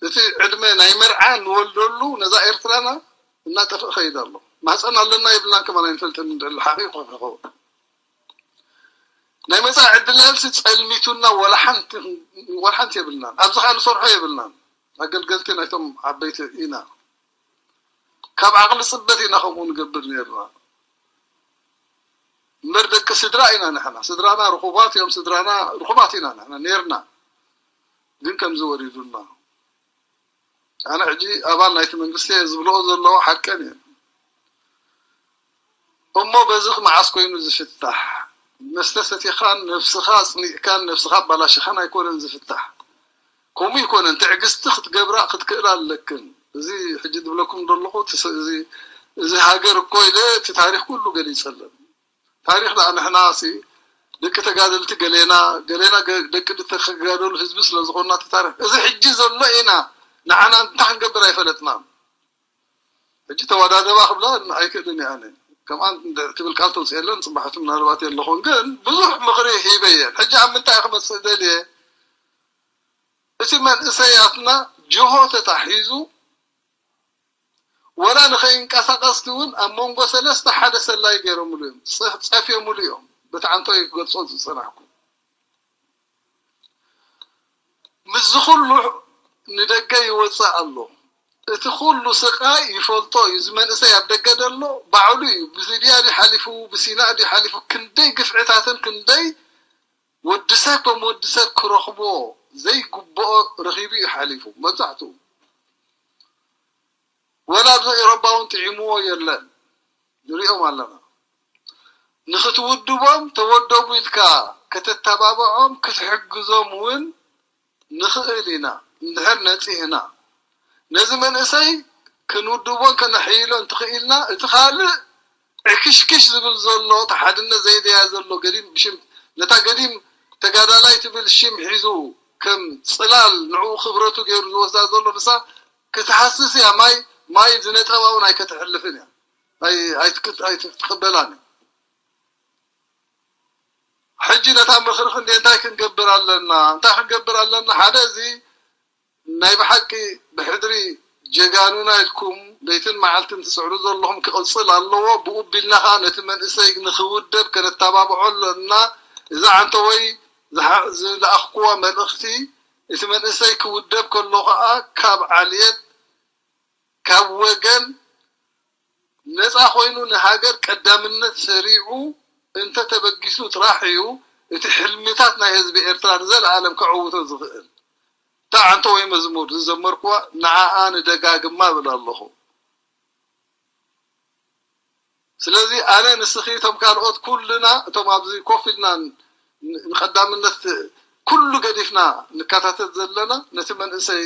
እቲ ዕድመ ናይ መርዓ ንወልደሉ ነዛ ኤርትራና እናጠፍእ ኸይድ ኣሎ። ማፀን ኣለና ይብልናን ከማን ኣይንፈልጥን። እንድሕር ሓቂቑ ክኸውን ናይ መፃኢ ዕድላልሲ ፀልሚቱና ወላ ሓንቲ ወላ ሓንቲ የብልናን። ኣብዚ ከዓ ንሰርሖ የብልናን። ኣገልገልቲ ናይቶም ዓበይቲ ኢና። ካብ ዓቕሊ ፅበት ኢና ከምኡ ንገብር ነርና። እምበር ደቂ ስድራ ኢና ንሕና። ስድራና ርኹባት እዮም። ስድራና ርኹባት ኢና ንሕና ነርና። ግን ከምዚ ወሪዱና ኣነ ሕጂ ኣባል ናይቲ መንግስቲ እየ ዝብልኦ ዘለዉ ሓቀን እየን። እሞ በዚ መዓስ ኮይኑ ዝፍታሕ? መስተ ሰቲኻን ነብስኻ ኣጽኒዕካን ነብስኻ ኣባላሽኻን ኣይኮነን ዝፍታሕ። ከምኡ ኣይኮነን። ትዕግስቲ ክትገብራ ክትክእላ ኣለክን። እዚ ሕጂ ዝብለኩም ዘለኹ እዚ ሃገር እኮ ኢለ እቲ ታሪኽ ኩሉ ገሊጸለን። ታሪኽ ደኣ ንሕና ሲ ደቂ ተጋደልቲ ገሌና ገሌና ደቂ ተጋደሉ ህዝቢ ስለ ዝኾንና እቲ ታሪኽ እዚ ሕጂ ዘሎ ኢና። ንዓና እንታይ ክንገብር ኣይፈለጥናን። ሕጂ ተወዳደባ ክብላ ኣይክእልን እየ ኣነ። ከምኣን ትብል ቃል ተውፅኤለን ፅባሕቱ ምናልባት የለኹን ግን ብዙሕ ምኽሪ ሂበ እየን። ሕጂ ኣብ ምንታይ ክመፅእ ደልየ እቲ መንእሰያትና ጅሆ ተታሒዙ ወላ ንኸይንቀሳቐስቲ እውን ኣብ መንጎ ሰለስተ ሓደ ሰላይ ገይሮምሉ እዮም። ጸፍዮምሉ እዮም። በቲ ዓንቶ እየ ክገልጾ ዝጸናሕኩ። ምስዚ ኩሉ ንደገ ይወጽእ ኣሎ። እቲ ኩሉ ስቃይ ይፈልጦ እዩ። እዚ መንእሰይ ኣብ ደገ ደሎ ባዕሉ እዩ። ብሊብያ ድዩ ሓሊፉ፣ ብሲናእ ድዩ ሓሊፉ፣ ክንደይ ግፍዕታትን ክንደይ ወዲ ሰብ ከም ወዲ ሰብ ክረኽቦ ዘይግብኦ ረኺቡ እዩ ሓሊፉ። መብዛሕትኡ ወላ ኣብዚ ኤሮባ እውን ጥዒምዎ የለን። ንሪኦም ኣለና። ንኽትውድቦም ተወደቡ ኢልካ ከተተባብዖም ክትሕግዞም እውን ንኽእል ኢና እንድሕር ነፂህና። ነዚ መንእሰይ ክንውድቦን ከነሕይሎን ትኽኢልና እቲ ካልእ ዕክሽክሽ ዝብል ዘሎ እቲ ሓድነት ዘይደያ ዘሎ ገዲም ብሽም ነታ ገዲም ተጋዳላይ ትብል ሽም ሒዙ ከም ፅላል ንዕኡ ክብረቱ ገይሩ ዝወስዳ ዘሎ ንሳ ክትሃስስ እያ። ማይ ማይ ዝነጠባ እውን ኣይከተሕልፍን እያ። ኣይትቅበላን እያ። ሕጂ ነታ ምኽሪ ክንደ እንታይ ክንገብር ኣለና? እንታይ ክንገብር ኣለና? ሓደ እዚ ናይ ብሓቂ ብሕድሪ ጀጋኑና ኢልኩም ለይትን መዓልትን ትፅዕሩ ዘለኹም ክቕፅል ኣለዎ። ብኡ ቢልና ከዓ ነቲ መንእሰይ ንኽውደብ ከነተባብዖ ኣለና። እዛ ዓንተወይ ዝለኣኽኩዋ መልእኽቲ እቲ መንእሰይ ክውደብ ከሎ ከዓ ካብ ዓልየት ካብ ወገን ነፃ ኮይኑ ንሃገር ቀዳምነት ሰሪዑ እንተተበጊሱ ጥራሕ እዩ እቲ ሕልምታት ናይ ህዝቢ ኤርትራ ንዘለኣለም ከዕውቶ ዝኽእል። እታ ዓንቶ ወይ መዝሙር ዝዘመርኩዋ ንዓኣ ንደጋግማ እብል ኣለኹ። ስለዚ ኣነ ንስኺ እቶም ካልኦት ኩልና እቶም ኣብዚ ኮፍ ኢልና ንቀዳምነት ኩሉ ገዲፍና ንከታተል ዘለና ነቲ መንእሰይ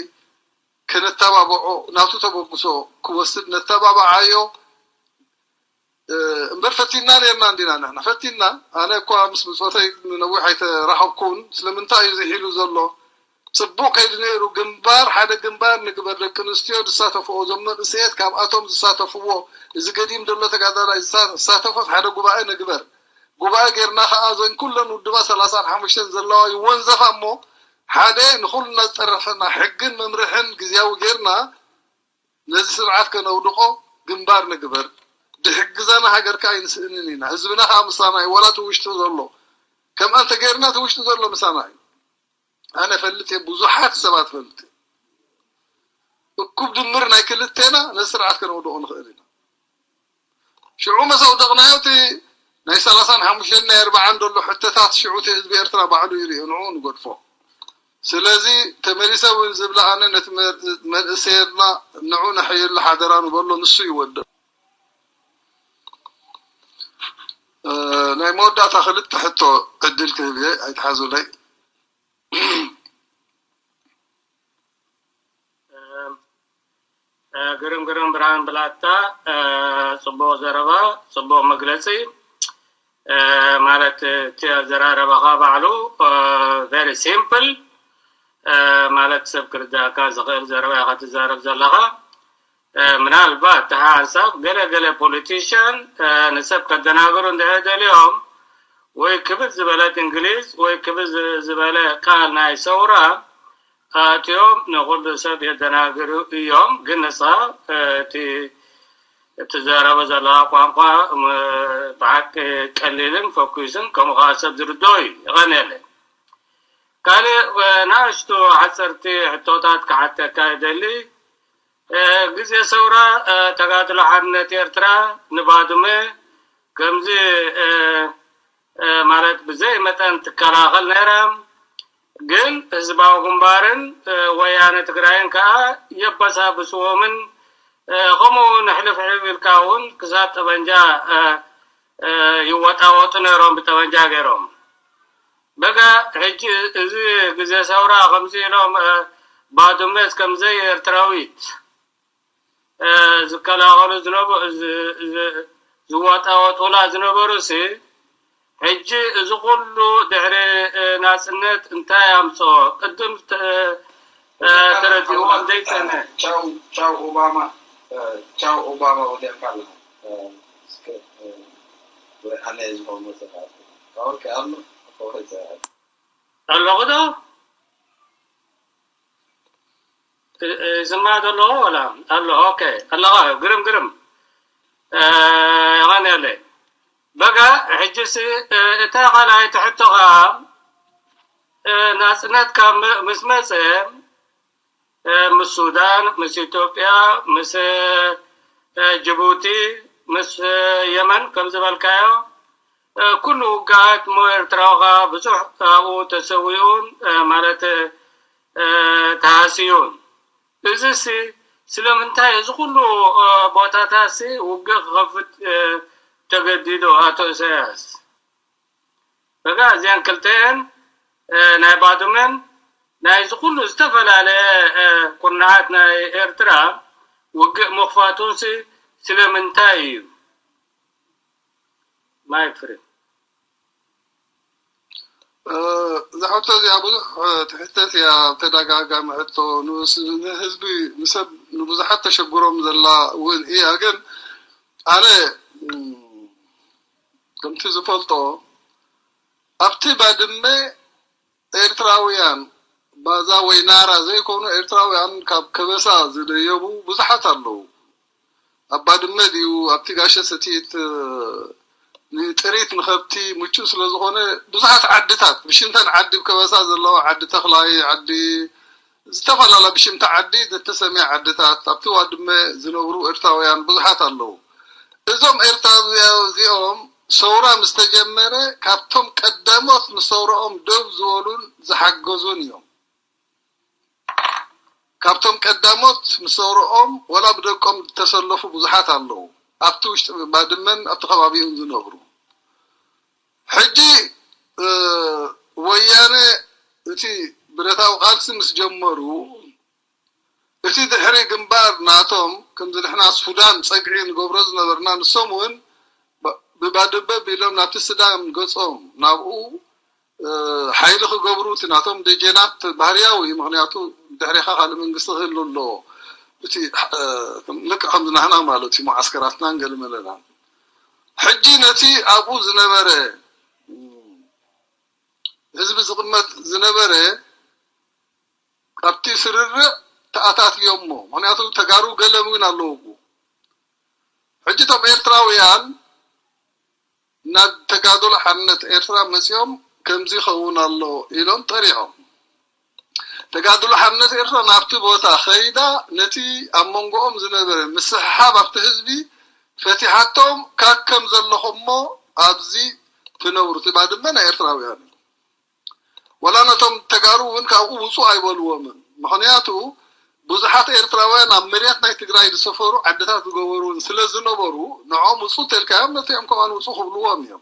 ከነተባብዖ ናቱ ተበግሶ ክወስድ ነተባብዓዮ። እምበር ፈቲና ነርና እንዲና ንሕና ፈቲና። ኣነ እኳ ምስ ብፆተይ ንነዊሕ ኣይተራኸብኩን። ስለምንታይ እዩ ዝሒሉ ዘሎ? ፅቡቕ ከይዱ ነይሩ። ግንባር ሓደ ግንባር ንግበር። ደቂ ኣንስትዮ ዝሳተፍኦ እዞም መንእሰየት ካብኣቶም ዝሳተፍዎ እዚ ገዲም ዘሎ ተጋዳላይ ዝሳተፎት ሓደ ጉባኤ ንግበር። ጉባኤ ጌርና ከዓ እዘን ኩለን ውድባት ሰላሳን ሓሙሽተን ዘለዋ ይወንዘፋ እሞ ሓደ ንኹልና ዝጠረፈና ሕግን መምርሕን ግዝያዊ ጌርና ነዚ ስርዓት ከነውድቆ ግንባር ንግበር። ድሕግዘና ሃገር ከዓ ኣይንስእንን ኢና። ህዝብና ከዓ ምሳና እዩ። ዋላ እቲ ውሽጢ ዘሎ ከምኣ እንተጌርና እቲ ውሽጢ ዘሎ ምሳና እዩ። ኣነ ፈልጥ እየ፣ ብዙሓት ሰባት ፈልጥ እየ። እኩብ ድምር ናይ ክልቴና ነዚ ስርዓት ከነውድቆ ንኽእል ኢና። ሽዑ መስ ኣውደቕናዮ እቲ ናይ ሰላሳን ሓሙሽተን ናይ ኣርባዓን ዘሎ ሕቶታት ሽዑ እቲ ህዝቢ ኤርትራ ባዕሉ ይርእዮ፣ ንዕኡ ንገድፎ። ስለዚ ተመሊሰ እውን ዝብላ ኣነ ነቲ መንእሰየና ንዑ ነሐየሉ ሓደራ ንበሎ፣ ንሱ ይወድቕ። ናይ መወዳእታ ክልተ ሕቶ ዕድል ክህብ እየ፣ ኣይትሓዙለይ። ግርም ግርም ብርሃን ብላታ፣ ፅቡቅ ዘረባ፣ ፅቡቅ መግለፂ። ማለት እቲ ኣዘራረባኻ ባዕሉ very simple፣ ማለት ሰብ ክርዳእካ ዝኽእል ዘረባ ኢኻ ትዛረብ ዘለኻ። ምናልባት እቲ ሓንሳብ ገለ ገለ ፖለቲሽያን ንሰብ ከደናግሩ እንድሕር ደልዮም ወይ ክብድ ዝበለት እንግሊዝ ወይ ክብድ ዝበለ ቃል ናይ ሰውራ ኣትዮም ንኹሉ ሰብ የደናግሩ እዮም። ግን ንስኻ እቲ እትዛረቦ ዘለኻ ቋንቋ ብሓቂ ቀሊልን ፈኲስን ከምኡ ከዓ ሰብ ዝርድኦ እዩ። የቐንየለይ። ካልእ ናእሽቱ ሓፀርቲ ሕቶታት ክሓተካ ይደሊ። ግዜ ሰውራ ተጋድሎ ሓርነት ኤርትራ ንባድመ ከምዚ ማለት ብዘይ መጠን ትከላኸል ነይራ። ግን ህዝባዊ ግንባርን ወያነ ትግራይን ከዓ የበሳብስዎምን ከምኡ እውን ሕልፍሕልፍ ኢልካ እውን ክሳብ ጠበንጃ ይወጣወጡ ነይሮም ብጠበንጃ ገይሮም። በጋ ሕጂ እዚ ግዜ ሰውራ ከምዚ ኢሎም ባድመ ከምዘይ ኤርትራዊት ዝከላኸሉ ዝወጣወጡላ ዝነበሩ ሲ ሕጂ እዚ ኩሉ ድሕሪ ናፅነት እንታይ ኣምፅኦ? ቅድም ተረዲእዎም ዘይፀነ ቻው ኦባማ ቻው ኦባማ ወዲቕካ ኣለኻ። እስከ ኣነ ዝኸውን መዘኻቱ ካወልከ ኣሎ ኣለኹ ዶ? ይስማዕ ዘሎ ወላ ኣሎ? ኦኬ ኣለኻ። ግርም ግርም የቐንየለይ። በጋ ሕጂሲ እታ ካልኣይቲ ሕቶ ከዓ ናፅነት ካብ ምስ መፀ ምስ ሱዳን፣ ምስ ኢትዮጵያ፣ ምስ ጅቡቲ፣ ምስ የመን ከም ዝበልካዮ ኩሉ ውግኣት እሞ ኤርትራዊ ከዓ ብዙሕ ኣብኡ ተሰዊኡን ማለት ተሃስዩን። እዚሲ ስለምንታይ እዚ ኩሉ ቦታታትሲ ውግእ ክኸፍት ተገዲዱ ኣቶ ኢሳያስ? በጋ እዚኣን ክልተኤን ናይ ባድመን ናይዚ ኩሉ ዝተፈላለየ ኩርናዓት ናይ ኤርትራ ውግእ ምኽፋቱንሲ ስለምንታይ እዩ? ማይክ ፍሪ እዛ ሕቶ እዚኣ ብዙሕ ትሕተት እያ። ተደጋጋሚ ሕቶ ንህዝቢ ንሰብ ንብዙሓት ተሸግሮም ዘላ እውን እያ። ግን ኣነ ከምቲ ዝፈልጦ ኣብቲ ባድመ ኤርትራውያን ባዛ ወይ ናራ ዘይኮኑ ኤርትራውያን ካብ ከበሳ ዝደየቡ ብዙሓት ኣለዉ። ኣብ ባድመ ድዩ ኣብቲ ጋሸ ሰቲት ንጥሪት ንኸብቲ ምቹእ ስለ ዝኾነ ብዙሓት ዓድታት ብሽምተን ዓዲ ብከበሳ ዘለዋ ዓዲ ተኽላይ ዓዲ ዝተፈላለያ ብሽምቲ ዓዲ ዘተሰምያ ዓድታት ኣብቲ ባድመ ዝነብሩ ኤርትራውያን ብዙሓት ኣለዉ። እዞም ኤርትራውያን እዚኦም ሰውራ ምስ ተጀመረ ካብቶም ቀዳሞት ንሰውራኦም ደው ዝበሉን ዝሓገዙን እዮም። ካብቶም ቀዳሞት ንሰውራኦም ወላ ብደቆም ዝተሰለፉ ብዙሓት ኣለዉ። ኣብቲ ውሽጢ ባድመን ኣብቲ ከባቢኡን ዝነብሩ። ሕጂ ወያነ እቲ ብረታዊ ቃልሲ ምስ ጀመሩ እቲ ድሕሪ ግንባር ናቶም ከምዚ ንሕና ሱዳን ጸግዒ ንገብሮ ዝነበርና ንሶም እውን ብባድመ ቢሎም ናብቲ ስዳን ገጾም ናብኡ ሓይሊ ክገብሩ እቲ ናቶም ደጀናት ባህርያዊ እዩ። ምክንያቱ ድሕሬኻ ካልእ መንግስቲ ክህሉ ኣለዎ። እቲ ልክዕ ከምዚ ናህና ማለት እዩ መዓስከራትናን ገለመለናን። ሕጂ ነቲ ኣብኡ ዝነበረ ህዝቢ ዝቕመጥ ዝነበረ ካብቲ ስርርዕ ተኣታትዮሞ። ምክንያቱ ተጋሩ ገለ እውን ኣለዉ። ሕጂ እቶም ኤርትራውያን ናብ ተጋድሎ ሓርነት ኤርትራ መጺኦም ከምዚ ይኸውን ኣሎ ኢሎም ጠሪዖም። ተጋድሎ ሓርነት ኤርትራ ናብቲ ቦታ ከይዳ ነቲ ኣብ መንጎኦም ዝነበረ ምስሕሓብ ኣብቲ ህዝቢ ፈቲሓቶም ካብ ከም ዘለኹሞ ኣብዚ ትነብሩ እቲ ባድመ ናይ ኤርትራውያን እዩ። ወላ ነቶም ተጋሩ እውን ካብኡ ውፁ ኣይበልዎምን። ምክንያቱ ብዙሓት ኤርትራውያን ኣብ መሬት ናይ ትግራይ ዝሰፈሩ ዓድታት ዝገበሩ እውን ስለ ዝነበሩ ንዖም ውፁ ተልካዮም ነቲኦም ከማን ውፁ ክብልዎም እዮም።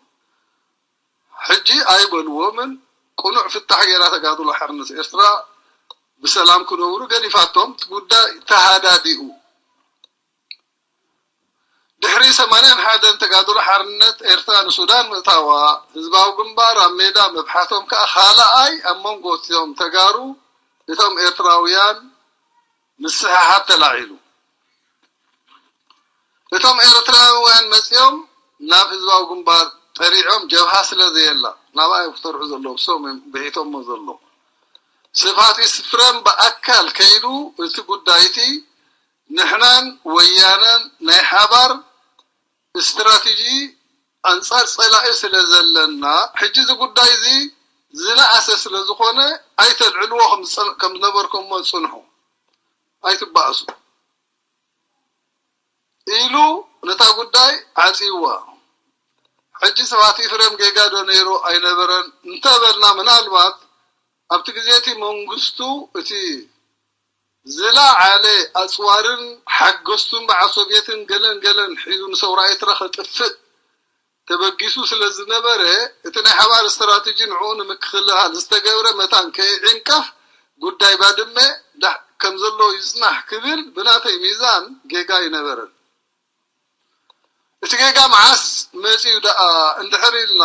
ሕጂ ኣይበልዎምን። ቅኑዕ ፍታሕ ገይራ ተጋድሎ ሓርነት ኤርትራ ብሰላም ክነብሩ ገዲፋቶም። እቲ ጉዳይ ተሃዳዲኡ። ድሕሪ ሰማንያን ሓደን ተጋድሎ ሓርነት ኤርትራ ንሱዳን ምእታዋ፣ ህዝባዊ ግንባር ኣብ ሜዳ ምብሓቶም ከኣ ካልኣይ ኣብ መንጎ እቶም ተጋሩ እቶም ኤርትራውያን ምስሕሓብ ተላዒሉ። እቶም ኤርትራውያን መጺኦም ናብ ህዝባዊ ግንባር ጠሪዖም ጀብሃ ስለ ዘየላ ናብኣ እዮም ክተርዑ ዘለዎም። እሶም እዮም ብሒቶሞ ዘለዉ። ስብሃት ኢስፍረም ብኣካል ከይዱ እቲ ጉዳይቲ ንሕናን ወያነን ናይ ሓባር ስትራቴጂ ኣንጻር ጸላኢ ስለ ዘለና፣ ሕጂ እዚ ጉዳይ እዚ ዝነኣሰ ስለ ዝኾነ ኣይተልዕልዎ ከም ዝጸን-፣ ከም ዝነበርኩሞ ጽንሑ፣ ኣይትባእሱ ኢሉ ነታ ጉዳይ ዓጽይዋ። ሕጂ ስብሃት ኢፍረም ጌጋ ዶ ነይሩ ኣይነበረን እንተበልና፣ ምናልባት ኣብቲ ግዜ እቲ መንግስቱ እቲ ዝለዓለ ኣጽዋርን ሓገዝቱን በዓል ሶቭየትን ገለን ገለን ሒዙ ንሰውራ ኤርትራ ከጥፍእ ተበጊሱ ስለ ዝነበረ፣ እቲ ናይ ሓባር ስትራተጂ ንዕኡ ንምክልኻል ዝተገብረ መታን ከይዕንቀፍ ጉዳይ ባድመ ዳ-፣ ከም ዘሎ ይጽናሕ ክብል ብናተይ ሚዛን ጌጋ ኣይነበረን። እቲ ጌጋ መዓስ መጺኡ ደኣ እንድሕር ኢልና፣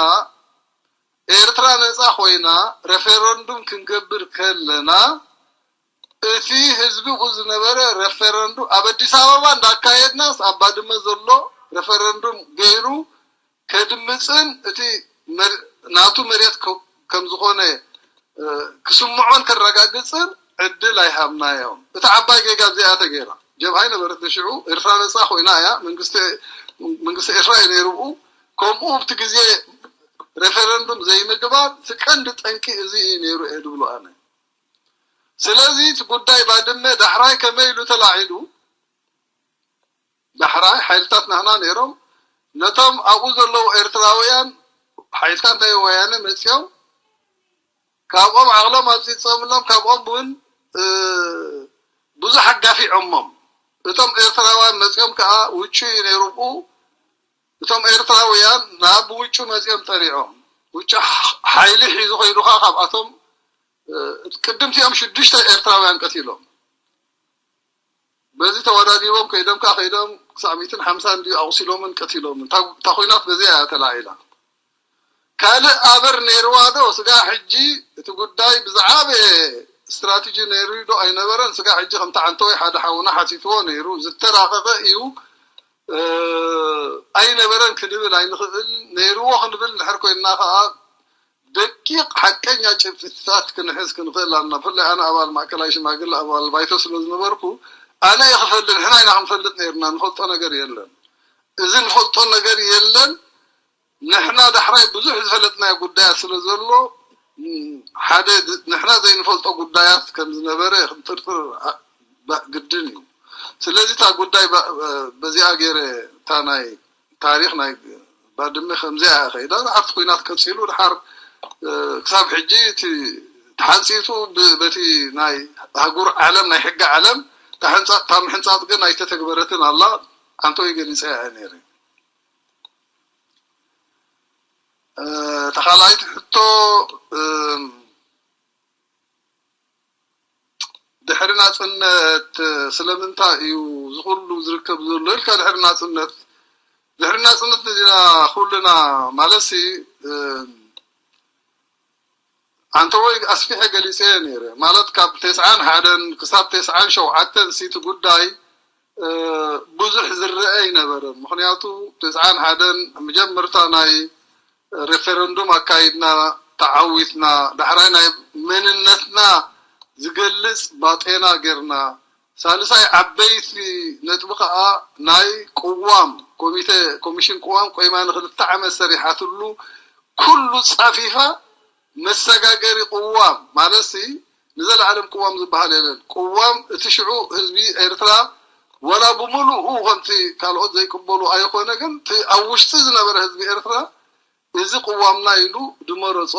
ኤርትራ ነጻ ኮይና ሬፈረንዱም ክንገብር ከለና፣ እቲ ህዝቢ ዝነበረ ሬፈረንዱም ኣብ ኣዲስ ኣበባ እንዳካየድናስ ኣብ ባድመ ዘሎ ሬፈረንዱም ገይሩ ከድምጽን እቲ መር-፣ ናቱ መሬት ከ-፣ ከም ዝኾነ፣ እ፣ ክስምዖን ከረጋግጽን ዕድል ኣይሃብናዮም። እቲ ዓባይ ጌጋ እዚኣ ተገይራ። ጀብሃ ኣይነበረትን ሽዑ፣ ኤርትራ ነጻ ኮይና እያ፣ መንግስቲ፣ መንግስቲ ኤርትራ እዩ ነይሩ ብኡ። ከምኡ ኣብቲ ግዜ ሬፈረንዱም ዘይምግባር እቲ ቀንዲ ጠንቂ እዚ እዩ ነይሩ እየ ዝብሎ ኣነ። ስለዚ እቲ ጉዳይ ባድመ ዳሕራይ ከመይ ኢሉ ተላዒሉ? ዳሕራይ ሓይልታት ናህና ነይሮም። ነቶም ኣብኡ ዘለዉ ኤርትራውያን ሓይልታት ናይ ወያነ መጺኦም ካብኦም ዓቕሎም ኣውጺጾምሎም፣ ካብኦም እውን፣ እ፣ ብዙሕ ኣጋፊዖሞም። እቶም ኤርትራውያን መጺኦም ከኣ ውጩ እዩ ነይሩ ብኡ። እቶም ኤርትራውያን ናብ ውጩ መጺኦም ጠሪዖም። ውጩ ሓ-፣ ሓይሊ ሒዙ ከይዱ ከኣ ካብኣቶም፣ እ፣ ቅድምቲኦም ሽዱሽተ ኤርትራውያን ቀቲሎም። በዚ ተወዳዲቦም ከይዶም ከኣ ከይዶም ክሳብ ሚእትን ሓምሳን እንድዩ ኣቑሲሎምን ቀቲሎምን። እታ፣ እታ ኹናት በዚኣ እያ ተላዒላ። ካልእ ኣበር ነይርዋ ዶ? ስጋ ሕጂ እቲ ጉዳይ ብዝዓበየ ስትራቴጂ ነይሩ ዶ ኣይነበረን? ስጋ ሕጂ ከምቲ ዓንተወይ ሓደ ሓውና ሓቲትዎ ነይሩ። ዝተራኸኸ እዩ፣ እ፣ ኣይነበረን ክንብል ኣይንኽእል። ነይርዎ ክንብል እንድሕር ኮይንና ከኣ ደቂቕ ሓቀኛ ጭብጥታት ክንሕዝ ክንኽእል ኣለና። ብፍላይ ኣነ ኣባል ማእከላይ ሽማግለ ኣባል ባይቶ ስለ ዝነበርኩ ኣነ እየ ክፈልጥ፣ ንሕና ኢና ክንፈልጥ ነይርና። ንፈልጦ ነገር የለን። እዚ ንፈልጦ ነገር የለን። ንሕና ዳሕራይ ብዙሕ ዝፈለጥናዮ ጉዳያት ስለ ዘሎ፣ ም፣ ሓደ ድ-፣ ንሕና ዘይንፈልጦ ጉዳያት ከም ዝነበረ ክንጥርጥር ኣ-፣ ባ-፣ ግድን እዩ። ስለዚ እታ ጉዳይ ባ-፣ በዚኣ ገይረ እታ ናይ ታሪኽ ናይ ባድመ ከምዚኣ እያ ከይዳ። ኣብቲ ኲናት ቀጺሉ ድሓር፣ እ፣ ክሳብ ሕጂ እቲ ተሓንጺጹ ብ-፣ በቲ ናይ ኣህጉር ዓለም፣ ናይ ሕጊ ዓለም ተሓንጻ-፣ እታ ምሕንጻጽ ግን ኣይተተግበረትን ኣላ። ዓንተወይ ገሊጸያ እየ ነይረ። እ፣ እታ ካልኣይቲ ሕቶ፣ እም፣ ድሕሪ ናጽነት ስለምንታይ እዩ እዚ ኩሉ ዝርከብ ዘሎ ኢልካ፣ ድሕሪ ናጽነት፣ ድሕሪ ናጽነት ንዚና ኩልና ማለትሲ፣ እም፣ ኣንተ ወይ ኣስፊሐ ገሊጸ ነይረ። ማለት ካብ ተስዓን ሓደን ክሳብ ተስዓን ሸውዓተን ሲ እቲ ጉዳይ፣ እ፣ ብዙሕ ዝረአ ኣይነበረን። ምኽንያቱ ተስዓን ሓደን መጀመርታ ናይ ሬፈረንዱም ኣካይድና፣ ተዓዊትና፣ ዳሕራይ ናይ መንነትና ዝገልጽ ባጤና ጌርና፣ ሳልሳይ ዓበይቲ ነጥቢ ከኣ ናይ ቅዋም ኮሚተ፣ ኮሚሽን ቅዋም ቆይማ ንኽልተ ዓመት ሰሪሓትሉ ኩሉ ጻፊፋ መሰጋገሪ ቅዋም ማለትሲ ንዘለዓለም ቅዋም ዝበሃል የለን። ቅዋም እቲ ሽዑ ህዝቢ ኤርትራ ዋላ ብምሉኡ ከምቲ ካልኦት ዘይቅበሉ ኣይኾነ፣ ግን እቲ ኣብ ውሽጢ ዝነበረ ህዝቢ ኤርትራ እዚ ቅዋምና ኢሉ ድመረጾ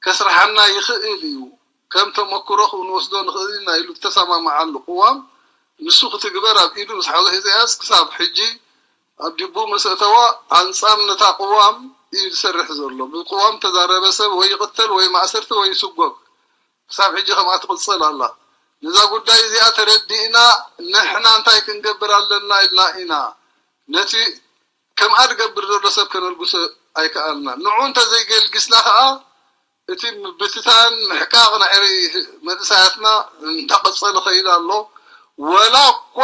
ከስርሓና ይኽእል እዩ፣ ከም ተመክሮ ክንወስዶ ንኽእል ኢና ኢሉ ዝተሰማምዓሉ ቅዋም ንሱ ክትግበር ኣብ ኢዱ ምስ ሓዞ ሒዘያስ ክሳብ ሕጂ ኣብ ጅቡ ምስ ኣተዋ ኣንጻር ነታ ቅዋም እዩ ዝሰርሕ ዘሎ። ብቅዋም ተዛረበ ሰብ ወይ ይቕተል ወይ ማእሰርቲ ወይ ይስጎግ። ክሳብ ሕጂ ከምኣ ትቕጽል ኣላ። ነዛ ጉዳይ እዚኣ ተረዲእና ንሕና እንታይ ክንገብር ኣለና ኢልና ኢና ነቲ ከምኣ ዝገብር ዘሎ ሰብ ከነልግሶ ኣይከኣልናን። ንዑ እንተዘይገልግስና ከኣ እቲ ምብትታን ምሕቃቕ ናይ መንእሰያትና እንዳቐጸለ ኸይድ ኣሎ። ወላ እኳ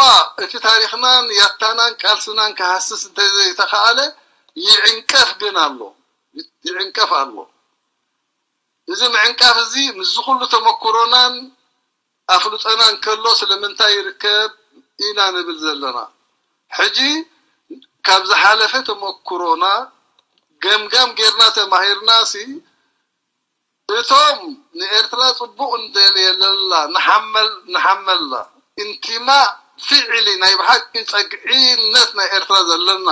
እቲ ታሪኽናን ያታናን ቃልስናን ክሃስስ እንተዘይተኻኣለ ይዕንቀፍ ግን ኣሎ፣ ይዕንቀፍ ኣሎ። እዚ ምዕንቃፍ እዚ ምስዚ ኩሉ ተመክሮናን ኣፍልጦናን ከሎ ስለምንታይ ይርከብ ኢና ንብል ዘለና። ሕጂ ካብ ዝሓለፈ ተመክሮና ገምጋም ጌርና ተማሂርና ሲ እቶም ንኤርትራ ጽቡቕ እንደልየለላ ንሓመል ንሓመላ ኢንቲማ ፊዕሊ ናይ ብሓቂ ጸግዒነት ናይ ኤርትራ ዘለና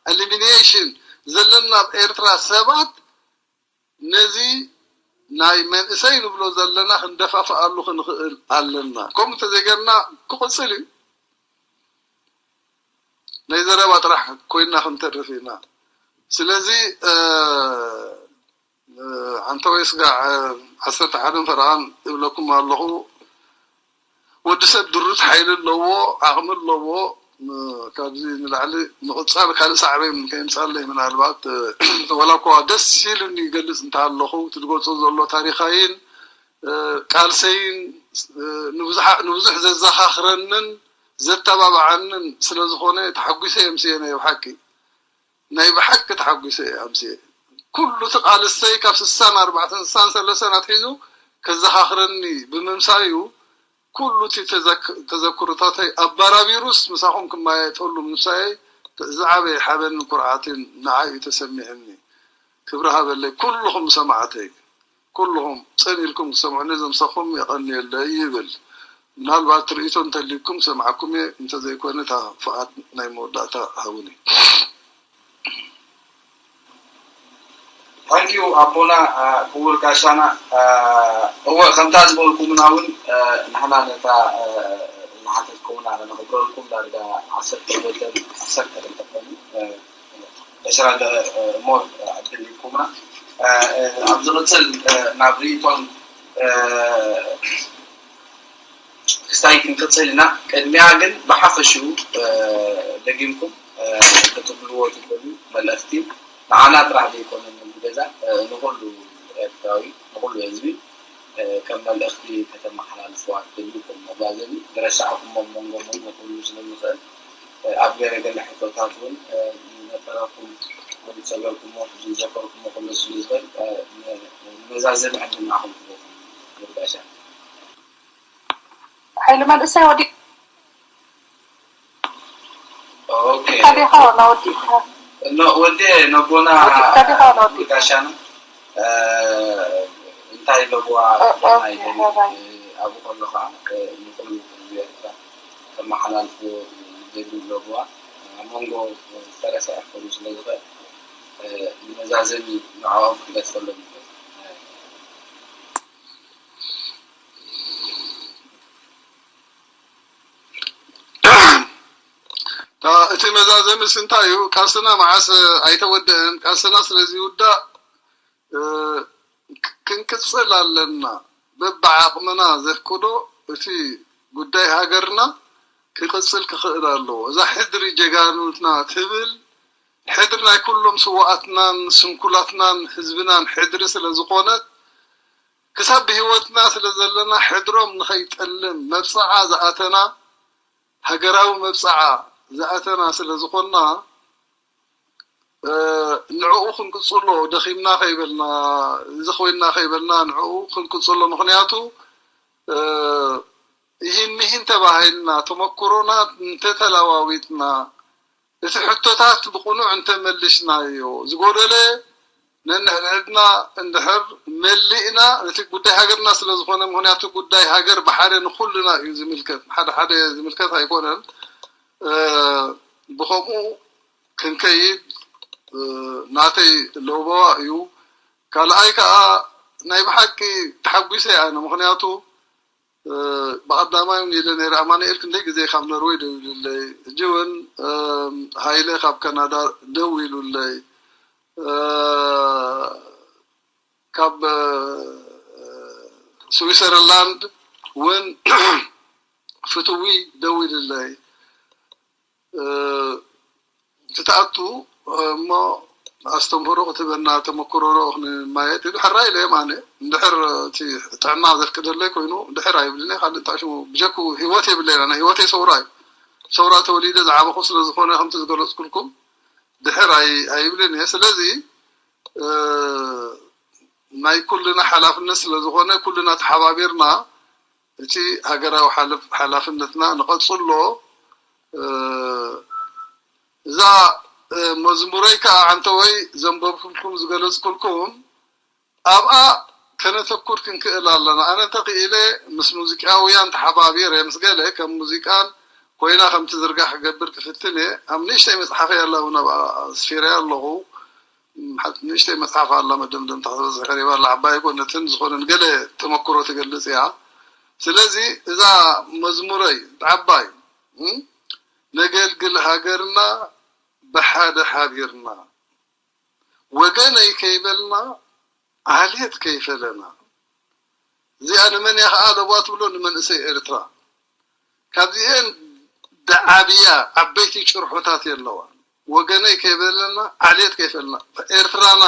ኣሊሚኔሽን ዘለና ኣብ ኤርትራ ሰባት ነዚ ናይ መንእሰይ ንብሎ ዘለና ክንደፋፍኣሉ ክንኽእል ኣለና። ከምኡ እንተዘይገርና ክቕጽል እዩ። ናይ ዘረባ ጥራሕ ኮይና ክንተርፍ ኢና። ስለዚ ኣንተ ወይ ስጋዕ ዓሰርተ ሓደን ፈረቓን እብለኩም ኣለኹ። ወዲ ሰብ ድሩት ሓይሊ ኣለዎ፣ ዓቕሚ ኣለዎ። ካብዚ ንላዕሊ ምቕጻል ካልእ ሳዕቤን ከየምጻለይ ምናልባት ወላ እኳ ደስ ኢሉኒ ይገልጽ እንተ ኣለኹ እቲ ዝገልጾ ዘሎ ታሪኻይን ቃልሰይን ንብዙሕ ዘዘኻኽረንን ዘተባብዓንን ስለ ዝኾነ ተሓጒሰ የምስየ ናይ ብሓቂ ናይ ብሓቂ ተሓጒሰ እየ ኣምስየ። ኩሉ እቲ ቃልሰይ ካብ ስሳን ኣርባዕተን ስሳን ሰለስተን ኣትሒዙ ከዘኻኽረኒ ብምምሳዩ ኩሉ እቲ ተዘክሮታተይ ኣባራቢሩስ ምሳኹም ክማየጠሉ ምምሳየይ ዝዓበየ ሓበንን ኩርዓትን ንዓይ እዩ ተሰሚዕኒ። ክብሪ ሃበለይ ኩልኹም ሰማዕተይ። ኩልኹም ጽን ኢልኩም ክትሰምዑኒ ዘምሰኹም የቐንየለይ ይብል። ምናልባት ርእይቶ እንተልዩኩም ክሰምዓኩም እየ፣ እንተዘይኮነ እታ ፍቓድ ናይ መወዳእታ ሃቡኒ። ታንኪዩ ኣቦና ክቡር ጋሻና። እወ ከምታ ዝበልኩምና እውን ንሕና ነታ ዝሓተትኩምና ነኽብረልኩም ዳርጋ ዓሰርተ ወደን ዓሰርተ ክልተ ኮይኑ ዕስራ ሞር ዕድል ሂብኩምና። ኣብ ዝቕፅል ናብ ርእይቶን ክስታይ ክንቅፅል ኢና። ቅድሚያ ግን ብሓፈሽኡ ደጊምኩም ክትብልዎ ትደልዩ መልእኽቲ ንዓና ጥራሕ ዘይኮነ ንህዝቢ ገዛ ንኹሉ ኤርትራዊ ንኹሉ ህዝቢ ከም መልእኽቲ ከተመሓላልፍዋ ትደልዩ ከም መዛዘሚ ዝረሳዕኩሞ መንጎ መንጎ ክህሉ ስለ ዝኽእል ኣብ ገለ ገለ ሕቶታት እውን ዝነበረኩም ወይ ዝሰገርኩሞ ዝዘከርኩሞ ክህሉ ስለ ዝኽእል ንመዛዘሚ ዕድል ንዓኹም ክህበኩም ይርጋሻ። ሓይሊ መንእሰይ ወዲ ኦኬ ካዲኻ ዋላ ወዲእካ ኖ ወዲ ነቦና ወዲእካ ዲኻ ዋላ ወዲእካ ጋሻና እንታይ ለብዋ ናይ ኣብኡ ከሎ ከዓ ንኩሉ ህዝቢ ኤርትራ ከመሓላልፉ ዝደልዩ ለብዋ ኣብ መንጎ ዝተረሰዐ ክኸውን ስለ ዝኽእል ንመዛዘሚ ንዕኦም ክገድፈሎም ይኽእል። እቲ መዛዘሚስ እንታይ እዩ? ቃልስና መዓስ ኣይተወደአን። ቃልስና ስለ ዝውዳእ ክንቅጽል ኣለና። በብዓቕምና ዘፍቅዶ እቲ ጉዳይ ሃገርና ክቕጽል ክኽእል ኣለዎ። እዛ ሕድሪ ጀጋኑትና ትብል ሕድሪ ናይ ኩሎም ስውኣትናን ስንኩላትናን ህዝብናን ሕድሪ ስለ ዝኾነት ክሳብ ብህይወትና ስለ ዘለና ሕድሮም ንኸይጠልም መብጽዓ ዝኣተና ሃገራዊ መብጽዓ ዝኣተና ስለ ዝኾንና ንዕኡ ክንቅጽሎ ደኺምና ከይበልና እዚ ኮይንና ከይበልና ንዕኡ ክንቅጽሎ ምኽንያቱ ይህን ምሂን ተባሂልና ተመክሮና እንተተለዋዊጥና እቲ ሕቶታት ብቕኑዕ እንተመልሽናዮ ዝጎደለ ነንሕድሕድና እንድሕር መሊእና ነቲ ጉዳይ ሃገርና ስለ ዝኾነ ምኽንያቱ ጉዳይ ሃገር ብሓደ ንኹልና እዩ ዝምልከት ሓደ ሓደ ዝምልከት ኣይኮነን ብኸምኡ ክንከይድ ናተይ ለበዋ እዩ ካልኣይ ከዓ ናይ ብሓቂ ተሓጒሰ ኣነ ምኽንያቱ ብቐዳማይ እውን ኢለ ነይረ ኣማኑኤል ክንደይ ግዜ ካብ ኖርወይ ደዊሉለይ ሕጂ እውን ሃይለ ካብ ካናዳ ደዊሉለይ ካብ ስዊዘርላንድ እውን ፍትዊ ደዊልለይ ክትኣቱ እሞ ኣስተምህሮ ክትበና ተመክሮ ክንማየጥ ኢሉ ሕራይ ኢለ ኣነ እንድሕር እቲ ጥዕና ዘፍቅደለይ ኮይኑ ድሕር ኣይብልን ካልእ እንታይ ሽሙ ብጀኩ ህይወት የብለይና ናይ ህይወተይ ሰውራ እዩ ሰውራ ተወሊደ ዝዓበኹ ስለዝኾነ ከምቲ ዝገለፅኩልኩም ድሕር ኣይብልን እየ ስለዚ ናይ ኩልና ሓላፍነት ስለዝኾነ ኩልና ተሓባቢርና እቲ ሃገራዊ ሓላፍነትና ንቐፅሎ እዛ መዝሙረይ ከዓ ዓንተወይ ዘንበብኩልኩም ዝገለፅኩልኩም ኣብኣ ከነተኩር ክንክእል ኣለና ኣነ እንተኽኢለ ምስ ሙዚቃውያን ተሓባቢረ ምስ ገለ ከም ሙዚቃን ኮይና ከም ትዝርጋሕ ክገብር ክፍትን እየ ኣብ ንእሽተይ መፅሓፈይ ኣላ እውን ኣብኣ ኣስፊረያ ኣለኹ ንእሽተይ መፅሓፍ ኣላ መደምደምታ ክትበዝሕ ቀሪባ ኣላ ዓባይ ኣይኮነትን ዝኾነ ንገለ ተመክሮ ትገልፅ እያ ስለዚ እዛ መዝሙረይ ዓባይ ነገልግል ሃገርና ብሓደ ሓቢርና ወገነይ ከይበልና ዓሌት ከይፈለና እዚኣ ንመን እያ ከዓ ለቧ ትብሎ ንመንእሰይ ኤርትራ ካብዚኤን ደዓብያ ዓበይቲ ጭርሖታት የለዋ ወገነይ ከይበለና ዓሌት ከይፈለና ኤርትራና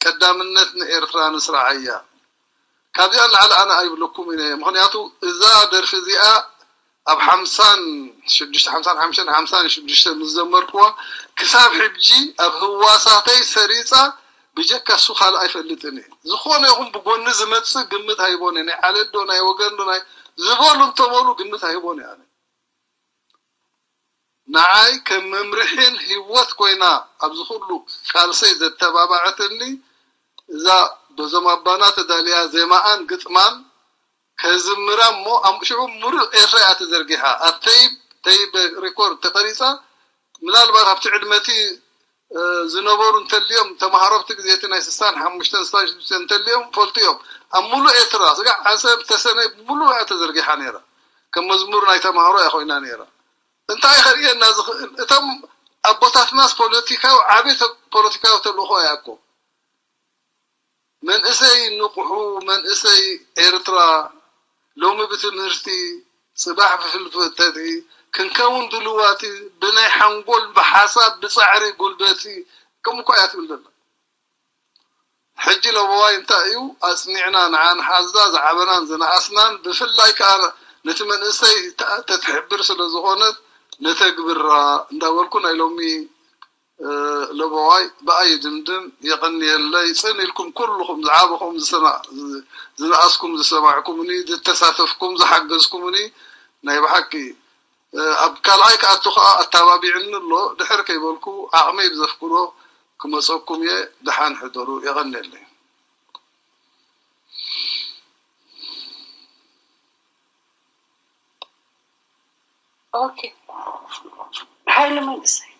ቀዳምነት ንኤርትራ ንስራዓያ ካብዚኣ ንላዕሊ ኣነ ኣይብለኩም ኢነ ምክንያቱ እዛ ደርፊ እዚኣ ኣብ ሓምሳን ሽዱሽተ ሓምሳን ሓሙሽተን ሓምሳን ሽዱሽተ ምስ ዘመርክዋ ክሳብ ሕጂ ኣብ ህዋሳተይ ሰሪፃ ብጀካ እሱ ካልእ ኣይፈልጥን እየ ዝኾነ ይኹን ብጎኒ ዝመፅእ ግምት ሃይቦን እየ ናይ ዓለት ዶ ናይ ወገን ዶ ናይ ዝበሉ እንተበሉ ግምት ሃይቦን እየ ኣነ ንዓይ ከም መምርሒን ህይወት ኮይና ኣብዚ ኩሉ ቃልሰይ ዘተባባዐትኒ እዛ በዞም ኣባና ተዳልያ ዜማኣን ግጥማን ከዝምራ እሞ ኣብ ሽዑ ሙሉእ ኤርትራ እያ ተዘርጊሓ ኣብ ተይብ ተይብ ሪኮርድ ተቀሪፃ ምናልባት ኣብቲ ዕድመቲ ዝነበሩ እንተልዮም ተማሃሮ ኣብቲ ግዜ እቲ ናይ ስሳን ሓሙሽተን ስሳን ሽዱሽተን እንተልዮም ፈልጡ እዮም ኣብ ሙሉእ ኤርትራ ስጋዕ ዓሰብ ተሰነይ ሙሉእ እያ ተዘርጊሓ ነይራ ከም መዝሙር ናይ ተማሃሮ እያ ኮይና ነይራ እንታይ ከርእየና ዝኽእል እቶም ኣቦታትናስ ፖለቲካዊ ዓብይ ፖለቲካዊ ተልእኾ እያ እኮ መንእሰይ ንቑሑ መንእሰይ ኤርትራ ሎሚ ብትምህርቲ ጽባሕ ብፍልፍተቲ ክንከውን ድልዋቲ ብናይ ሓንጎል ብሓሳብ ብጻዕሪ ጉልበቲ ከምኡ እኳ እያ ትብል ዘላ ሕጂ ለበዋይ እንታይ እዩ ኣጽኒዕና ንዓ ንሓዛ ዝዓበናን ዝነኣስናን ብፍላይ ከኣ ነቲ መንእሰይ ተትሕብር ስለ ዝኾነት ነተግብራ እንዳበልኩ ናይ ሎሚ ለበዋይ ብኣይ ድምድም የቐንየለይ ጽን ኢልኩም ኩልኹም ዝዓበኹም ዝነኣስኩም ዝሰማዕኩምኒ ዝተሳተፍኩም ዝሓገዝኩምኒ ናይ ብሓቂ ኣብ ካልኣይ ክኣቱ ከዓ ኣተባቢዕኒ ኣሎ ድሕር ከይበልኩ ዓቕመይ ብዘፍቅዶ ክመፀኩም እየ ደሓን ሕደሩ የቐንየለይ ኦኬ ሓይሊ መንእሰይ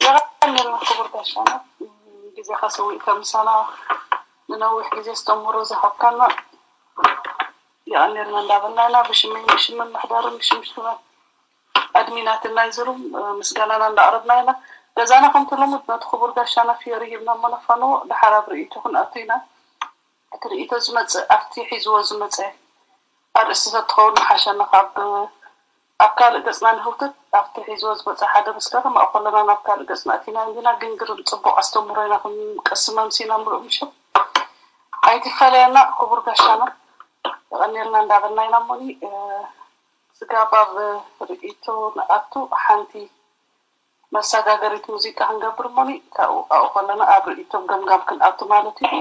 የቐንየልና ክቡር ጋሻና ግዜኻ ሰዊእካ ምሳና ንነዊሕ ግዜ ዝተምሮ ዝሃብካና የቐንየልና እንዳበልና ኢና ብሽመይ ብሽም ምምሕዳርን ብሽም ሽመ ኣድሚናትን ናይ ዝሩም ምስጋናና እንዳቕረብና ኢና ገዛና ከምቲ ልሙድ ነቲ ክቡር ጋሻና ፍዮሪ ሂብና እሞ ነፋንዎ ደሓር ኣብ ርእይቶ ክንኣቱ ኢና እቲ ርእይቶ ዝመፅእ ኣብቲ ሒዝዎ ዝመፀ ኣርእስቲ ተትኸውን ምሓሸና ካብ ኣብ ካልእ ገፅና ንህውትት ኣብቲ ሒዝዎ ዝመፀ ሓደ መስከረም ኣብኡ ከለና ናብ ካልእ ገፅና ኣቲና እንዲና ግን ግርም ፅቡቕ ኣስተምህሮ ኢና ክንቀስም ኣምሲና ምሉእ ምሸት ኣይትፈለየና ክቡር ጋሻና የቐንየልና እንዳበልና ኢና እሞኒ ስጋብ ኣብ ርእይቶ ንኣቱ ሓንቲ መሰጋገሪት ሙዚቃ ክንገብር እሞኒ ካብኡ ኣብኡ ከለና ኣብ ርእይቶም ገምጋም ክንኣቱ ማለት እዩ።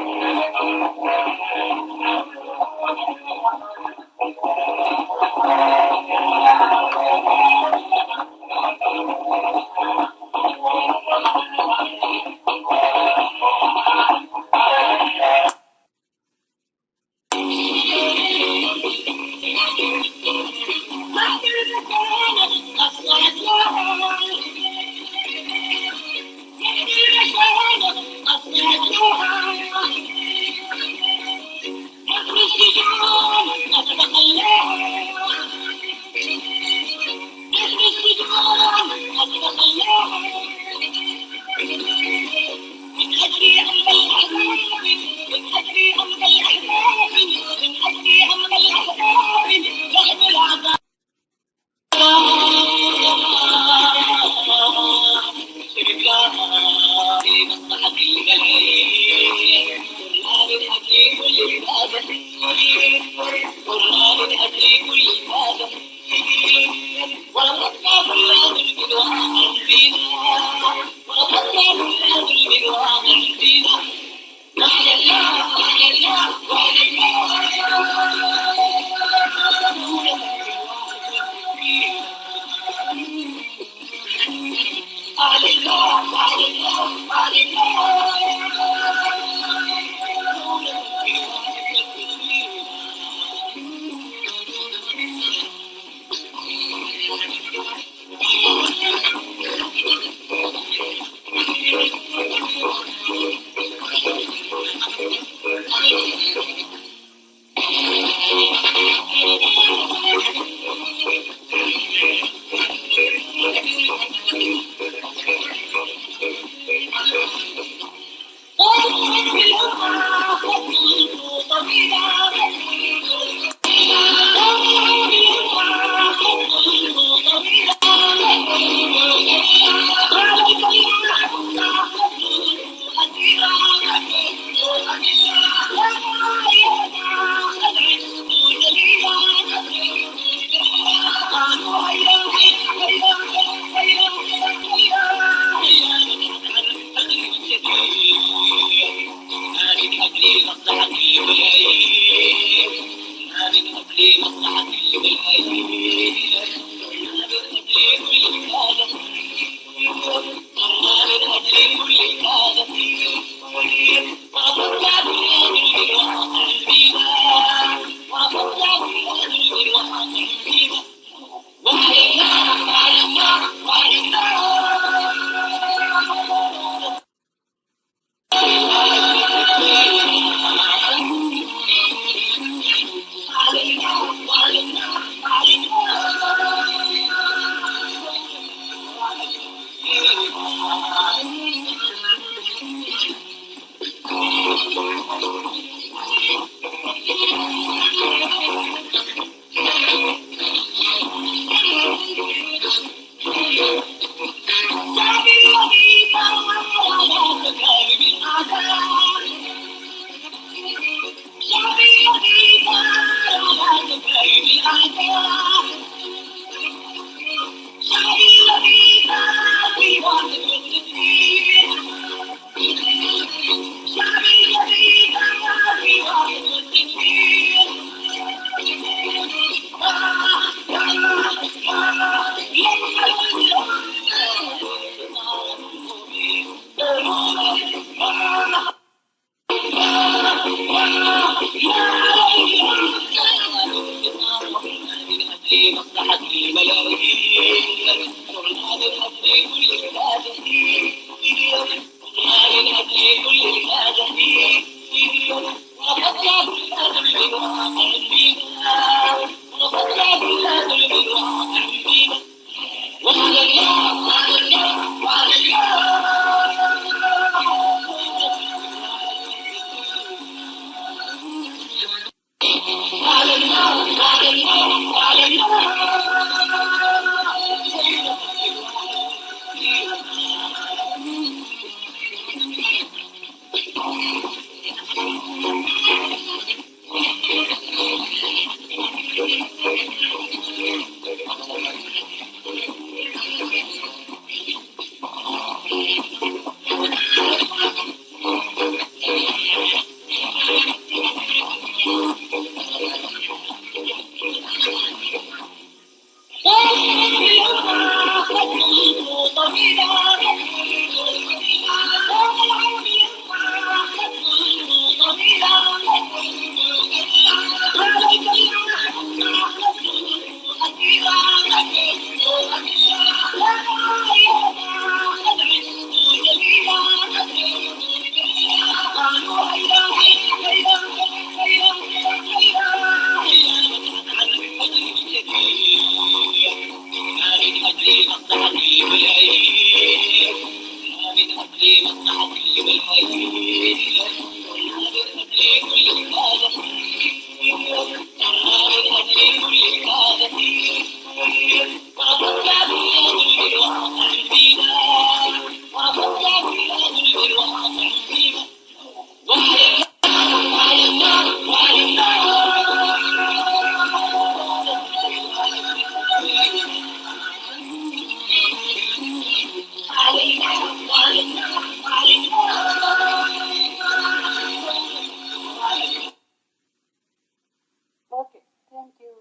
Okay, thank you.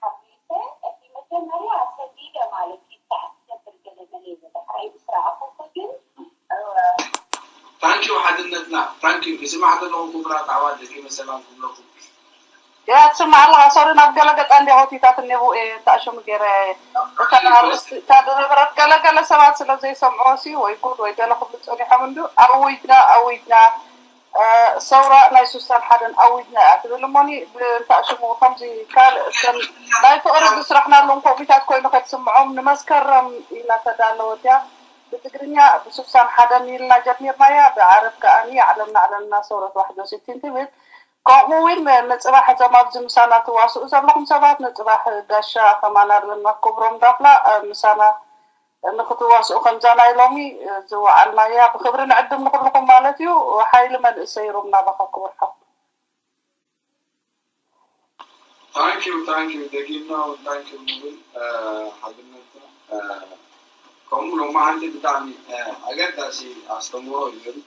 ሓፊሰ እቲ መጀመርያ ሰጊደ ማለት እዩ ክሳዕ ትገብር ገለ መለ ኢለ ድሕራይ ምስ ረኣኹ ግን ታንኪዩ ሓድነትና ታንኪዩ። ይስማዕ ዘለኹ ክቡራት ኣሕዋት ደጊመ ሰላም ክብለኩም። ያ ትስማዕ ኣለኻ ሶሪ ናብ ገለ ገጣ እንዲ ሆቲታት እኒአው እየ ተኣሽሙ ገይረ እየ እታ ኣርእስቲ እታ ዝነበረት ገለገለ ሰባት ስለ ዘይሰምዑ ሲ ወይ ጉድ ወይ ገለ ክብሉ ፀኒሖም እንዱ ኣዊጅና ኣዊጅና ሰውራ ናይ ሱሳን ሓደን ኣዊጅና እያ ትብል እሞኒ ብእንታእ ሽሙ ከምዚ ካልእ ከም ናይ ፍቕሪ ዝስራሕናሎም ኮሚታት ኮይኑ ከትስምዖም ንመስከረም ኢላ ተዳለወት እያ ብትግርኛ ብሱሳን ሓደን ኢልና ጀሚርናያ ብዓረብ ከኣኒ ዓለምና ዓለምና ሰውረት ዋሕዶ ሲቲን ትብል ከምኡ እውን ንፅባሕ እቶም ኣብዚ ምሳና ትዋስኡ ዘለኹም ሰባት ንፅባሕ ጋሻ ከማና ኣለና ክብሮም ዳፍላ ምሳና ንክትዋስኡ ከምዛ ናይ ሎሚ ዝወዓልናያ ብክብሪ ንዕድም ንኩልኩም ማለት እዩ። ሓይሊ መንእሰይ ሩም ናባካ ክቡር ሓው። Thank you, thank you. ደጊምና እውን thank you ንብል ሓድነትና ከምኡ ሎማዓንቲ ብጣዕሚ ኣገዳሲ ኣስተምህሮ እዩ ዝብል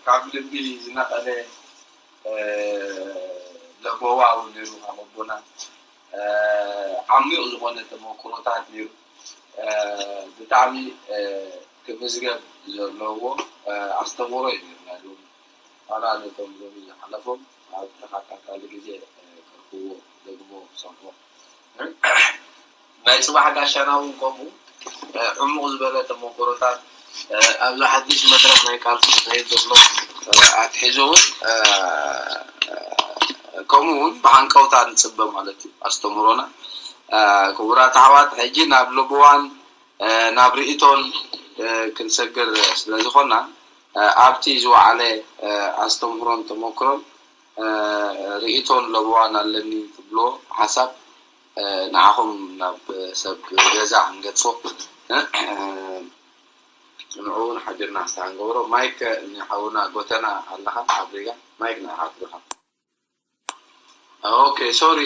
ካብ ልቢ ዝነቐለ ለበዋ እውን ነይሩ ካብ ኣቦና። ዓሚቕ ዝኾነ ተመክሮታት ነይሩ። ብጣዕሚ ክምዝገብ ዘለዎ ኣስተምህሮ እዩ ነይሩ ናይ ሎሚ። ኣራ ነቶም ሎሚ ዝሓለፎም ኣብ ተኸታታሊ ግዜ ከርክዎ፣ ደግሞ፣ ክሰምዖ ናይ ጽባሕ ጋሻና እውን ከምኡ ዕሙቕ ዝበለ ተመክሮታት ኣብዚ ሓድሽ መድረኽ ናይ ቃልሲ ዝኸይድ ዘሎ ኣትሒዙ እውን ከምኡ እውን ብሃንቀውታ ንጽበ ማለት እዩ። ኣስተምህሮና ክቡራት ኣሕዋት ሕጂ ናብ ልብዋን ናብ ርእይቶን ክንሰግር ስለ ዝኾና ኣብቲ ዝወዓለ ኣስተምህሮን ተመክሮን ርእይቶን ለብዋን ኣለኒ ትብሎ ሓሳብ ንዓኹም ናብ ሰብ ገዛ ክንገድፎ ንዕኡ እውን ሓቢርና ክስታ ክንገብሮ። ማይክ ንሓውና ጎተና ኣለኻ ኣብ ሪጋ ማይክ ንዓኻ ትብኻ። ኦኬ ሶሪ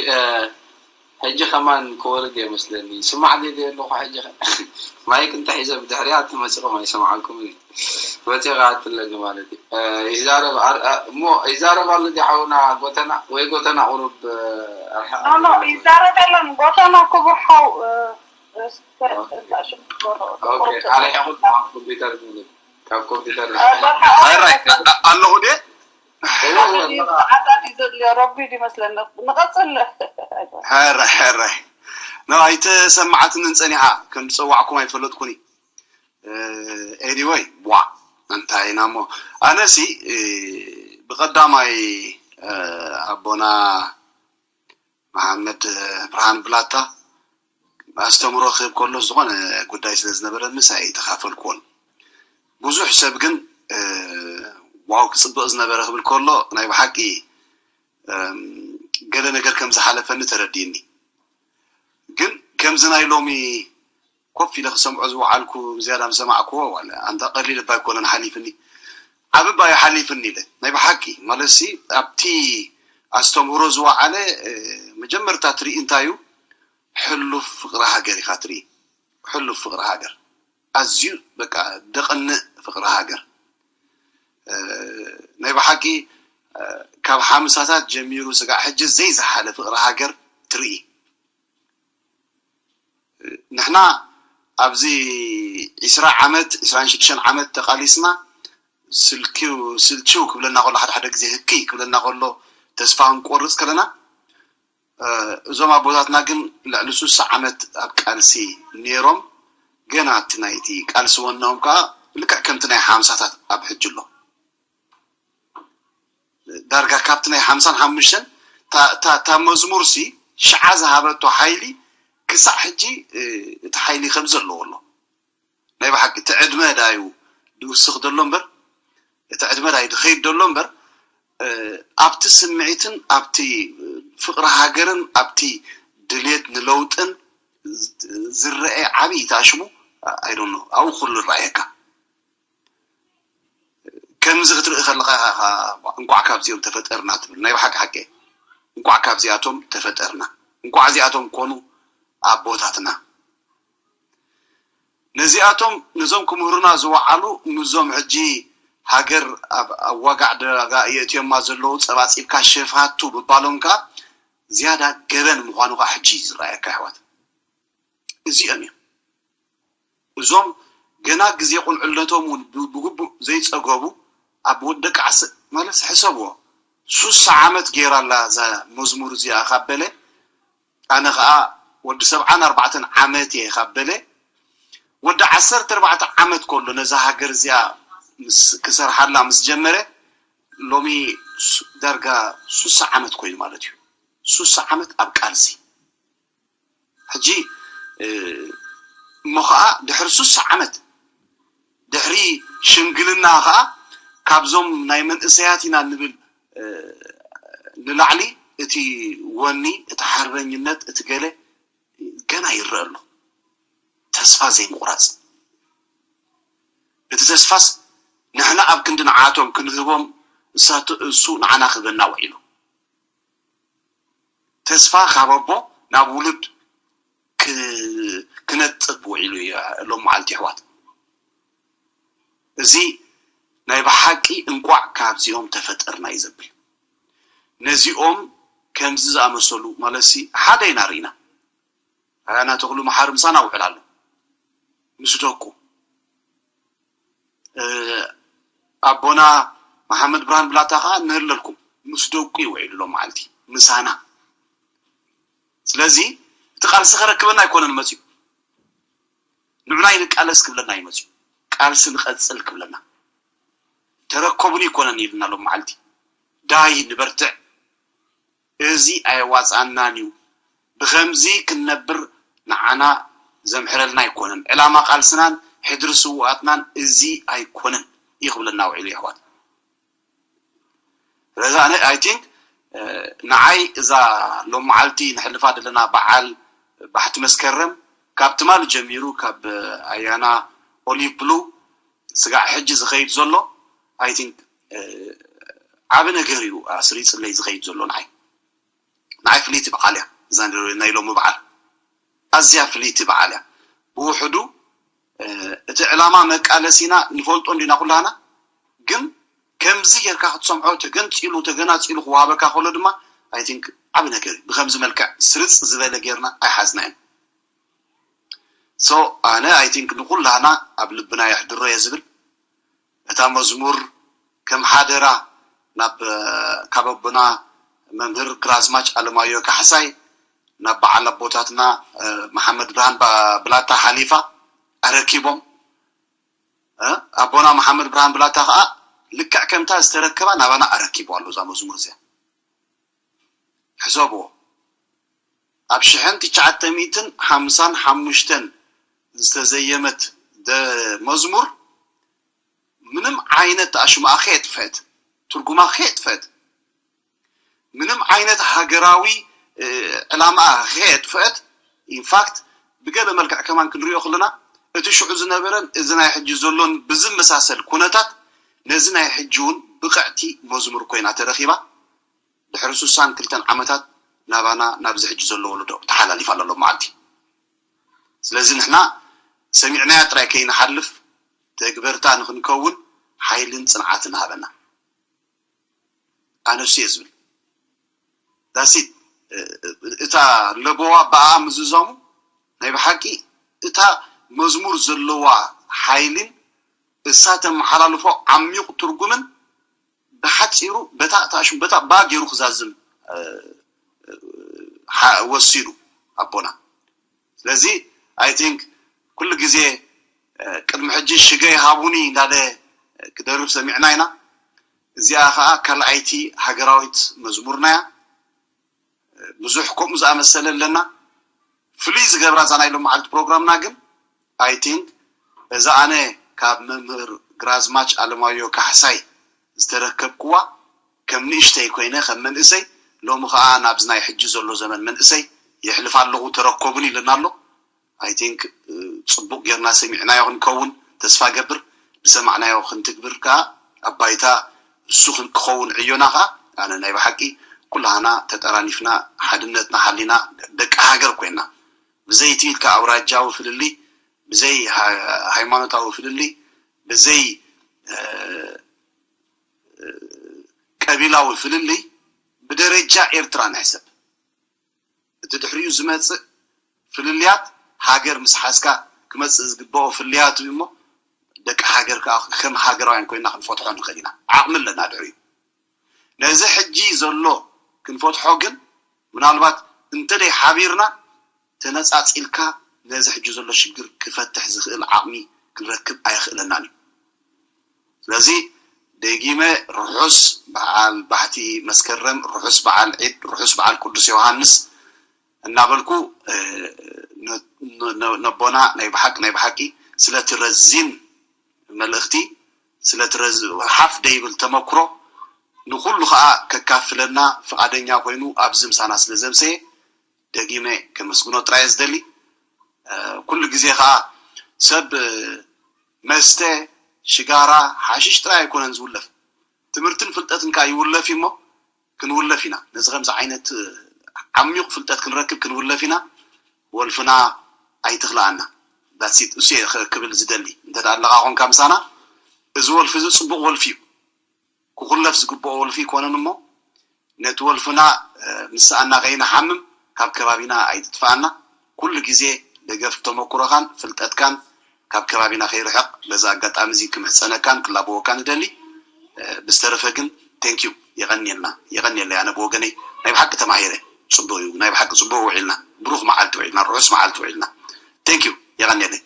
ሕጂ ከማን ክወርድ እየ መስለኒ። ስማዕ ድየ ኣለኹ ሕጂ ማይክ እንተሒዘ ብድሕሪያ ትመፂኹም ኣይሰማዓልኩምን እዩ። ወፂኻ ኣትለኒ ማለት እዩ። ይዛረብ እሞ ይዛረብ ኣሎ ድዩ ሓውና ጎተና ወይ ጎተና ቁሩብ ኣርሓ ኖ ኖ ይዛረብ የለን። ጎተና ክቡር ሓው ኣርሒቑ ኮምፒተር ካብ ኮምፒተር ኣለኹ ድየ ሰዓታት እዩ ዘድልዮ ረጒድ ይመስለኒ። ንቐፅል። ሕራይ ሕራይ ኖ ኣይተሰማዓትንን ጸኒሓ ከም ዝጸዋዕኩም ኣይፈለጥኩን። ኤኒወይ ዋ እንታይ ኢና እሞ ኣነሲ ብቐዳማይ ኣቦና መሓመድ ብርሃን ብላታ ኣስተምሮ ክህብ ከሎ ዝኾነ ጉዳይ ስለ ዝነበረ ምሳይ ተኻፈልኩዎን ብዙሕ ሰብ ግን ዋው ክፅብቕ ዝነበረ ክብል ከሎ ናይ ብሓቂ ገለ ነገር ከም ዝሓለፈኒ ተረዲእኒ ግን ከምዚ ናይ ሎሚ ኮፍ ኢለ ክሰምዖ ዝወዓልኩ ዝያዳ ዝሰማዕክዎ ዋላ ኣንታ ቀሊል እባ ኣይኮነን ሓሊፍኒ ዓብባ እዩ ሓሊፍኒ ኢለ ናይ ብሓቂ ማለትሲ ኣብቲ ኣስተምህሮ ዝወዓለ መጀመርታ ትርኢ እንታይ እዩ ሕሉፍ ፍቕሪ ሃገር ኢኻ ትርኢ ሕሉፍ ፍቕሪ ሃገር ኣዝዩ በቃ ደቕንእ ፍቕሪ ሃገር ናይ ብሓቂ ካብ ሓምሳታት ጀሚሩ ስጋዕ ሕጂ ዘይዝሓለ ፍቕሪ ሃገር ትርኢ ንሕና ኣብዚ ዒስራ ዓመት ዒስራን ሽዱሽተን ዓመት ተቓሊስና ስልችው ክብለና ከሎ ሓደ ሓደ ግዜ ህክይ ክብለና ከሎ ተስፋ ክንቆርፅ ከለና እዞም ኣቦታትና ግን ልዕሊ ሱሳ ዓመት ኣብ ቃልሲ ነይሮም ገና እቲ ናይቲ ቃልሲ ወናኦም ከዓ ልክዕ ከምቲ ናይ ሓምሳታት ኣብ ሕጂ ኣሎ ዳርጋ ካብቲ ናይ ሓምሳን ሓሙሽተን እታ መዝሙር ሲ ሽዓ ዝሃበቶ ሓይሊ ክሳዕ ሕጂ እቲ ሓይሊ ከም ዘለዎ ኣሎ ናይ ብሓቂ እቲ ዕድመ ዳዩ ድውስኽ ዘሎ እምበር እቲ ዕድመ ዳዩ ድኸይድ ዘሎ እምበር ኣብቲ ስምዒትን ኣብቲ ፍቕሪ ሃገርን ኣብቲ ድልየት ንለውጥን ዝረአ ዓብዪ ታሽሙ ኣይዶኖ ኣብኡ ኩሉ ይረኣየካ ከምዚ ክትርኢ ከለካ እንቋዕ ካብዚኦም ተፈጠርና ትብል ናይ ብሓቂ ሓቂ እንቋዕ ካብዚኣቶም ተፈጠርና እንቋዕ እዚኣቶም ኮኑ ኣቦታትና ነዚኣቶም ነዞም ክምህሩና ዝወዓሉ ምዞም ሕጂ ሃገር ኣብ ዋጋዕ ደጋ የእትዮማ ዘለዉ ጸባጺብካ ሸፋቱ ምባሎም ከኣ ዝያዳ ገበን ምዃኑ ከኣ ሕጂ እዩ ዝረኣየካ ኣሕዋት እዚኦም እዮም እዞም ገና ግዜ ቁልዕነቶም እውን ብግቡእ ዘይጸገቡ ኣብ ወዲ ደቂ ዓስ ማለት ሕሰብዎ ሱሳ ዓመት ገይራ ኣላ እዛ መዝሙር እዚኣ ካብ በለ ኣነ ከዓ ወዲ ሰብዓን ኣርባዕተን ዓመት እየ ካብ በለ ወዲ ዓሰርተ ኣርባዕተ ዓመት ከሎ ነዛ ሃገር እዚኣ ክሰርሓላ ምስ ጀመረ ሎሚ ዳርጋ ሱሳ ዓመት ኮይኑ ማለት እዩ ሱሳ ዓመት ኣብ ቃልሲ ሕጂ እሞ ከዓ ድሕሪ ሱሳ ዓመት ድሕሪ ሽምግልና ከዓ ካብዞም ናይ መንእሰያት ኢና ንብል ንላዕሊ እቲ ወኒ እቲ ሓርበኝነት እቲ ገለ ገና ይረአ ኣሎ ተስፋ ዘይምቁራፅ እቲ ተስፋስ ንሕና ኣብ ክንዲ ንዓቶም ክንህቦም እሳቱ እሱ ንዓና ክህበና ውዒሉ ተስፋ ካብ ኣቦ ናብ ውሉድ ክነጥብ ውዒሉ እዩ ሎም መዓልቲ ይሕዋት እዚ ናይ ብሓቂ እንቋዕ ካብዚኦም ተፈጠርና እዩ ዘብል ነዚኦም ከምዚ ዝኣመሰሉ ማለትሲ ሓደ ኢና ርኢና። ኣያና ተኽሉ መሓሪ ምሳና ውዕል ኣሎ ምስ ደቁ። ኣቦና መሓመድ ብርሃን ብላታ ከዓ ንህለልኩም ምስ ደቁ ይውዕሉ ሎም መዓልቲ ምሳና። ስለዚ እቲ ቃልሲ ከረክበና ኣይኮነን መፅዩ፣ ንዑናይ ንቃለስ ክብለና እዩ መፅዩ። ቃልሲ ንቐፅል ክብለና፣ ተረከቡኒ ይኮነን ኢልና ሎም መዓልቲ። ዳይ ንበርትዕ፣ እዚ ኣየዋፅኣናን እዩ። ብኸምዚ ክንነብር ንዓና ዘምሕረልና ኣይኮነን። ዕላማ ቃልስናን ሕድሪ ስውኣትናን እዚ ኣይኮነን እዩ ክብለና ውዒሉ የሕዋት። ስለዚ ኣነ I think ንዓይ እዛ ሎም መዓልቲ ንሕልፋ ዘለና በዓል ባሕቲ መስከረም ካብ ትማሊ ጀሚሩ ካብ ኣያና ኦሊቭ ብሉ ስጋዕ ሕጂ ዝኸይድ ዘሎ I think ዓብ ነገር እዩ ኣስሪፅለይ ዝኸይድ ዘሎ ንዓይ። ንዓይ ፍልይቲ በዓል እያ እዛ ናይ ሎሚ በዓል። ኣዝያ ፍልይቲ በዓል እያ። ብውሕዱ እቲ ዕላማ መቃለሲና ንፈልጦ እንዲና ኩላና፣ ግን ከምዚ ጌርካ ክትሰምዖ ተገንፂሉ ተገናፂሉ ክወሃበካ ከሎ ድማ I think ዓብ ነገር እዩ። ብከምዚ መልክዕ ስርፅ ዝበለ ጌርና ኣይሓዝናዮን። So ኣነ I think ንኩላና ኣብ ልብና የሕድሮ እየ ዝብል። እታ መዝሙር ከም ሓደራ ናብ ካብ ኣቦና መምህር ግራዝማች ኣለማዮ ካሕሳይ ናብ በዓል ኣቦታትና መሓመድ ብርሃን ብላታ ሓሊፋ ኣረኪቦም። ኣቦና መሓመድ ብርሃን ብላታ ከዓ ልክዕ ከምታ ዝተረከባ ናባና ኣረኪቡ ኣሎ እዛ መዝሙር እዚኣ። ሕሰብዎ፣ ኣብ ሽሕን ትሽዓተ ሚእትን ሓምሳን ሓሙሽተን ዝተዘየመት መዝሙር ምንም ዓይነት ኣሽማኣ ከየጥፈት፣ ትርጉማ ከየጥፈት፣ ምንም ዓይነት ሃገራዊ ዕላማ ከየጥፈት፣ ኢንፋክት ብገለ መልክዕ ከማን ክንሪኦ ከለና እቲ ሽዑ ዝነበረን እዚ ናይ ሕጂ ዘሎን ብዝመሳሰል ኩነታት ነዚ ናይ ሕጂ እውን ብቕዕቲ መዝሙር ኮይና ተረኺባ። ድሕሪ ሱሳን ክልተን ዓመታት ናባና ናብዚ ሕጂ ዘሎ ወለዶ ተሓላሊፋ ኣሎ መዓልቲ። ስለዚ ንሕና ሰሚዕናያ ጥራይ ከይንሓልፍ ተግበርታ ንክንከውን ሓይልን ፅንዓትን ሃበና። ኣነሱ እየ ዝብል ዳሲት እታ ለበዋ ብኣ ምዝዛሙ ናይ ብሓቂ እታ መዝሙር ዘለዋ ሓይልን እሳ ተመሓላልፎ ዓሚቕ ትርጉምን ብሓፂሩ በታ ታሽም በታ ባ ገይሩ ክዛዝም ወሲኑ ኣቦና። ስለዚ I think ኩሉ ግዜ ቅድሚ ሕጂ ሽገይ ሃቡኒ እንዳለ ክደርፍ ሰሚዕና ኢና። እዚኣ ከዓ ካልኣይቲ ሃገራዊት መዝሙርና እያ። ብዙሕ ከምኡ ዝኣመሰለ ኣለና። ፍልይ ዝገብራ እዛ ናይ ሎም መዓልቲ ፕሮግራምና ግን I think እዛ ኣነ ካብ መምህር ግራዝማች ኣለማዮ ካሕሳይ ዝተረከብክዋ ከም ንእሽተይ ኮይነ ከም መንእሰይ ሎሚ ከዓ ናብዚ ናይ ሕጂ ዘሎ ዘመን መንእሰይ የሕልፍ ኣለኹ ተረከቡን ኢለና ኣሎ። I think ፅቡቅ ጌርና ሰሚዕናዮ ክንከውን ተስፋ ገብር። ዝሰማዕናዮ ክንትግብር ከዓ ኣብ ባይታ እሱ ክኸውን ዕዮና ከዓ ኣነ ናይ ብሓቂ ኩላህና ተጠራኒፍና ሓድነትና ሓሊና ደቂ ሃገር ኮይና ብዘይ እቲ ኢልካ ኣውራጃዊ ፍልልይ ብዘይ ሃይማኖታዊ ፍልልይ ብዘይ ቀቢላዊ ፍልልይ ብደረጃ ኤርትራ ንሕሰብ። እቲ ድሕሪኡ ዝመፅእ ፍልልያት ሃገር ምስ ሓዝካ ክመፅእ ዝግበኦ ፍልያት እዩ እሞ ደቂ ሃገር ከዓ ከም ሃገራውያን ኮይና ክንፈትሖ ንኽእል ኢና። ዓቕሚ ኣለና ድሕሪኡ። ነዚ ሕጂ ዘሎ ክንፈትሖ ግን ምናልባት እንተደይ ሓቢርና ተነፃፂልካ ነዚ ሕጂ ዘሎ ሽግር ክፈትሕ ዝኽእል ዓቕሚ ክንረክብ ኣይኽእለናን እዩ። ስለዚ ደጊመ ርሑስ በዓል ባሕቲ መስከረም፣ ርሑስ በዓል ዒድ፣ ርሑስ በዓል ቅዱስ ዮሃንስ እናበልኩ ነቦና ናይ ብሓቂ ናይ ብሓቂ ስለቲ ረዚን መልእኽቲ ስለቲ ረዚ ሓፍ ደይብል ተመክሮ ንኩሉ ከዓ ከካፍለና ፍቓደኛ ኮይኑ ኣብዚ ምሳና ስለ ዘምሰየ ደጊመ ከመስግኖ ጥራይ ዝደሊ። ኩሉ ግዜ ከዓ ሰብ መስተ፣ ሽጋራ፣ ሓሽሽ ጥራይ ኣይኮነን ዝውለፍ። ትምህርትን ፍልጠትን ከዓ ይውለፍ እዩ እሞ ክንውለፍ ኢና። ነዚ ከምዚ ዓይነት ዓሚቕ ፍልጠት ክንረክብ ክንውለፍ ኢና። ወልፍና ኣይትኽልኣና። ዳሲት እሱ እየ ክብል ዝደሊ። እንተ ኣለኻ ኮንካ ምሳና እዚ ወልፊ እዚ ፅቡቕ ወልፊ እዩ። ክኹለፍ ዝግብኦ ወልፊ ይኮነን እሞ ነቲ ወልፍና ምስ ሰኣና ከይንሓምም ካብ ከባቢና ኣይትጥፍኣና። ኩሉ ግዜ ደገፍ ተመኩሮኻን ፍልጠትካን ካብ ከባቢና ከይርሕቕ በዚ ኣጋጣሚ እዚ ክምሕፀነካን ክላበወካን እደሊ። ብዝተረፈ ግን thank you፣ የቐንየልና፣ የቐንየለይ። ኣነ ብወገነይ ናይ ብሓቂ ተማሂረ። ፅቡቕ እዩ፣ ናይ ብሓቂ ፅቡቕ ውዒልና፣ ብሩኽ መዓልቲ ውዒልና፣ ርሑስ መዓልቲ ውዒልና። Thank you፣ የቐንየለይ።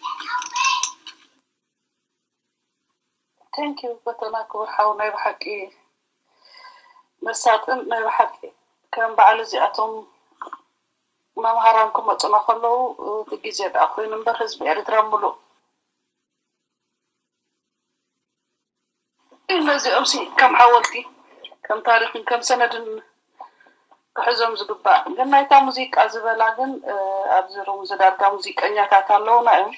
Thank you በተና ክቡር ሓው፣ ናይ ብሓቂ መሳጥን ናይ ብሓቂ ከም በዓል እዚኣቶም መምሃራን ክመፁና ከለዉ እቲ ግዜ ደኣ ኮይኑ እምበር ህዝቢ ኤርትራ ሙሉእ ነዚኦም ሲ ከም ሓወልቲ ከም ታሪኽን ከም ሰነድን ክሕዞም ዝግባእ ግን ናይታ ሙዚቃ ዝበላ ግን ኣብዚ ሩም እዚ ዳርጋ ሙዚቀኛታት ኣለውና እዮም።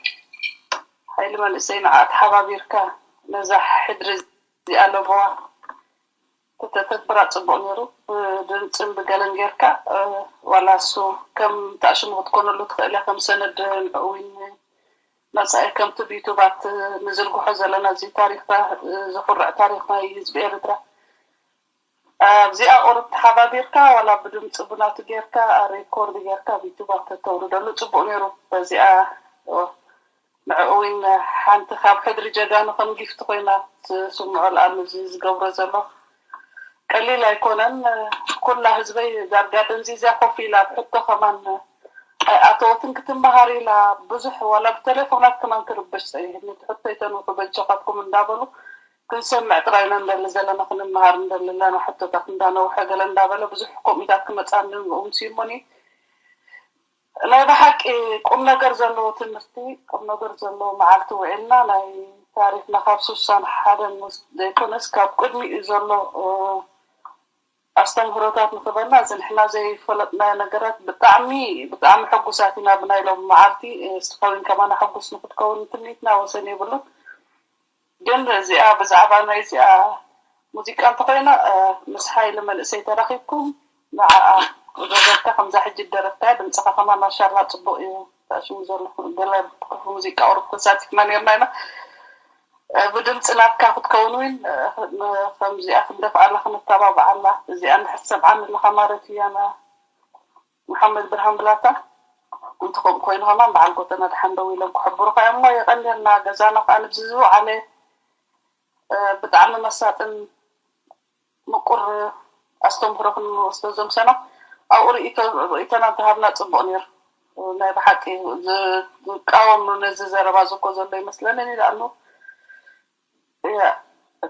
ሓይሊ መንእሰይ ንዓ ተሓባቢርካ ነዛ ሕድሪ እዚኣ ለበዋ ተተተግብራ ፅቡቕ ነይሩ። ብድምፅን ብገለን ጌርካ ዋላ እሱ ከም ተኣሽሙ ክትኮነሉ ትኽእል እያ ከም ሰነድ ንዕኡ እውን መጻኢ ከምቲ ብዩቱባት ንዝርግሖ ዘለና እዚ ታሪኽና ዘኹርዕ ታሪኽ ናይ ህዝቢ ኤርትራ ኣብዚኣ ቁሩብ ተሓባቢርካ ዋላ ብድምፂ ብናቱ ጌርካ ሬኮርድ ጌርካ ኣብ ዩቱብ ኣብ ተተውርደሉ ፅቡቅ ነይሩ። በዚኣ ንዕኡ እውን ሓንቲ ካብ ሕድሪ ጀጋኑ ከም ጊፍቲ ኮይና ትስምዖ። ለኣሉ እዚ ዝገብሮ ዘሎ ቀሊል ኣይኮነን። ኩላ ህዝበይ ዳርጋ ደንዚዛ ኮፍ ኢላ ብሕቶ ከማን ኣይኣተወትን ክትመሃር ኢላ ብዙሕ ዋላ ብቴሌፎናት ከማን ትርበሽ ፀኒሕኒ። እቲ ሕቶ ይተንውሑ በጃኻትኩም እንዳበሉ ክንሰምዕ ጥራይ ኢና እንደሊ ዘለና ክንመሃር እንደሊ ኣለና ሕቶታት እንዳነውሐ ገለ እንዳበለ ብዙሕ ኮሚታት ክመፃኒ ንኦም ሲሞኒ ናይ ብሓቂ ቁም ነገር ዘለዎ ትምህርቲ ቁም ነገር ዘለዎ መዓልቲ ውዒልና ናይ ታሪክና ካብ ሱሳን ሓደን ዘይኮነስ ካብ ቅድሚኡ ዘሎ ኣስተምህሮታት ንክበና እዚ ንሕና ዘይፈለጥናዮ ነገራት ብጣዕሚ ብጣዕሚ ሕጉሳት ኢና ብናይ ሎም መዓልቲ እስቲ ከዊን ከማና ሕጉስ ንክትከውን ትምኒትና ወሰን የብሉን። ግን እዚኣ ብዛዕባ ናይ እዚኣ ሙዚቃ እንተኮይና ምስ ሓይሊ መንእሰይ ተራኪብኩም ንዓኣ ገበርካ ከምዛ ሕጂ ደረፍካያ ድምፅካ ከማ ማሻላ ፅቡቅ እዩ። ታሽሙ ዘለኹ ገለ ክፉ ሙዚቃ ቁሩብ ተሳቲፍና ነርና ኢና። ብድምፂ ናትካ ክትከውን እውን ከምዚኣ ክንደፍኣላ ክንተባብዓላ እዚኣ እንድሕር ትሰምዓኒ ኣለካ ማለት እያ። መሓመድ ብርሃን ብላታ እንተኸም ኮይኑ ከማን በዓል ጎተና ደሓን ደው ኢሎም ክሕብሩካ እዮም እሞ የቐንየልና። ገዛና ከዓ ንብዚ ዝወዓለ ብጣዕሚ መሳጥን ምቁር ኣስተምህሮ ክንወስዶ ዘምሰና ኣብኡ ርእይቶና እንተሃብና ፅቡቅ ነይሩ። ናይ ብሓቂ ዝቃወም ነዚ ዘረባ ዝኮ ዘሎ ይመስለኒ ንኣኑ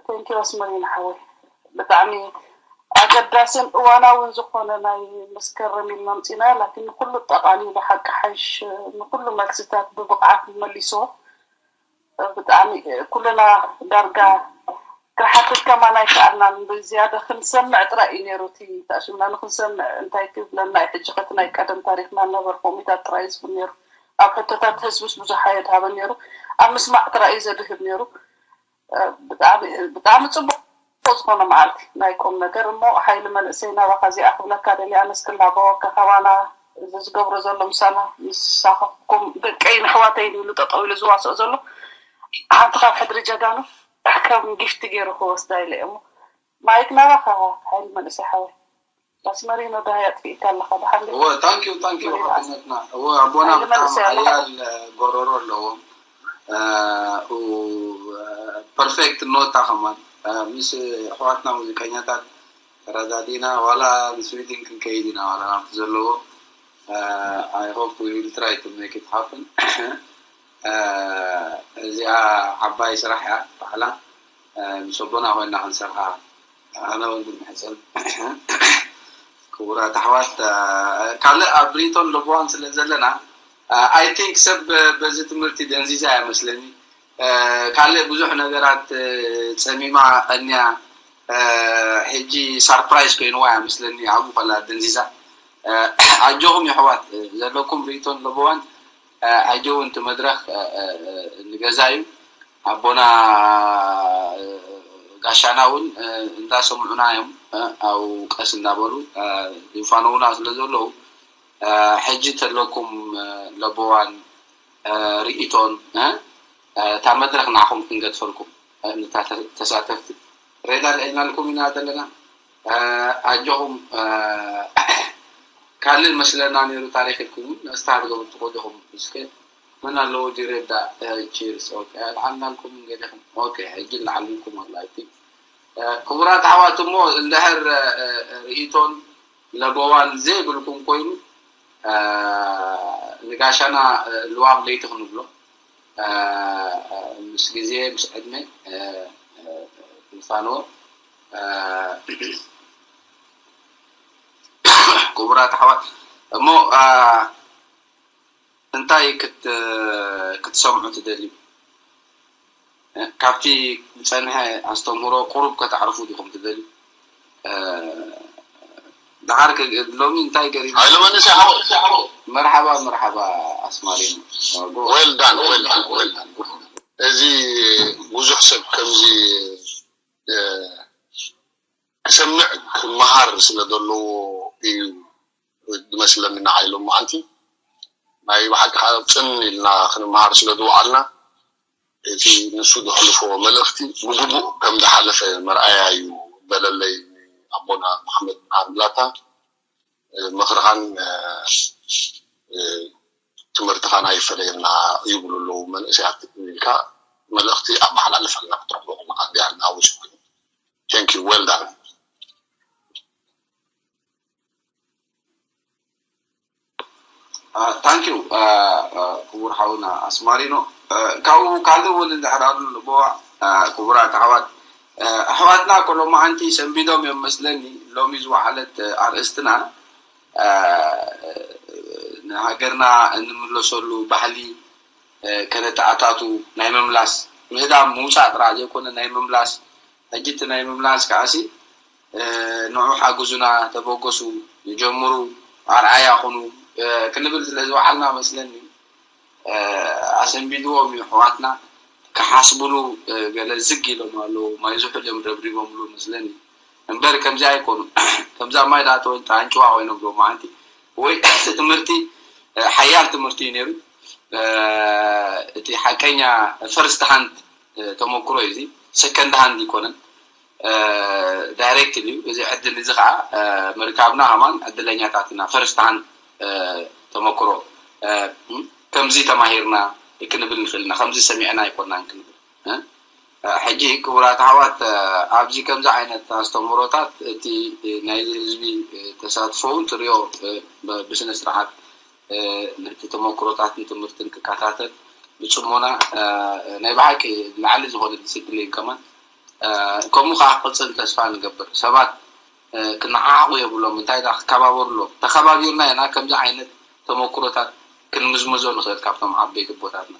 Thank you ኣስመሪና ሓወይ ብጣዕሚ ኣገዳስን እዋናውን ዝኾነ ናይ መስከረም ኢልና ኣምፂና ላኪን ንኩሉ ጠቃሊሉ ሓቂ ሓይሽ ንኩሉ መልስታት ብብቕዓት መሊስዎ ብጣዕሚ ኩልና ዳርጋ ክሓትት ከማን ኣይከኣልናን ብዝያደ ክንሰምዕ ጥራይ እዩ ነይሩ እቲ ተኣሽምና ንክንሰምዕ እንታይ ክብለና እዩ ሕጂ ከቲ ናይ ቀደም ታሪክና ነበርኩም ኢታት ጥራይ እዩ ዝብል ነይሩ ኣብ ሕቶታት ህዝብስ ብዙሕ ኣየድሃበን ነይሩ ኣብ ምስማዕ ጥራይ እዩ ዘድህብ ነይሩ ብጣዕሚ ብጣዕሚ ፅቡቅ ዝኾነ መዓልቲ ናይ ቁም ነገር እሞ ሓይሊ መንእሰይ ናባካ እዚኣ ክብለካ ደልየ ኣነስ ክላበወካ ካባና እዚ ዝገብሮ ዘሎ ምሳና ንሳኩም ደቀይን ኣሕዋተይን ኢሉ ጠጠው ኢሉ ዝዋስኦ ዘሎ ሓንቲ ካብ ሕድሪ ጀጋኑ ከም ጊፍቲ ገይሩ ክወስዳ ኢለ እሞ ማይክ ናባካ ሓይሊ መንእሰይ ሓወይ ኣስመሪኖ ዳሃይ ኣጥፊእካ ኣለካ ደሓን ዲኻ? እወ ታንኪዩ ታንኪዩ ሓፍትነትና እወ ኣቦና ሓይሊ ብጣዕሚ መንእሰይ ኣለካ ሓያል ጎሮሮ ኣለዎም perfect ኖታ ከማን ምስ ኣሕዋትና ሙዚቀኛታት ተረዳዲና ዋላ ንስዊድን ክንከይድ ኢና ዋላ ናብቲ ዘለዎ I hope we will try to make it happen እዚኣ ዓባይ ስራሕ እያ ባዕላ ምስ ኣቦና ኮይና ክንሰርሓ ኣነ እውን ዝምሕፀን ክቡራት ኣሕዋት ካልእ ኣብ ሪቶን ለቦዋን ስለ ዘለና I think ሰብ በዚ ትምህርቲ ደንዚዛ እያ መስለኒ ካልእ ብዙሕ ነገራት ፀሚማ ቀንያ ሕጂ ሳርፕራይዝ ኮይንዋ እያ መስለኒ ኣብኡ ከላ ደንዚዛ ኣጆኹም የሕዋት ዘለኩም ሪቶን ለቦዋን ኣጆው እቲ መድረኽ ንገዛ እዩ ኣቦና ጋሻና እውን እንዳሰምዑና እዮም ኣብኡ ቀስ እንዳበሉ ይፋነውና ስለ ዘለዉ ሕጂ ተለኩም ለቦዋን ርኢቶን እታ መድረኽ ንዓኹም ክንገድፈልኩም ንታ ተሳተፍቲ ሬዳ ልዒልናልኩም ኢና ዘለና ኣጆኹም። ካልእ መስለና ነይሩ ታሪኽ ኢልኩም እውን ኣስተሃድገቡ ትኽእሉ ኢኹም። እስከ መን ኣለዎ ዲሬዳ? ቺርስ። ኦኬ፣ ኣልዓልናልኩም ገለኹም። ኦኬ፣ ሕጂ ላዕልኩም ኣላ። እቲ ክቡራት ኣሕዋት እሞ እንድሕር ርኢቶን ለበዋን ዘይብልኩም ኮይኑ ንጋሻና ልዋም ለይቲ ክንብሎ ምስ ግዜ ምስ ዕድመ ክንፋነዎ። ክቡራት ኣሕዋት እሞ እንታይ ክትሰምዑ ትደልዩ? ካብቲ ዝጸንሐ ኣስተምህሮ ቁሩብ ከተዕርፉ ዲኹም ትደልዩ? ደሓር ሎሚ እንታይ ገሪም? መርሓባ፣ መርሓባ ኣስማሪኖ። Well done, well done, well done። እዚ ብዙሕ ሰብ ከምዚ ክሰምዕ ክመሃር ስለ ዘለዎ እዩ ዝመስለኒ ንዓይ ሎማዓንቲ። ናይ ብሓቂ ከዓ ጽን ኢልና ክንመሃር ስለ ዝወዓልና እቲ ንሱ ዘሕልፎ መልእኽቲ ብግቡእ ከም ዝሓለፈ መርኣያ እዩ። በለለይ ኣቦና መሓመድ ብርሃን ብላታ። ምኽርኻን ትምህርትኻን ኣይፈለየና ይብሉ ኣለዉ መንእሰያት ኢልካ መልእኽቲ ኣመሓላልፈልና ክትረኽቦ ከለኻ እንዲያ እናወስኩ። Thank you, well done። Thank you ክቡር ሓውና ኣስማሪኖ። ካብኡ ካልእ እውን እንድሕር ኣሉ ልቦዋ ክቡራት ኣሕዋት ኣሕዋትና ኮሎማዓንቲ ሰንቢዶም እዮም መስለኒ። ሎሚ ዝወዓለት ኣርእስትና ንሃገርና እንምለሰሉ ባህሊ ከነተኣታቱ ናይ ምምላስ ምህዳም ምውፃእ ጥራሕ ዘይኮነ ናይ ምምላስ ሕጂ እቲ ናይ ምምላስ ከዓሲ ንዑ ሓግዙና፣ ተበገሱ፣ ጀምሩ፣ ኣርኣያ ኩኑ ክንብል ስለ ዝወዓልና መስለኒ ኣሰንቢድዎም እዩ ኣሕዋትና ክሓስብሉ ገለ ዝግ ኢሎም ኣለዉ። ማይ ዝሑል እዮም ደብሪቦምሉ መስለኒ እምበር ከምዚ ኣይኮኑ። ከምዛ ማይ ዳኣተወ ኣንጭዋ ኮይኖም ሎማዓንቲ ወይ ትምህርቲ ሓያል ትምህርቲ እዩ ነይሩ። እቲ ሓቀኛ first hand ተመክሮ እዩ እዚ፣ second hand ይኮነን። Directly እዩ እዚ ዕድል እዚ ከዓ ምርካብና ከማን ዕድለኛታት ኢና። First hand ተመክሮ ከምዚ ተማሂርና ክንብል ንኽእል ኢና፣ ከምዚ ሰሚዕና ኣይኮናን ክንብል። ሕጂ ክቡራት ኣሕዋት ኣብዚ ከምዚ ዓይነት ኣስተምህሮታት እቲ ናይዚ ህዝቢ ተሳትፎ እውን ትሪኦ ብስነ ስርዓት ነቲ ተመክሮታትን ትምህርትን ክከታተል ብፅሞና ናይ ብሓቂ ላዕሊ ዝኾነ ዲስፕሊን ከማን ከምኡ ከዓ ክቅፅል ተስፋ ንገብር። ሰባት ክነዓዓቑ የብሎም፣ እንታይ ዳ ክከባበሩ ኣለዎም። ተኸባቢርና ኢና ከምዚ ዓይነት ተመክሮታት ክንምዝመዞ ንኽእል ካብቶም ዓበይቲ ኣቦታትና።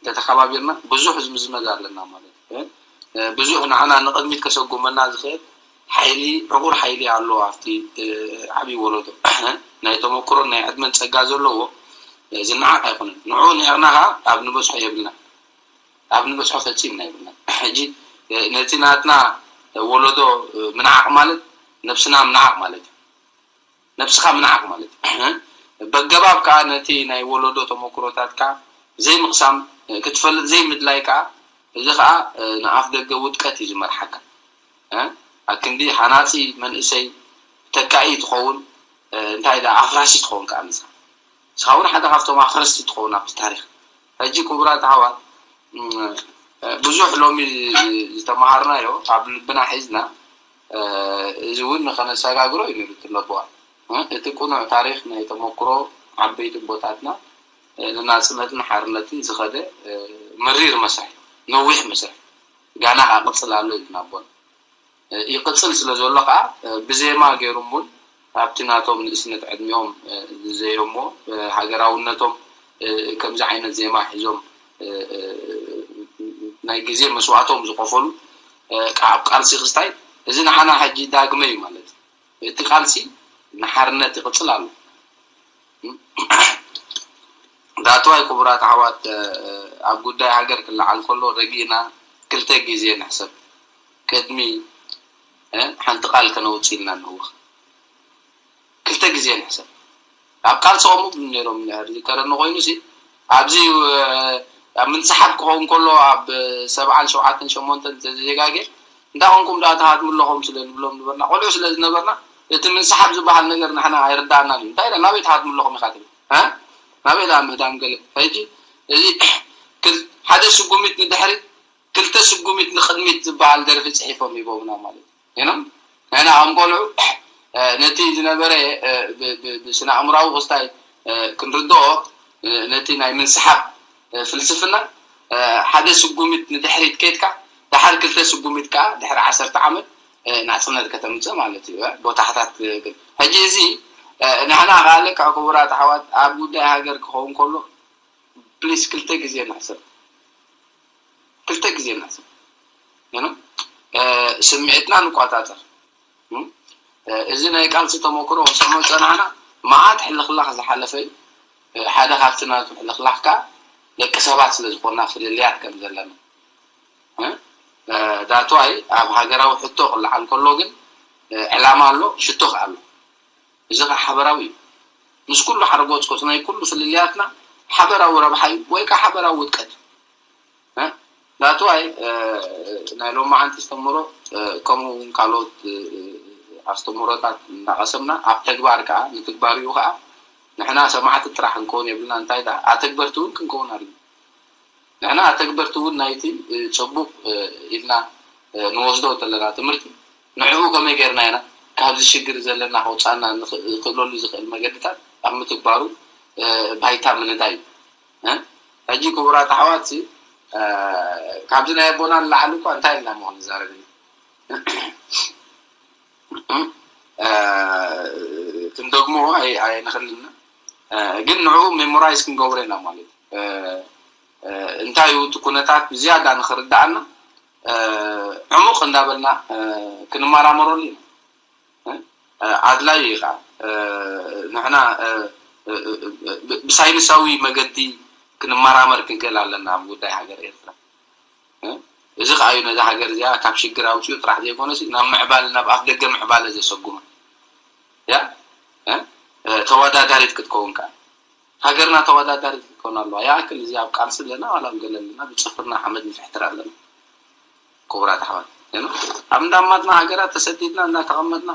እንተተኸባቢርና ብዙሕ ዝምዝመዝ ኣለና ማለት እዩ። ብዙሕ ንዓና ንቕድሚት ከሰጉመና ዝኽእል ሓይሊ ዕቑር ሓይሊ ኣሎ ኣብቲ ዓብዪ ወለዶ። ናይ ተመክሮን ናይ ዕድመን ፀጋ ዘለዎ ዝነዓቕ ኣይኮነን። ንዑ ንዒቕና ከዓ ኣብ ንበፅሖ የብልና ኣብ ንበፅሖ ፈፂምና የብልና። ሕጂ ነቲ ናትና ወለዶ ምንዓቕ ማለት ነብስና ምንዓቕ ማለት እዩ። ነብስኻ ምንዓቕ ማለት እዩ። በገባብ ከዓ ነቲ ናይ ወለዶ ተመክሮታትካ ዘይምቕሳም ክትፈልጥ ዘይምድላይ ከዓ እዚ ከዓ ንኣፍ ደገ ውድቀት እዩ ዝመርሓካ። ኣክንዲ ሃናፂ መንእሰይ ተካኢ ትኸውን እንታይ ዳ ኣፍራሲ ትኸውን ከዓ ንስኻ ንስኻ እውን ሓደ ካብቶም ኣፍረስቲ ትኸውን ኣብቲ ታሪክ። ሕጂ ክቡራት ኣሕዋት ብዙሕ ሎሚ ዝተመሃርናዮ ኣብ ልብና ሒዝና እዚ እውን ንኸነሰጋግሮ እዩ ነይሩ እቲ ለበዋ። እቲ ቁኑዕ ታሪክ ናይ ተመክሮ ዓበይቲ ኣቦታትና ንናፅነትን ሓርነትን ዝኸደ መሪር መስርሕ ነዊሕ መስርሕ ጋና ከዓ ቅፅል ኣሎ ኢልና ኣቦና ይቅፅል ስለ ዘሎ ከዓ ብዜማ ገይሮም እውን ኣብቲ ናቶም ንእስነት ዕድሚኦም ዝዘየሞ ሃገራውነቶም ከምዚ ዓይነት ዜማ ሒዞም ናይ ግዜ መስዋእቶም ዝኸፈሉ ኣብ ቃልሲ ክስታይ እዚ ንዓና ሕጂ ዳግመ እዩ ማለት እዩ። እቲ ቃልሲ ንሓርነት ይቅፅል ኣሎ። ዳትዋይ ክቡራት ኣሕዋት ኣብ ጉዳይ ሃገር ክለዓል ከሎ ረጊእና ክልተ ግዜ ንሕሰብ። ቅድሚ ሓንቲ ቃል ከነውፅእ ኢልና ንህወኽ ክልተ ግዜ ንሕሰብ። ኣብ ቃልሲ ከምኡ ብሉ ነይሮም ድሕር ዝከረኒ ኮይኑ ሲ ኣብዚ ኣብ ምንስሓብ ክኸውን ከሎ ኣብ ሰብዓን ሸውዓተን ሸሞንተን ተዘጋጌ እንታይ ኮንኩም ደኣ ትሃድሙ ኣለኹም ስለ ንብሎም ነበርና፣ ቆልዑ ስለ ዝነበርና፣ እቲ ምንስሓብ ዝበሃል ነገር ንሕና ኣይርዳእናን እዩ። እንታይ ኢለ ናበይ ትሃድሙ ኣለኹም ኢኻ ትብል? እ? ናበይ ደኣ ምህዳም ገለ? ሕጂ እዚ ክል-፣ ሓደ ስጉሚት ንድሕሪት፣ ክልተ ስጉሚት ንቕድሚት ዝበሃል ደርፊ ጽሒፎም ሂቦምና ማለት እዩ። You know? ንሕና ከም ቆልዑ፣ እ፣ ነቲ ዝነበረ፣ እ፣ ብ-፣ ብ-፣ ብስነ ኣእምራዊ ክስታይ፣ እ፣ ክንርድኦ፣ እ፣ ነቲ ናይ ምንስሓብ፣ እ፣ ፍልስፍና፣ እ፣ ሓደ ስጉሚት ንድሕሪት ከይድካ፣ ደሓር ክልተ ስጉሚት ከኣ ድሕሪ ዓሰርተ ዓመት፣ እ፣ ናጽነት ከተምጽእ ማለት እዩ። እ፣ ቦታታት፣ እ፣ ሕጂ እዚ፣ እ፣ ንሕና ከኣ ለካ ክቡራት ኣሕዋት ኣብ ጉዳይ ሃገር ክኸውን ከሎ፣ ፕሊስ ክልተ ግዜ ንሕሰብ። ክልተ ግዜ ንሕሰብ። You know? እ፣ ስምዒትና ንቆጻጸር። እም? እ፣ እዚ ናይ ቃልሲ ተመክሮ ክንሰምዖ ዝጸናሕና መዓት ሕልኽላኽ ዝሓለፈ እዩ። እ፣ ሓደ ካብቲ ናቱ ሕልኽላኽ ከኣ ደቂ ሰባት ስለ ዝኾንና ፍልልያት ከም ዘለና። እ? እ፣ that's why ኣብ ሃገራዊ ሕቶ ክለዓል ከሎ ግን፣ እ፣ ዕላማ ኣሎ፣ ሽቶ ከኣ ኣሎ። እዚ ኸኣ ሓበራዊ እዩ። ምስ ኩሉ ሓረጎጽጎጽ ናይ ኩሉ ፍልልያትና ሓበራዊ ረብሓ እዩ ወይ ከኣ ሓበራዊ ውድቀት እዩ። እ? That's why፣ እ፣ ናይ ሎማዓንቲ ኣስተምህሮ፣ እ፣ ከምኡ እውን ካልኦት፣ እ፣ ኣስተምህሮታት እናቐሰምና ኣብ ተግባር ከኣ ንትግባሪኡ ከኣ ንሕና ሰማዕቲ ጥራሕ ክንከውን የብልና። እንታይ ደኣ ኣተግበርቲ እውን ክንከውን ኣለና። ንሕና ኣተግበርቲ እውን ናይቲ፣ እ፣ ጽቡቕ፣ እ፣ ኢልና፣ እ፣ ንወስዶ ዘለና ትምህርቲ ንዕኡ ከመይ ጌርና ኢና ካብዚ ሽግር ዘለና ከውጻና ንኽ-፣ ክእለሉ ዝኽእል መገድታት ኣብ ምትግባሩ፣ እ፣ ባይታ ምንዳይ እዩ። እ? ሕጂ ክቡራት ኣሕዋት፣ እ፣ ካብዚ ናይ ኣቦና ንላዕሊ እኳ እንታይ ኢልና እሞ ክንዛረብ ኢና? እ፣ ክንደግሞ ኣይ-፣ ኣይንኽእልን ኢና። እ፣ ግን ንዕኡ ሜሞራይዝ ክንገብሮ ኢና ማለት እዩ። እ፣ እ፣ እንታይ እዩ እቲ ኩነታት ብዝያዳ ንኽርድኣና፣ እ፣ ዕሙቕ እንዳበልና፣ እ፣ ክንመራመረሉ ኢና። እ፣ እ፣ ኣድላዪ እዩ ኸዓ። እ፣ ንሕና፣ እ፣ እ፣ እ፣ ብ-፣ ብሳይንሳዊ መገዲ ክንመራመር ክንክእል ኣለና ኣብ ጉዳይ ሃገር ኤርትራ። እ፣ እዚ ኸዓ እዩ ነዛ ሃገር እዚኣ ካብ ሽግር ኣውፂኡ ጥራሕ ዘይኮነሲ ናብ ምዕባለ፣ ናብ ኣፍ ደገ ምዕባለ ዘሰጉማ። ያ? እ? እ፣ ተወዳዳሪት ክትከውን ከኣ። ሃገርና ተወዳዳሪት ክትከውን ኣለዋ። ይኣክል እዚ ኣብ ቃልሲ ኣለና፣ ዋላ ኣብ ገለ ኣለና፣ ብጽፍርና ሓመድ ንፍሕትር ኣለና። ክቡራት ኣሕዋት፣ እም፣ ኣብ እንዳማትና ሃገራት ተሰዲድና እንዳተቐመጥና፣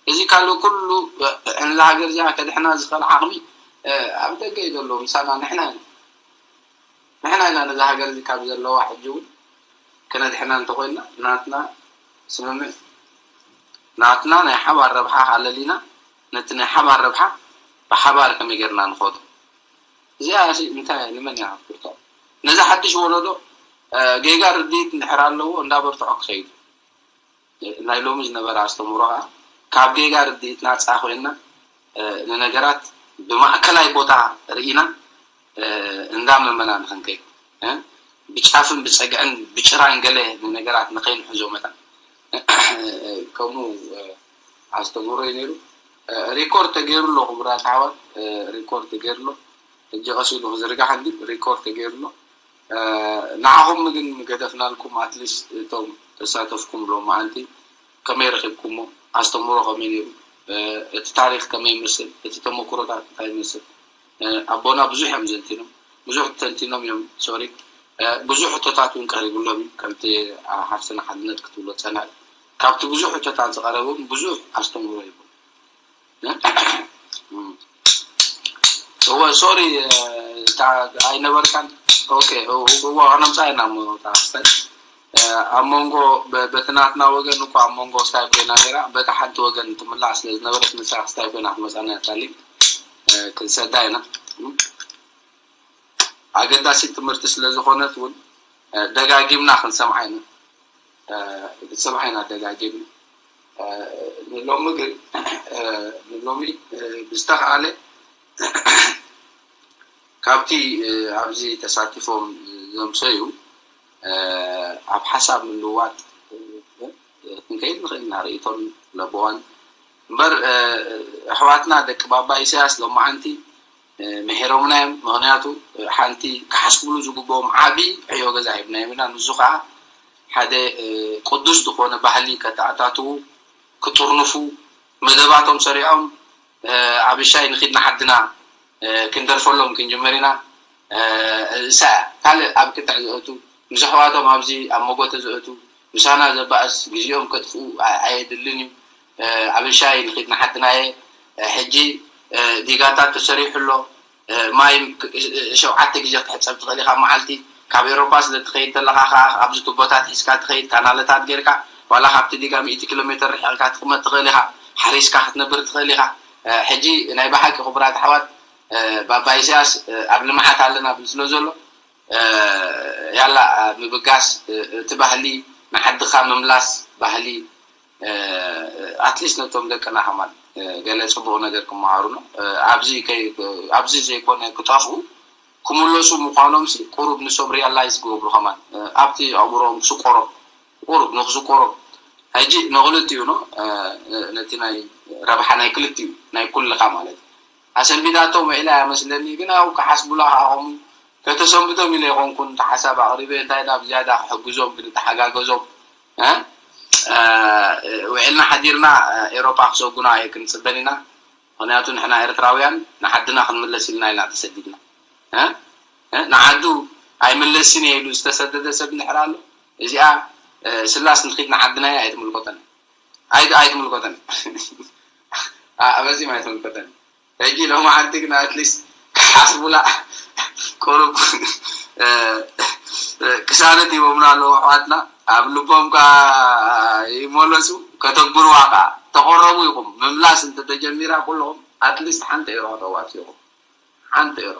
እዚ ካልእ ኩሉ፣ እ፣ ነዛ ሃገር እዚኣ ከድሕና ዝኽእል ዓቕሚ፣ እ፣ ኣብ ደገ እዩ ዘሎ፣ ምሳና ንሕና ኢና። ንሕና ኢና ነዛ ሃገር እዚ ካብ ዘለዋ ሕጂ እውን ከነድሕና እንተኾይንና፣ ናትና ስምምዕ፣ ናትና ናይ ሓባር ረብሓ ኣለሊና፣ ነቲ ናይ ሓባር ረብሓ ብሓባር ከመይ ጌርና ንኸዶ? እዚኣ ሲ እንታይ እያ? ንመን እያ ክትብርትዖ? ነዚ ሓድሽ ወለዶ፣ እ፣ ጌጋ ርድኢት እንድሕር ኣለዎ፣ እንዳበርትዖ ክኸይድ። ናይ ሎሚ ዝነበረ ኣስተምህሮ ከኣ፣ ካብ ጌጋ ርድኢት ናጻ ኮይንና፣ እ፣ ንነገራት ብማእከላይ ቦታ ርኢና፣ እ፣ እንዳመመና ንኽንከይድ፣ እ፣ ብጫፍን ብጸግዕን ብጭራን ገለ ንነገራት ንኸይንሕዞ መታን፣ ከምኡ፣ እ፣ ኣስተምህሮ እዩ ነይሩ። እ፣ ሪኮርድ ተገይሩ ኣሎ ክቡራት ኣሕዋት፣ እ፣ ሪኮርድ ተገይሩ ኣሎ። ሕጂ ቀስ ኢሉ ክዝርጋሕ እንዲ ሪኮርድ ተገይሩ ኣሎ። እ፣ ንዓኹም ግን ገደፍናልኩም፣ ኣትሊስት እቶም ተሳተፍኩም ሎማዓንቲ ከመይ ረኺብኩሞ? ኣስተምህሮ ከመይ ነይሩ? እ፣ እቲ ታሪኽ ከመይ ይመስል? እቲ ተመክሮታት እንታይ ይመስል? እ፣ ኣቦና ብዙሕ እዮም ዘንቲኖም፣ ብዙሕ ተንቲኖም እዮም፣ ሶሪ። እ፣ ብዙሕ ሕቶታት እውን ቀሪብሎም እዩ፣ ከምቲ፣ ኣ፣ ሓፍትና ሓድነት ክትብሎ ጸናል። ካብቲ ብዙሕ ሕቶታት ዝቐረቡ እውን ብዙሕ ኣስተምህሮ ይብሉ። እወ፣ ሶሪ፣ እ፣ እታ ኣይነበርካን። ኦኬ፣ እወ፣ እወ፣ ከነምጽኣ ኢና እሞ፣ እታ ክስታይ፣ እ፣ ኣብ መንጎ፣ በ-፣ በቲ ናትና ወገን እኮ ኣብ መንጎ ክስታይ ኮይና ነይራ፣ በታ ሓንቲ ወገን ትምላእ ስለ ዝነበረት፣ ንሳ ክስታይ ኮይና ክትመጽኣና እያ፣ ታሊ፣ እ፣ ክንሰዳ ኢና። እም። ኣገዳሲት ትምህርቲ ስለ ዝኾነት እውን፣ እ፣ ደጋጊምና ክንሰምዓ ኢና። እ፣ ክንሰምዓ ኢና ደጋጊምና። እ፣ ንሎሚ ግን፣ እ፣ ንሎሚ፣ እ፣ ብዝተኻእለ ካብቲ፣ እ፣ ኣብዚ ተሳቲፎም ዘምሰዩ፣ እ፣ ኣብ ሓሳብ ምልውዋጥ፣ እ፣ ክንከይድ ንኽእል ኢና። ርእይቶን ለበዋን እምበር፣ እ፣ ኣሕዋትና ደቂ ባባ ኢሳያስ ሎማዓንቲ፣ እ፣ ምሒሮምና እዮም። ምኽንያቱ፣ እ፣ ሓንቲ ክሓስብሉ ዝግብኦም ዓቢ ዕዮ ገዛ ሂብናዮም ኢና። ንሱ ኸዓ ሓደ፣ እ፣ ቅዱስ ዝኾነ ባህሊ ከተኣታትዉ፣ ክጥርንፉ፣ መደባቶም ሰሪዖም፣ እ፣ ኣብ ሻይ ንኺድ ንዓድና፣ እ፣ ክንደርፈሎም ክንጅምር ኢና። እ፣ እሳ እያ። ካልእ ኣብ ክትዕ ዘእቱ፣ ምስ ኣሕዋቶም ኣብዚ ኣብ መጎተ ዘእቱ፣ ምሳና ዘባእስ ግዜኦም ከጥፍኡ ኣየድልን እዩ። ኣበሻይ ንኺድ ንሓትናየ ሕጂ ዲጋታት ተሰሪሑ ኣሎ። ማይ ሸውዓተ ግዜ ክትሕፀብ ትኽእል ኢኻ መዓልቲ። ካብ ኤሮፓ ስለ ትኸይድ ተለኻ ከዓ ኣብዚ ቱቦታት ሒዝካ ትኸይድ፣ ካናለታት ጌርካ ዋላ ካብቲ ዲጋ ሚእቲ ኪሎ ሜትር ርሒቕካ ትቕመጥ ትኽእል ኢኻ። ሓሪስካ ክትነብር ትኽእል ኢኻ። ሕጂ ናይ ብሓቂ ክቡራት ኣሕዋት ባባ ኢሳያስ ኣብ ልምዓት ኣለና ብል ስለ ዘሎ ያላ ምብጋስ እቲ ባህሊ ንዓድኻ ምምላስ ባህሊ ኣትሊስት ነቶም ደቅና ከማን ገለ ፅቡቕ ነገር ክመሃሩ ነው። ኣብዚ ዘይኮነ ክጠፍኡ ክምለሱ ምዃኖም ቁሩብ ንሶም ሪያላይዝ ክገብሩ ከማን ኣብቲ ኣእምሮኦም ክስቆሮም ቁሩብ ንክስቆሮም ሕጂ ንክልቲኡ ነው ነቲ ናይ ረብሓ ናይ ክልቲኡ ናይ ኩልኻ ማለት እዩ ኣሰንቢዳቶም ውዒላ እያ መስለኒ ግን ያው ክሓስቡላ ከኣ ከምኡ ከተሰንብቶም ኢለ ይኾንኩን እቲ ሓሳብ ኣቕሪበ እንታይ ናብ ዝያዳ ክሕግዞም ክንተሓጋገዞም እ ውዒልና ሓዲርና ኤሮፓ ክሰጉና እየ ክንፅበን ኢና ምክንያቱ ንሕና ኤርትራውያን ንዓድና ክንምለስ ኢልና ኢና ተሰዲድና እ ንዓዱ ኣይምለስን እየ ኢሉ ዝተሰደደ ሰብ እንድሕር ኣሎ እዚኣ ስላስ ንኪድ ንዓድና እያ ኣይትምልከተን ኣይትምልከተን ኣበዚም ኣይትምልከተን ሕጂ ሎማዓንቲ ግን ኣትሊስት ክሓስቡላ ቁሩብ ቅሳነት ሂቦምና ኣለዉ ኣሕዋትና ኣብ ልቦም ከ ይመለሱ ከተግብርዋ ከ ተቆረቡ ኢኹም ምምላስ እንተተጀሚራ ኩልኹም ኣትሊስት ሓንቲ ኤሮ ከተዋፅኡ ኢኹም ሓንቲ ኤሮ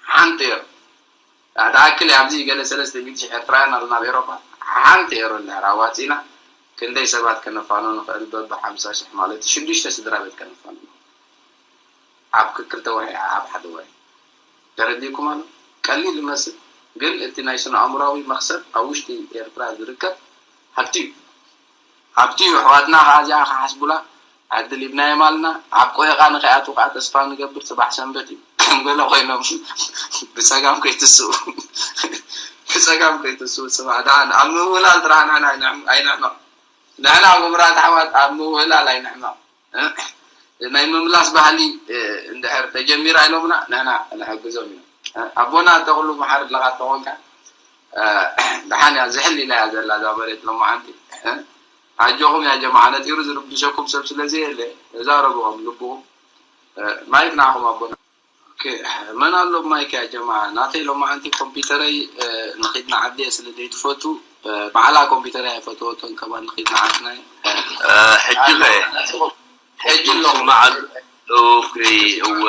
ሓንቲ ኤሮ ትኣክል ኣብዚ ገለ ሰለስተ ሚእቲ ሽሕ ኤርትራውያን ኣሎ ናብ ኤሮፓ ሓንቲ ኤሮ እንድሕር ኣዋፂና ክንደይ ሰባት ከነፋኖ ንኽእል በቢ ሓምሳ ሽሕ ማለት ሽዱሽተ ስድራ ቤት ከነፋኖ ኣብ ክልተ ወርሒ ኣብ ሓደ ወርሒ ተረዲእኩም ኣሎ ቀሊል ይመስል ግን እቲ ናይ ስነ ኣእምራዊ መኽሰብ ኣብ ውሽጢ ኤርትራ ዝርከብ ሃብቲ እዩ ሃብቲ እዩ ኣሕዋትና ከዓ እዚኣ ክሓስቡላ ዕድል ሂብናዮም ኣልና ኣብ ቆየቃ ንከይኣትዉ ከዓ ተስፋ ንገብር ፅባሕ ሰንበት እዩ ከም ገለ ኮይኖም ብፀጋም ከይትስኡ ብፀጋም ከይትስኡ ፅባሕ ደሓን ኣብ ምውህላል ጥራሕ ንሕና ኣይንሕመቕ ንሕና ክቡራት ኣሕዋት ኣብ ምውህላል ኣይንሕመቕ ናይ ምምላስ ባህሊ እንድሕር ተጀሚራ ኢሎምና ንሕና ንሕግዞም ኢና ኣቦና ተኽሉ መሓሪ ኣለኻ ተኾንካ ደሓን እያ ዝሕል ኢላ እያ ዘላ እዛ መሬት ሎማዓንቲ ኣጆኹም ያ ጀማዓ ነጢሩ ዝርብሸኩም ሰብ ስለ ዘየለ ተዛረብዎም ልብኹም ማይክ ንዓኹም ኣቦና መን ኣሎ ማይክ ያ ጀማዓ ናተይ ሎማዓንቲ ኮምፒተረይ ንኺድ ንዓዲ እየ ስለ ዘይትፈቱ ባዕላ ኮምፒተረይ ኣይፈትወቶን ከማን ንኺድ ንዓድና ሕጂ ሕጂ ኣለኹ መዓል ኦኬ እወ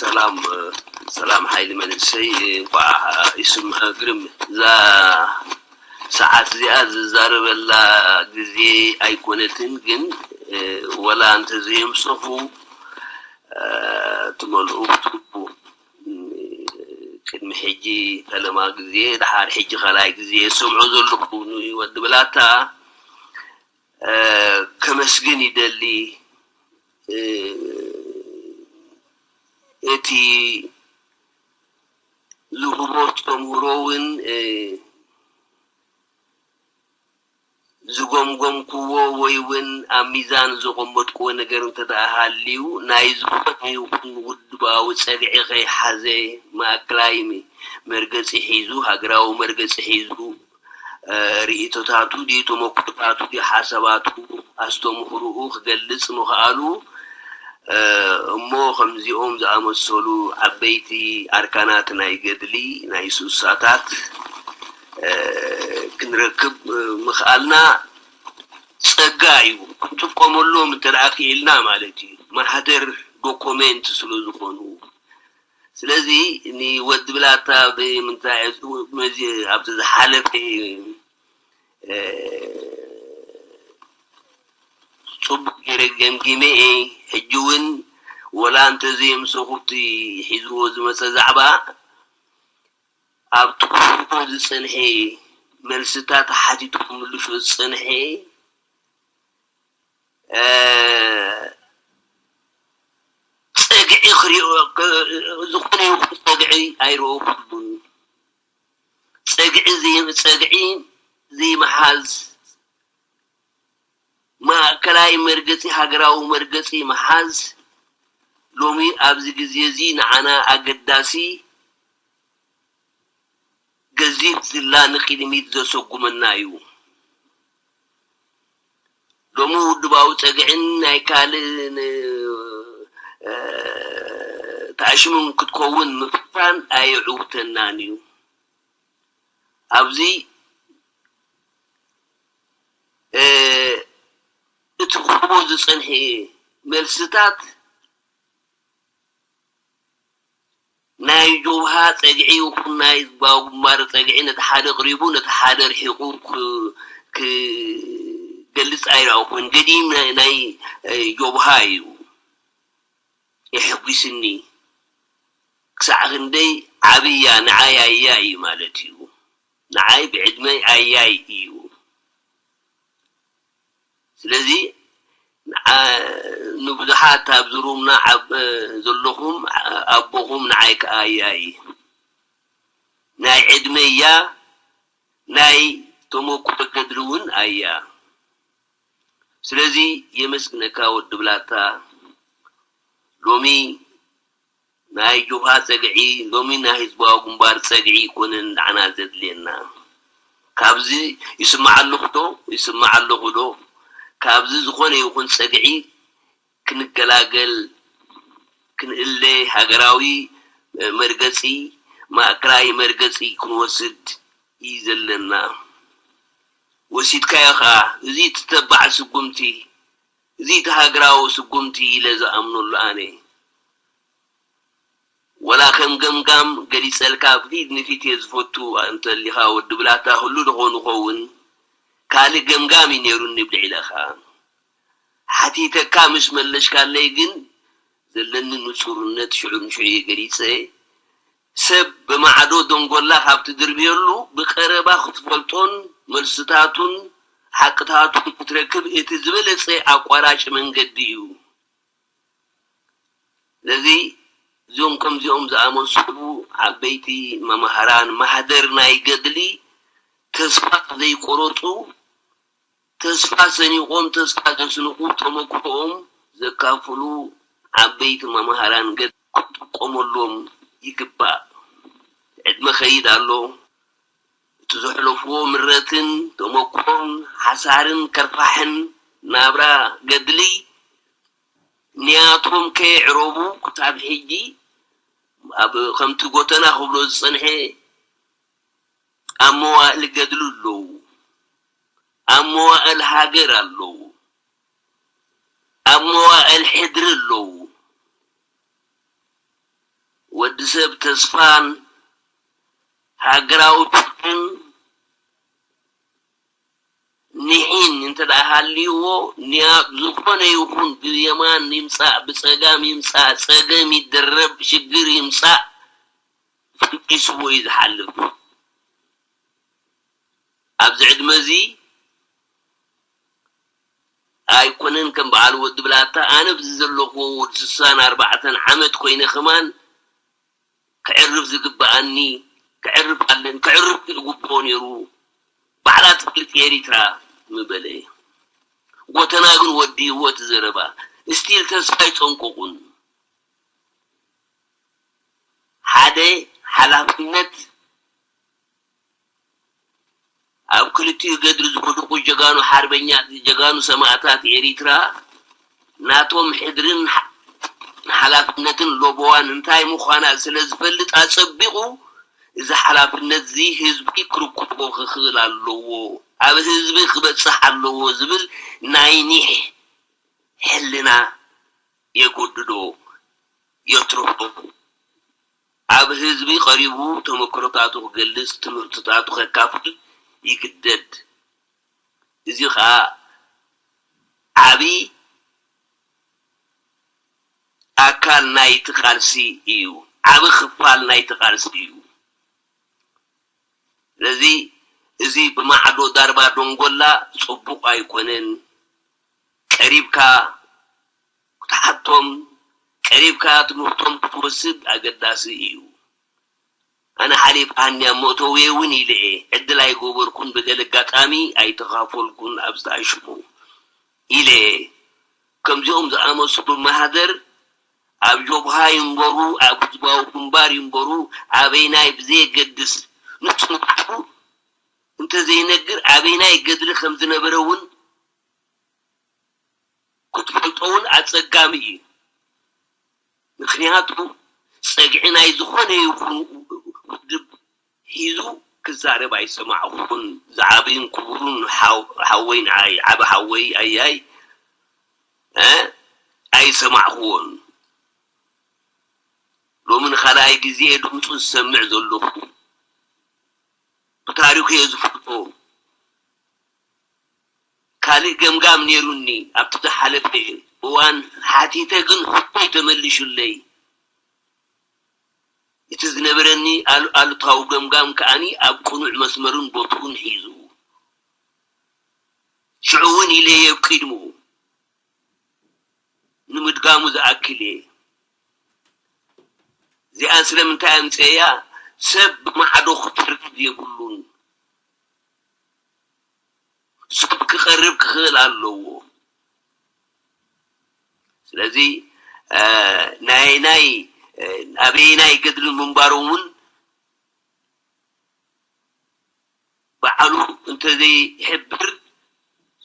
ሰላም ሰላም ሓይሊ መንእሰይ እንኳዕ ይስምዐ ግርም እዛ ሰዓት እዚኣ ዝዛረበላ ግዜ ኣይኮነትን ግን ወላ እንተዘየምሰኹ ትመልኡ ክትህቡ ቅድሚ ሕጂ ፈለማ ግዜ ደሓር ሕጂ ካልኣይ ግዜ የሰምዖ ዘለኹ ንወዲ ብላታ ከመስግን ይደሊ እቲ ዝህቦ ተምህሮ እውን ዝጎምጎምክዎ ወይ እውን ኣብ ሚዛን ዘቐመጥክዎ ነገር እንተ ደኣ ሃልዩ ናይ ዝኾነ ይኹን ውድባዊ ጸግዒ ከይሓዘ ማእከላይ መርገጺ ሒዙ ሃገራዊ መርገጺ ሒዙ ርእይቶታቱ ድዩ ተመክሮታቱ ድዩ ሓሳባቱ ኣስተምህርኡ ክገልጽ ምኽኣሉ እሞ ከምዚኦም ዝኣመሰሉ ዓበይቲ ኣርካናት ናይ ገድሊ ናይ ሱሳታት ክንረክብ ምኽኣልና ጸጋ እዩ። ክንጥቀመሎም እንተ ደኣ ክኢልና ማለት እዩ። ማህደር ዶኮሜንት ስለ ዝኾኑ። ስለዚ ንወዲ ብላታ ብምንታይ ኣብዚ ዝሓለፈ ጽቡቕ ገይረ ገምጊመ እየ። ሕጂ እውን ወላ እንተዘየምሰኹ እቲ ሒዝዎ ዝመጸ ዛዕባ ኣብ ትኹርቶ ዝጸንሐ መልስታት ሓቲቱ ክምልሾ ዝጸንሐ ጸግዒ ክሪኦ ዝኾነ ይኹን ጸግዒ ኣይረእኹሉን። ጸግዒ ጸግዒ ዘይምሓዝ ማእከላይ መርገጺ ሃገራዊ መርገጺ ምሓዝ ሎሚ ኣብዚ ግዜ እዚ ንዓና ኣገዳሲ ገዚፍ ዝላ ንቕድሚት ዘሰጉመና እዩ። ሎሚ ውድባዊ ጸግዕን ናይ ካልእ ን-፣ እ፣ ተኣሽሙን ክትከውን ምፍታን ኣየዕውተናን እዩ። ኣብዚ፣ እ፣ እቲ ክህቦ ዝጸንሐ መልስታት ናይ ጆብሃ ጸግዒ ይኹን ናይ ህዝባዊ ግንባር ጸግዒ ነቲ ሓደ ኣቕሪቡ ነቲ ሓደ ኣርሒቑ ክ-፣ ክገልጽ ኣይረኣኹን። ገዲም ናይ፣ ናይ፣ እ፣ ጆብሃ እዩ። የሐጒስኒ። ክሳዕ ክንደይ ዓብያ ንዓይ ኣያ እዩ ማለት እዩ። ንዓይ ብዕድመይ ኣያይ እዩ። ስለዚ ንዓ-፣ ንብዙሓት ኣብዚ ሩምና ዓብ-፣ ዘለኹም ኣቦኹም ንዓይ ከኣ ኣያይ ናይ ዕድመይ እያ፣ ናይ ተመኩሮ ገድሊ እውን ኣያ። ስለዚ የመስግነካ ወዲ ብላታ። ሎሚ ናይ ጆብሃ ጸግዒ፣ ሎሚ ናይ ህዝባዊ ግንባር ጸግዒ ኣይኮነን ንዓና ዘድልየና። ካብዚ ይስማዕ ኣለኹ ዶ? ይስማዕ ኣለኹ ዶ? ካብዚ ዝኾነ ይኹን ጸግዒ ክንገላገል፣ ክንእለ፣ ሃገራዊ መርገጺ፣ ማእከላይ መርገጺ ክንወስድ እዩ ዘለና። ወሲድካዮ ኸኣ፣ እዚ እቲ ተባዕ ስጉምቲ፣ እዚ እቲ ሃገራዊ ስጉምቲ ኢለ ዝኣምነሉ ኣነ። ወላ ከም ገምጋም ገሊጸልካ ብፊት ንፊት እየ ዝፈቱ እንተሊኻ ወዲ ብላታ ህሉ ዶ ንኸውን ካልእ ገምጋም እዩ ነይሩኒ ብልዕለኻ። ሓቲተካ ምስ መለሽካለይ ግን ዘለኒ ንጹርነት ሽዑ ንሽዑ እየ ገሊጸ። ሰብ ብማዕዶ ደንጎላ ካብ ትድርብየሉ ብቀረባ ክትፈልጦን መልስታቱን ሓቅታቱን ክትረክብ እቲ ዝበለጸ ኣቋራጭ መንገዲ እዩ። ስለዚ እዞም ከምዚኦም ዝኣመሰሉ ዓበይቲ መማህራን ማህደር ናይ ገድሊ ተስፋ ዘይቆረጹ፣ ተስፋ ሰኒቖም ተስፋ ዘስንቑ፣ ተመክሮኦም ዘካፍሉ ዓበይቲ መማህራን ገድሊ ክጥቀመሎም ይግባእ። ዕድመ ኸይድ ኣሎ። እቲ ዘሕለፍዎ ምረትን ተመክሮን ሓሳርን ከርፋሕን ናብራ ገድሊ ንያቶም ከየዕረቡ ክሳብ ሕጂ ኣብ ከምቲ ጎተና ክብሎ ዝጸንሐ ኣብ መዋእል ገድሊ ኣለዉ። ኣብ መዋእል ሃገር ኣለዉ። ኣብ መዋእል ሕድሪ ኣለዉ። ወዲ ሰብ ተስፋን ሃገራዊ ፍቕርን ኒሒን እንተ ደኣ ሃልይዎ፣ ንያ-፣ ዝኾነ ይኹን ብየማን ይምጻእ፣ ብጸጋም ይምጻእ፣ ጸገም ይደረብ፣ ሽግር ይምጻእ፣ ፈንጢስዎ እዩ ዝሓልፍ። ኣብዚ ዕድመ እዚ ኣይኮነን ከም በዓል ወዲ ብላታ፣ ኣነ ኣብዚ ዘለኹዎ ወዲ ስሳን ኣርባዕተን ዓመት ኮይነ ከማን ክዕርፍ ዝግብኣኒ ክዕርፍ ኣለን፣ ክዕርፍ ዝግብኦ ነይሩ። ባዕላ ትፈልጥ ኤሪትራ ምበለ። ጎተና ግን ወዲእዎ እቲ ዘረባ። ስቲል ተስፋ ኣይጸንቀቑን። ሓደ ሓላፍነት ኣብ ክልቲኡ ገድሊ ዝወደቁ ጀጋኑ ሓርበኛ፣ ጀጋኑ ሰማእታት ኤሪትራ ናቶም ሕድርን ሓ-፣ ሓላፍነትን ለበዋን እንታይ ምዃና ስለ ዝፈልጥ ኣጸቢቑ እዚ ሓላፍነት እዚ ህዝቢ ክርክቦ ክኽእል ኣለዎ፣ ኣብ ህዝቢ ክበጽሕ ኣለዎ ዝብል ናይ ኒሕ ሕልና የጎድዶ፣ የትርፎ። ኣብ ህዝቢ ቀሪቡ ተመክሮታቱ ክገልጽ፣ ትምህርትታቱ ከካፍል ይግደድ። እዚ ኸኣ ዓቢ ኣካል ናይቲ ቃልሲ እዩ። ዓቢ ክፋል ናይቲ ቃልሲ እዩ። ስለዚ እዚ ብማዕዶ ዳርባ ደንጎላ ጽቡቕ ኣይኮነን። ቀሪብካ ክትሓቶም፣ ቀሪብካ ትምህርቶም ክትወስድ ኣገዳሲ እዩ። ኣነ ሓሊፋ ሃንያ መእተውየ እውን ኢለ እየ። ዕድል ኣይገበርኩን፣ ብገለ ኣጋጣሚ ኣይተኻፈልኩን ኣብ ዝተኣሽሙ ኢለ እየ። ከምዚኦም ዝኣመሰሉ ማህደር ኣብ ጆብሃ ይንበሩ፣ ኣብ ህዝባዊ ግንባር ይንበሩ፣ ኣበይናይ ብዘየገድስ ንሱ ንባዕሉ እንተዘይነግር ኣበይናይ ገድሊ ከም ዝነበረ እውን ክትፈልጦ እውን ኣጸጋሚ እዩ። ምኽንያቱ ጸግዒ ናይ ዝኾነ ይኹን ውድብ ሒዙ ክዛረብ ኣይሰማዕኹን። ዝዓብይን ክቡርን ሓው-፣ ሓወይ ንዓይ፣ ዓቢ ሓወይ ኣያይ፣ እ፣ ኣይሰማዕኹዎን። ሎሚ ንኻልኣይ ግዜ ድምፁ ዝሰምዕ ዘለኹ። ብታሪኹ እየ ዝፈልጦ። ካልእ ገምጋም ነይሩኒ ኣብቲ ዝሓለፈ እዋን ሓቲተ፣ ግን ሕቶይ ተመሊሹለይ። እቲ ዝነበረኒ ኣሉ-፣ ኣሉታዊ ገምጋም ከኣኒ ኣብ ቅኑዕ መስመርን ቦትኡን ሒዙ። ሽዑ እውን ኢለየ ኣብ ቅድሚኡ። ንምድጋሙ ዝኣክል እየ። እዚኣ ስለምንታይ ኣምፅኤያ? ሰብ ብማዕዶ ክፈርድ የብሉን። ሰብ ክቐርብ ክኽእል ኣለዎ። ስለዚ፣ እ፣ ናይ፣ ናይ፣ እ፣ ኣበየናይ ገድሊ ምንባሮም እውን ባዕሉ እንተዘይሕብር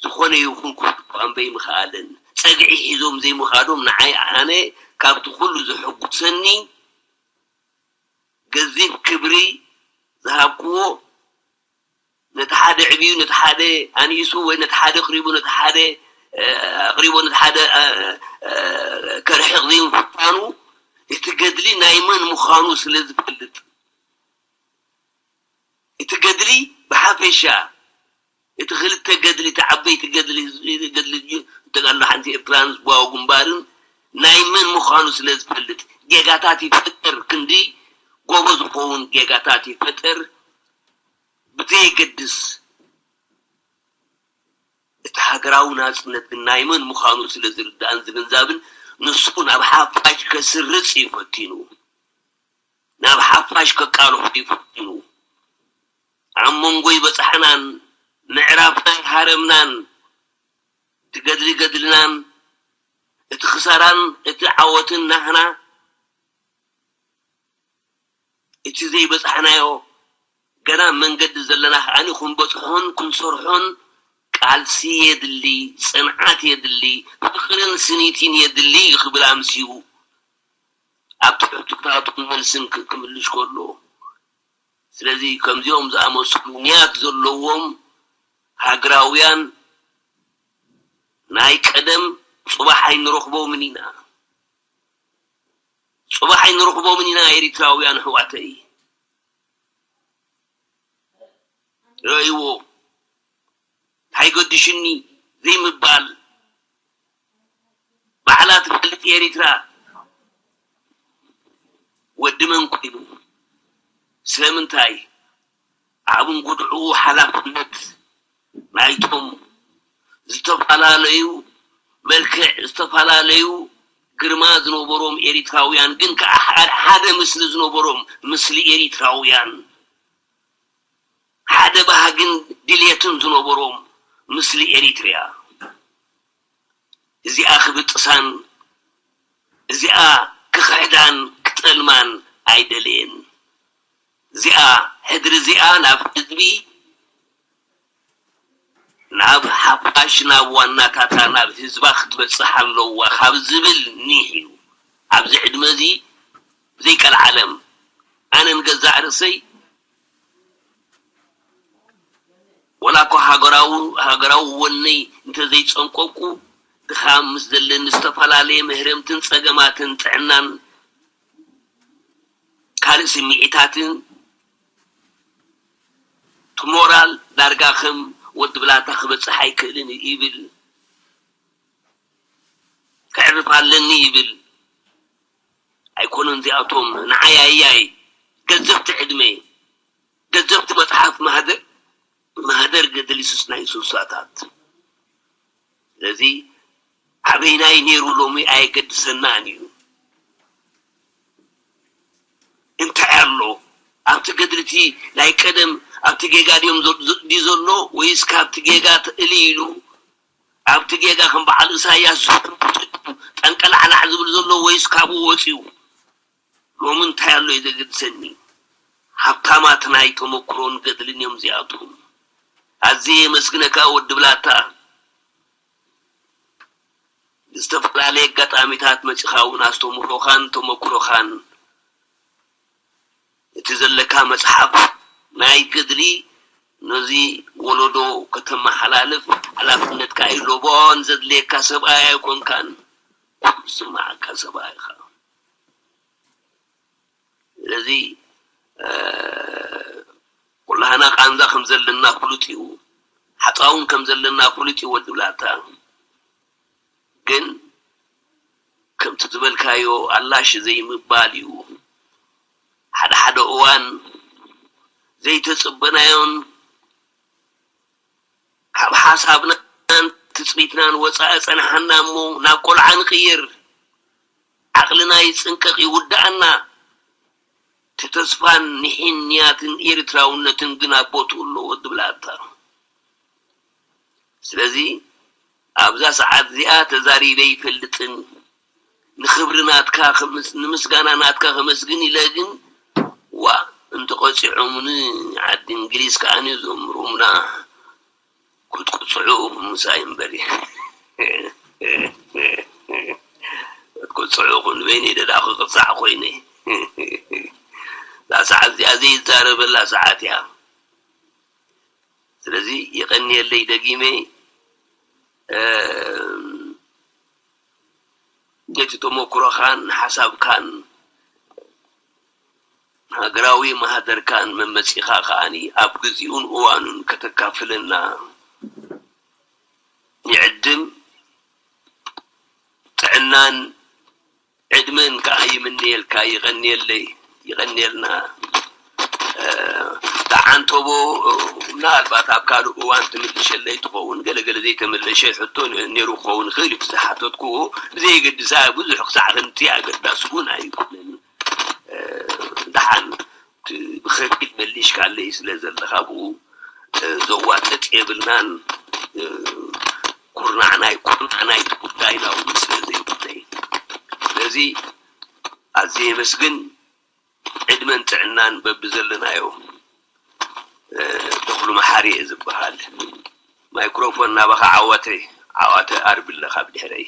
ዝኾነ ይኹን ክህልዎ ኣንበይ ምኽኣልን። ጸግዒ ሒዞም ዘይምኻዶም ንዓይ፣ ኣነ ካብቲ ኩሉ ዘሐጉሰኒ፣ ገዚፍ ክብሪ ዝሃብክዎ፣ ነቲ ሓደ ዕብዩ፣ ነቲ ሓደ ኣንኢሱ፣ ወይ ነቲ ሓደ ኣቕሪቡ፣ ነቲ ሓደ፣ እ፣ ኣቕሪቦ፣ ነቲ ሓደ፣ እ፣ እ፣ ከርሕቕ ዘይምፍታኑ፣ እቲ ገድሊ ናይ መን ምዃኑ ስለ ዝፈልጥ፣ እቲ ገድሊ ብሓፈሻ፣ እቲ ክልተ ገድሊ፣ እቲ ዓበይቲ ገድሊ፣ ህዝቢ ገድሊ እዩ፣ ተጋድሎ ሓንቲ ኤርትራን ህዝባዊ ግንባርን ናይ መን ምዃኑ ስለ ዝፈልጥ፣ ጌጋታት ይፈጠር፣ ክንዲ ጎቦ ዝኸውን ጌጋታት ይፈጠር፣ ብዘየገድስ፣ እቲ ሃገራዊ ናጽነት ግን ናይ መን ምዃኑ ስለ ዝርዳእን ዝግንዛብን፣ ንሱ ናብ ሓፋሽ ከስርጽ እዩ ፈቲኑ። ናብ ሓፋሽ ከቃልሖ እዩ ፈቲኑ። ኣብ መንጎ ይበጻሕናን ምዕራፍ ናይ ሃረምናን፣ እቲ ገድሊ ገድልናን፣ እቲ ክሳራን እቲ ዓወትን ናህና፣ እቲ ዘይበጻሕናዮ ገና መንገዲ ዘለና ከኣ ክንበጽሖን ክንሰርሖን ቃልሲ የድሊ፣ ጽንዓት የድሊ፣ ፍቕርን ስኒትን የድሊ እዩ ክብል ኣምስዩ። ኣብቲ ሕቶታቱን መልስን ክ-፣ ክምልሽ ከሎ። ስለዚ ከምዚኦም ዝኣመሰሉ ንያት ዘለዎም ሃገራውያን ናይ ቀደም ጽባሕ ኣይንረኽቦምን ኢና። ጽባሕ ኣይንረኽቦምን ኢና ኤሪትራውያን ኣሕዋተይ። ረእይዎ። እንታይ ገዲሽኒ ዘይምባል። ባዕላ ትፈልጥ ኤሪትራ። ወዲ መን ኮይኑ? ስለምንታይ? ዓብን ጉድዑ ሓላፍነት ናይቶም ዝተፈላለዩ መልክዕ፣ ዝተፈላለዩ ግርማ ዝነበሮም ኤሪትራውያን፣ ግን ከኣ ሓደ፣ ሓደ ምስሊ ዝነበሮም፣ ምስሊ ኤሪትራውያን፣ ሓደ ባህግን ድልየትን ዝነበሮም፣ ምስሊ ኤሪትርያ። እዚኣ ክብጥሳን፣ እዚኣ ክኽሕዳን ክጠልማን ኣይደለየን። እዚኣ፣ ሕድሪ እዚኣ ናብ ህዝቢ፣ ናብ ሓፋሽ፣ ናብ ዋናታታ፣ ናብ ህዝባ ክትበጽሕ ኣለዋ ካብ ዝብል ኒሕ እዩ። ኣብዚ ዕድመ እዚ፣ ብዘይቀልዓለም፣ ኣነ ንገዛእ ርእሰይ፣ ወላ እኮ ሃገራዊ፣ ሃገራዊ ወነይ እንተዘይጸንቀቁ፣ ድኻም ምስ ዘለኒ፣ ዝተፈላለየ መህረምትን ጸገማትን ጥዕናን ካልእ ስምዒታትን፣ እቲ ሞራል ዳርጋ ከም ወዲ ብላታ ክበጽሕ ኣይክእልን ይብል። ከዕርፍ ኣለኒ ይብል። ኣይኮነን እዚኣቶም ንዓይ ኣያይ ገዘፍቲ ዕድመ፣ ገዘፍቲ መጽሓፍ ማህደ-፣ ማህደር ገድሊ ሱስ ናይ ሱሳታት። ስለዚ ኣበይናይ ነይሩ ሎሚ ኣየገድሰናን እዩ። እንታይ ኣሎ ኣብቲ ገድልቲ ናይ ቀደም? ኣብቲ ጌጋ ድዮም ዘ-፣ ዘ-፣ ድዩ ዘሎ ወይስ ካብቲ ጌጋ ትእሊ ኢሉ ኣብቲ ጌጋ ከም በዓል ኢሳያስ ጠንቀላዕላዕ ዝብል ዘሎ ወይስ ካብኡ ወፂኡ? ሎሚ እንታይ ኣሎ እዩ ዘገድሰኒ? ሃብታማት ናይ ተመክሮን ገድልን እዮም እዚኣቶም። ኣዝየ የመስግነካ ወዲ ብላታ። ብዝተፈላለየ ኣጋጣሚታት መጺኻ እውን ኣስተምህሮኻን ተመክሮኻን እቲ ዘለካ መጽሓፍ ናይ ገድሊ ነዚ ወለዶ ከተመሓላልፍ ሓላፍነትካ እዩ። ሎቦን ዘድልየካ ሰብኣይ ኣይኮንካን፣ ዝስምዓካ ሰብኣይ ኢኻ። ስለዚ ኩላህና ቃንዛ ከም ዘለና ፍሉጥ እዩ፣ ሓፃውን ከም ዘለና ፍሉጥ እዩ። ወዲ ብላታ ግን ከምቲ ዝበልካዮ ኣላሽ ዘይምባል እዩ። ሓደ ሓደ እዋን ዘይተፅበናዮን ካብ ሓሳብናን ትፅቢትናን ወፃኢ ፀናሓና እሞ ናብ ቆልዓ ንቕይር። ዓቕልና ይፅንቀቕ ይውድኣና። እቲ ተስፋን ኒሕን ንያትን ኤርትራውነትን ግን ኣብ ቦትኡ ኣለዎ ዝብል ኣታ። ስለዚ ኣብዛ ሰዓት እዚኣ ተዛሪበ ይፈልጥን ንኽብሪ ናትካ ንምስጋና ናትካ ከመስግን ኢለ ግን ዋ እንተቐፂዖምኒ ዓዲ እንግሊዝ ከዓኒ ዘምሩምና ክትቅፅዑ ምሳይ እምበሪ ክትቅፅዑ ኩን በይነይ ደዳ ክቅፃዕ ኮይነ እዛ ሰዓት እዚኣ ዘይዛረበላ ሰዓት እያ። ስለዚ ይቀንየለይ ደጊመ ነቲ ተመክሮኻን ሓሳብካን ሃገራዊ ማህደርካን መመጺኻ ከኣኒ ኣብ ግዚኡን እዋኑን ከተካፍለና ይዕድም። ጥዕናን ዕድመን ከኣ ይምነየልካ። ይቐንየለይ፣ ይቐንየልና። ተዓንተቦ ምናልባት ኣብ ካልእ እዋን ትምልሸለይ ትኸውን። ገለገለ ዘይተመለሸ ሕቶ ነይሩ ክኸውን ይኽእል እዩ። ዝሓተትኩዎ ብዘየገድሳ ብዙሕ ክሳዕ ክንቲ ኣገዳሲ እውን ኣይኮነን። ደሓን ብኸፊል መሊሽካለይ ስለ ዘለኻ ብኡ ዘዋጥጥ የብልናን። ኩርናዕናይ ኩርናዕናይ እቲ ጉዳይ ናብኡ ስለ ዘይብለይ ስለዚ ኣዝየ የመስግን። ዕድመን ጥዕናን በብዘለናዮ። ተኽሉ መሓሪ እየ ዝበሃል። ማይክሮፎን ናባኻ። ዓወተ ዓወተ ኣርብለ ካብ ድሕረይ።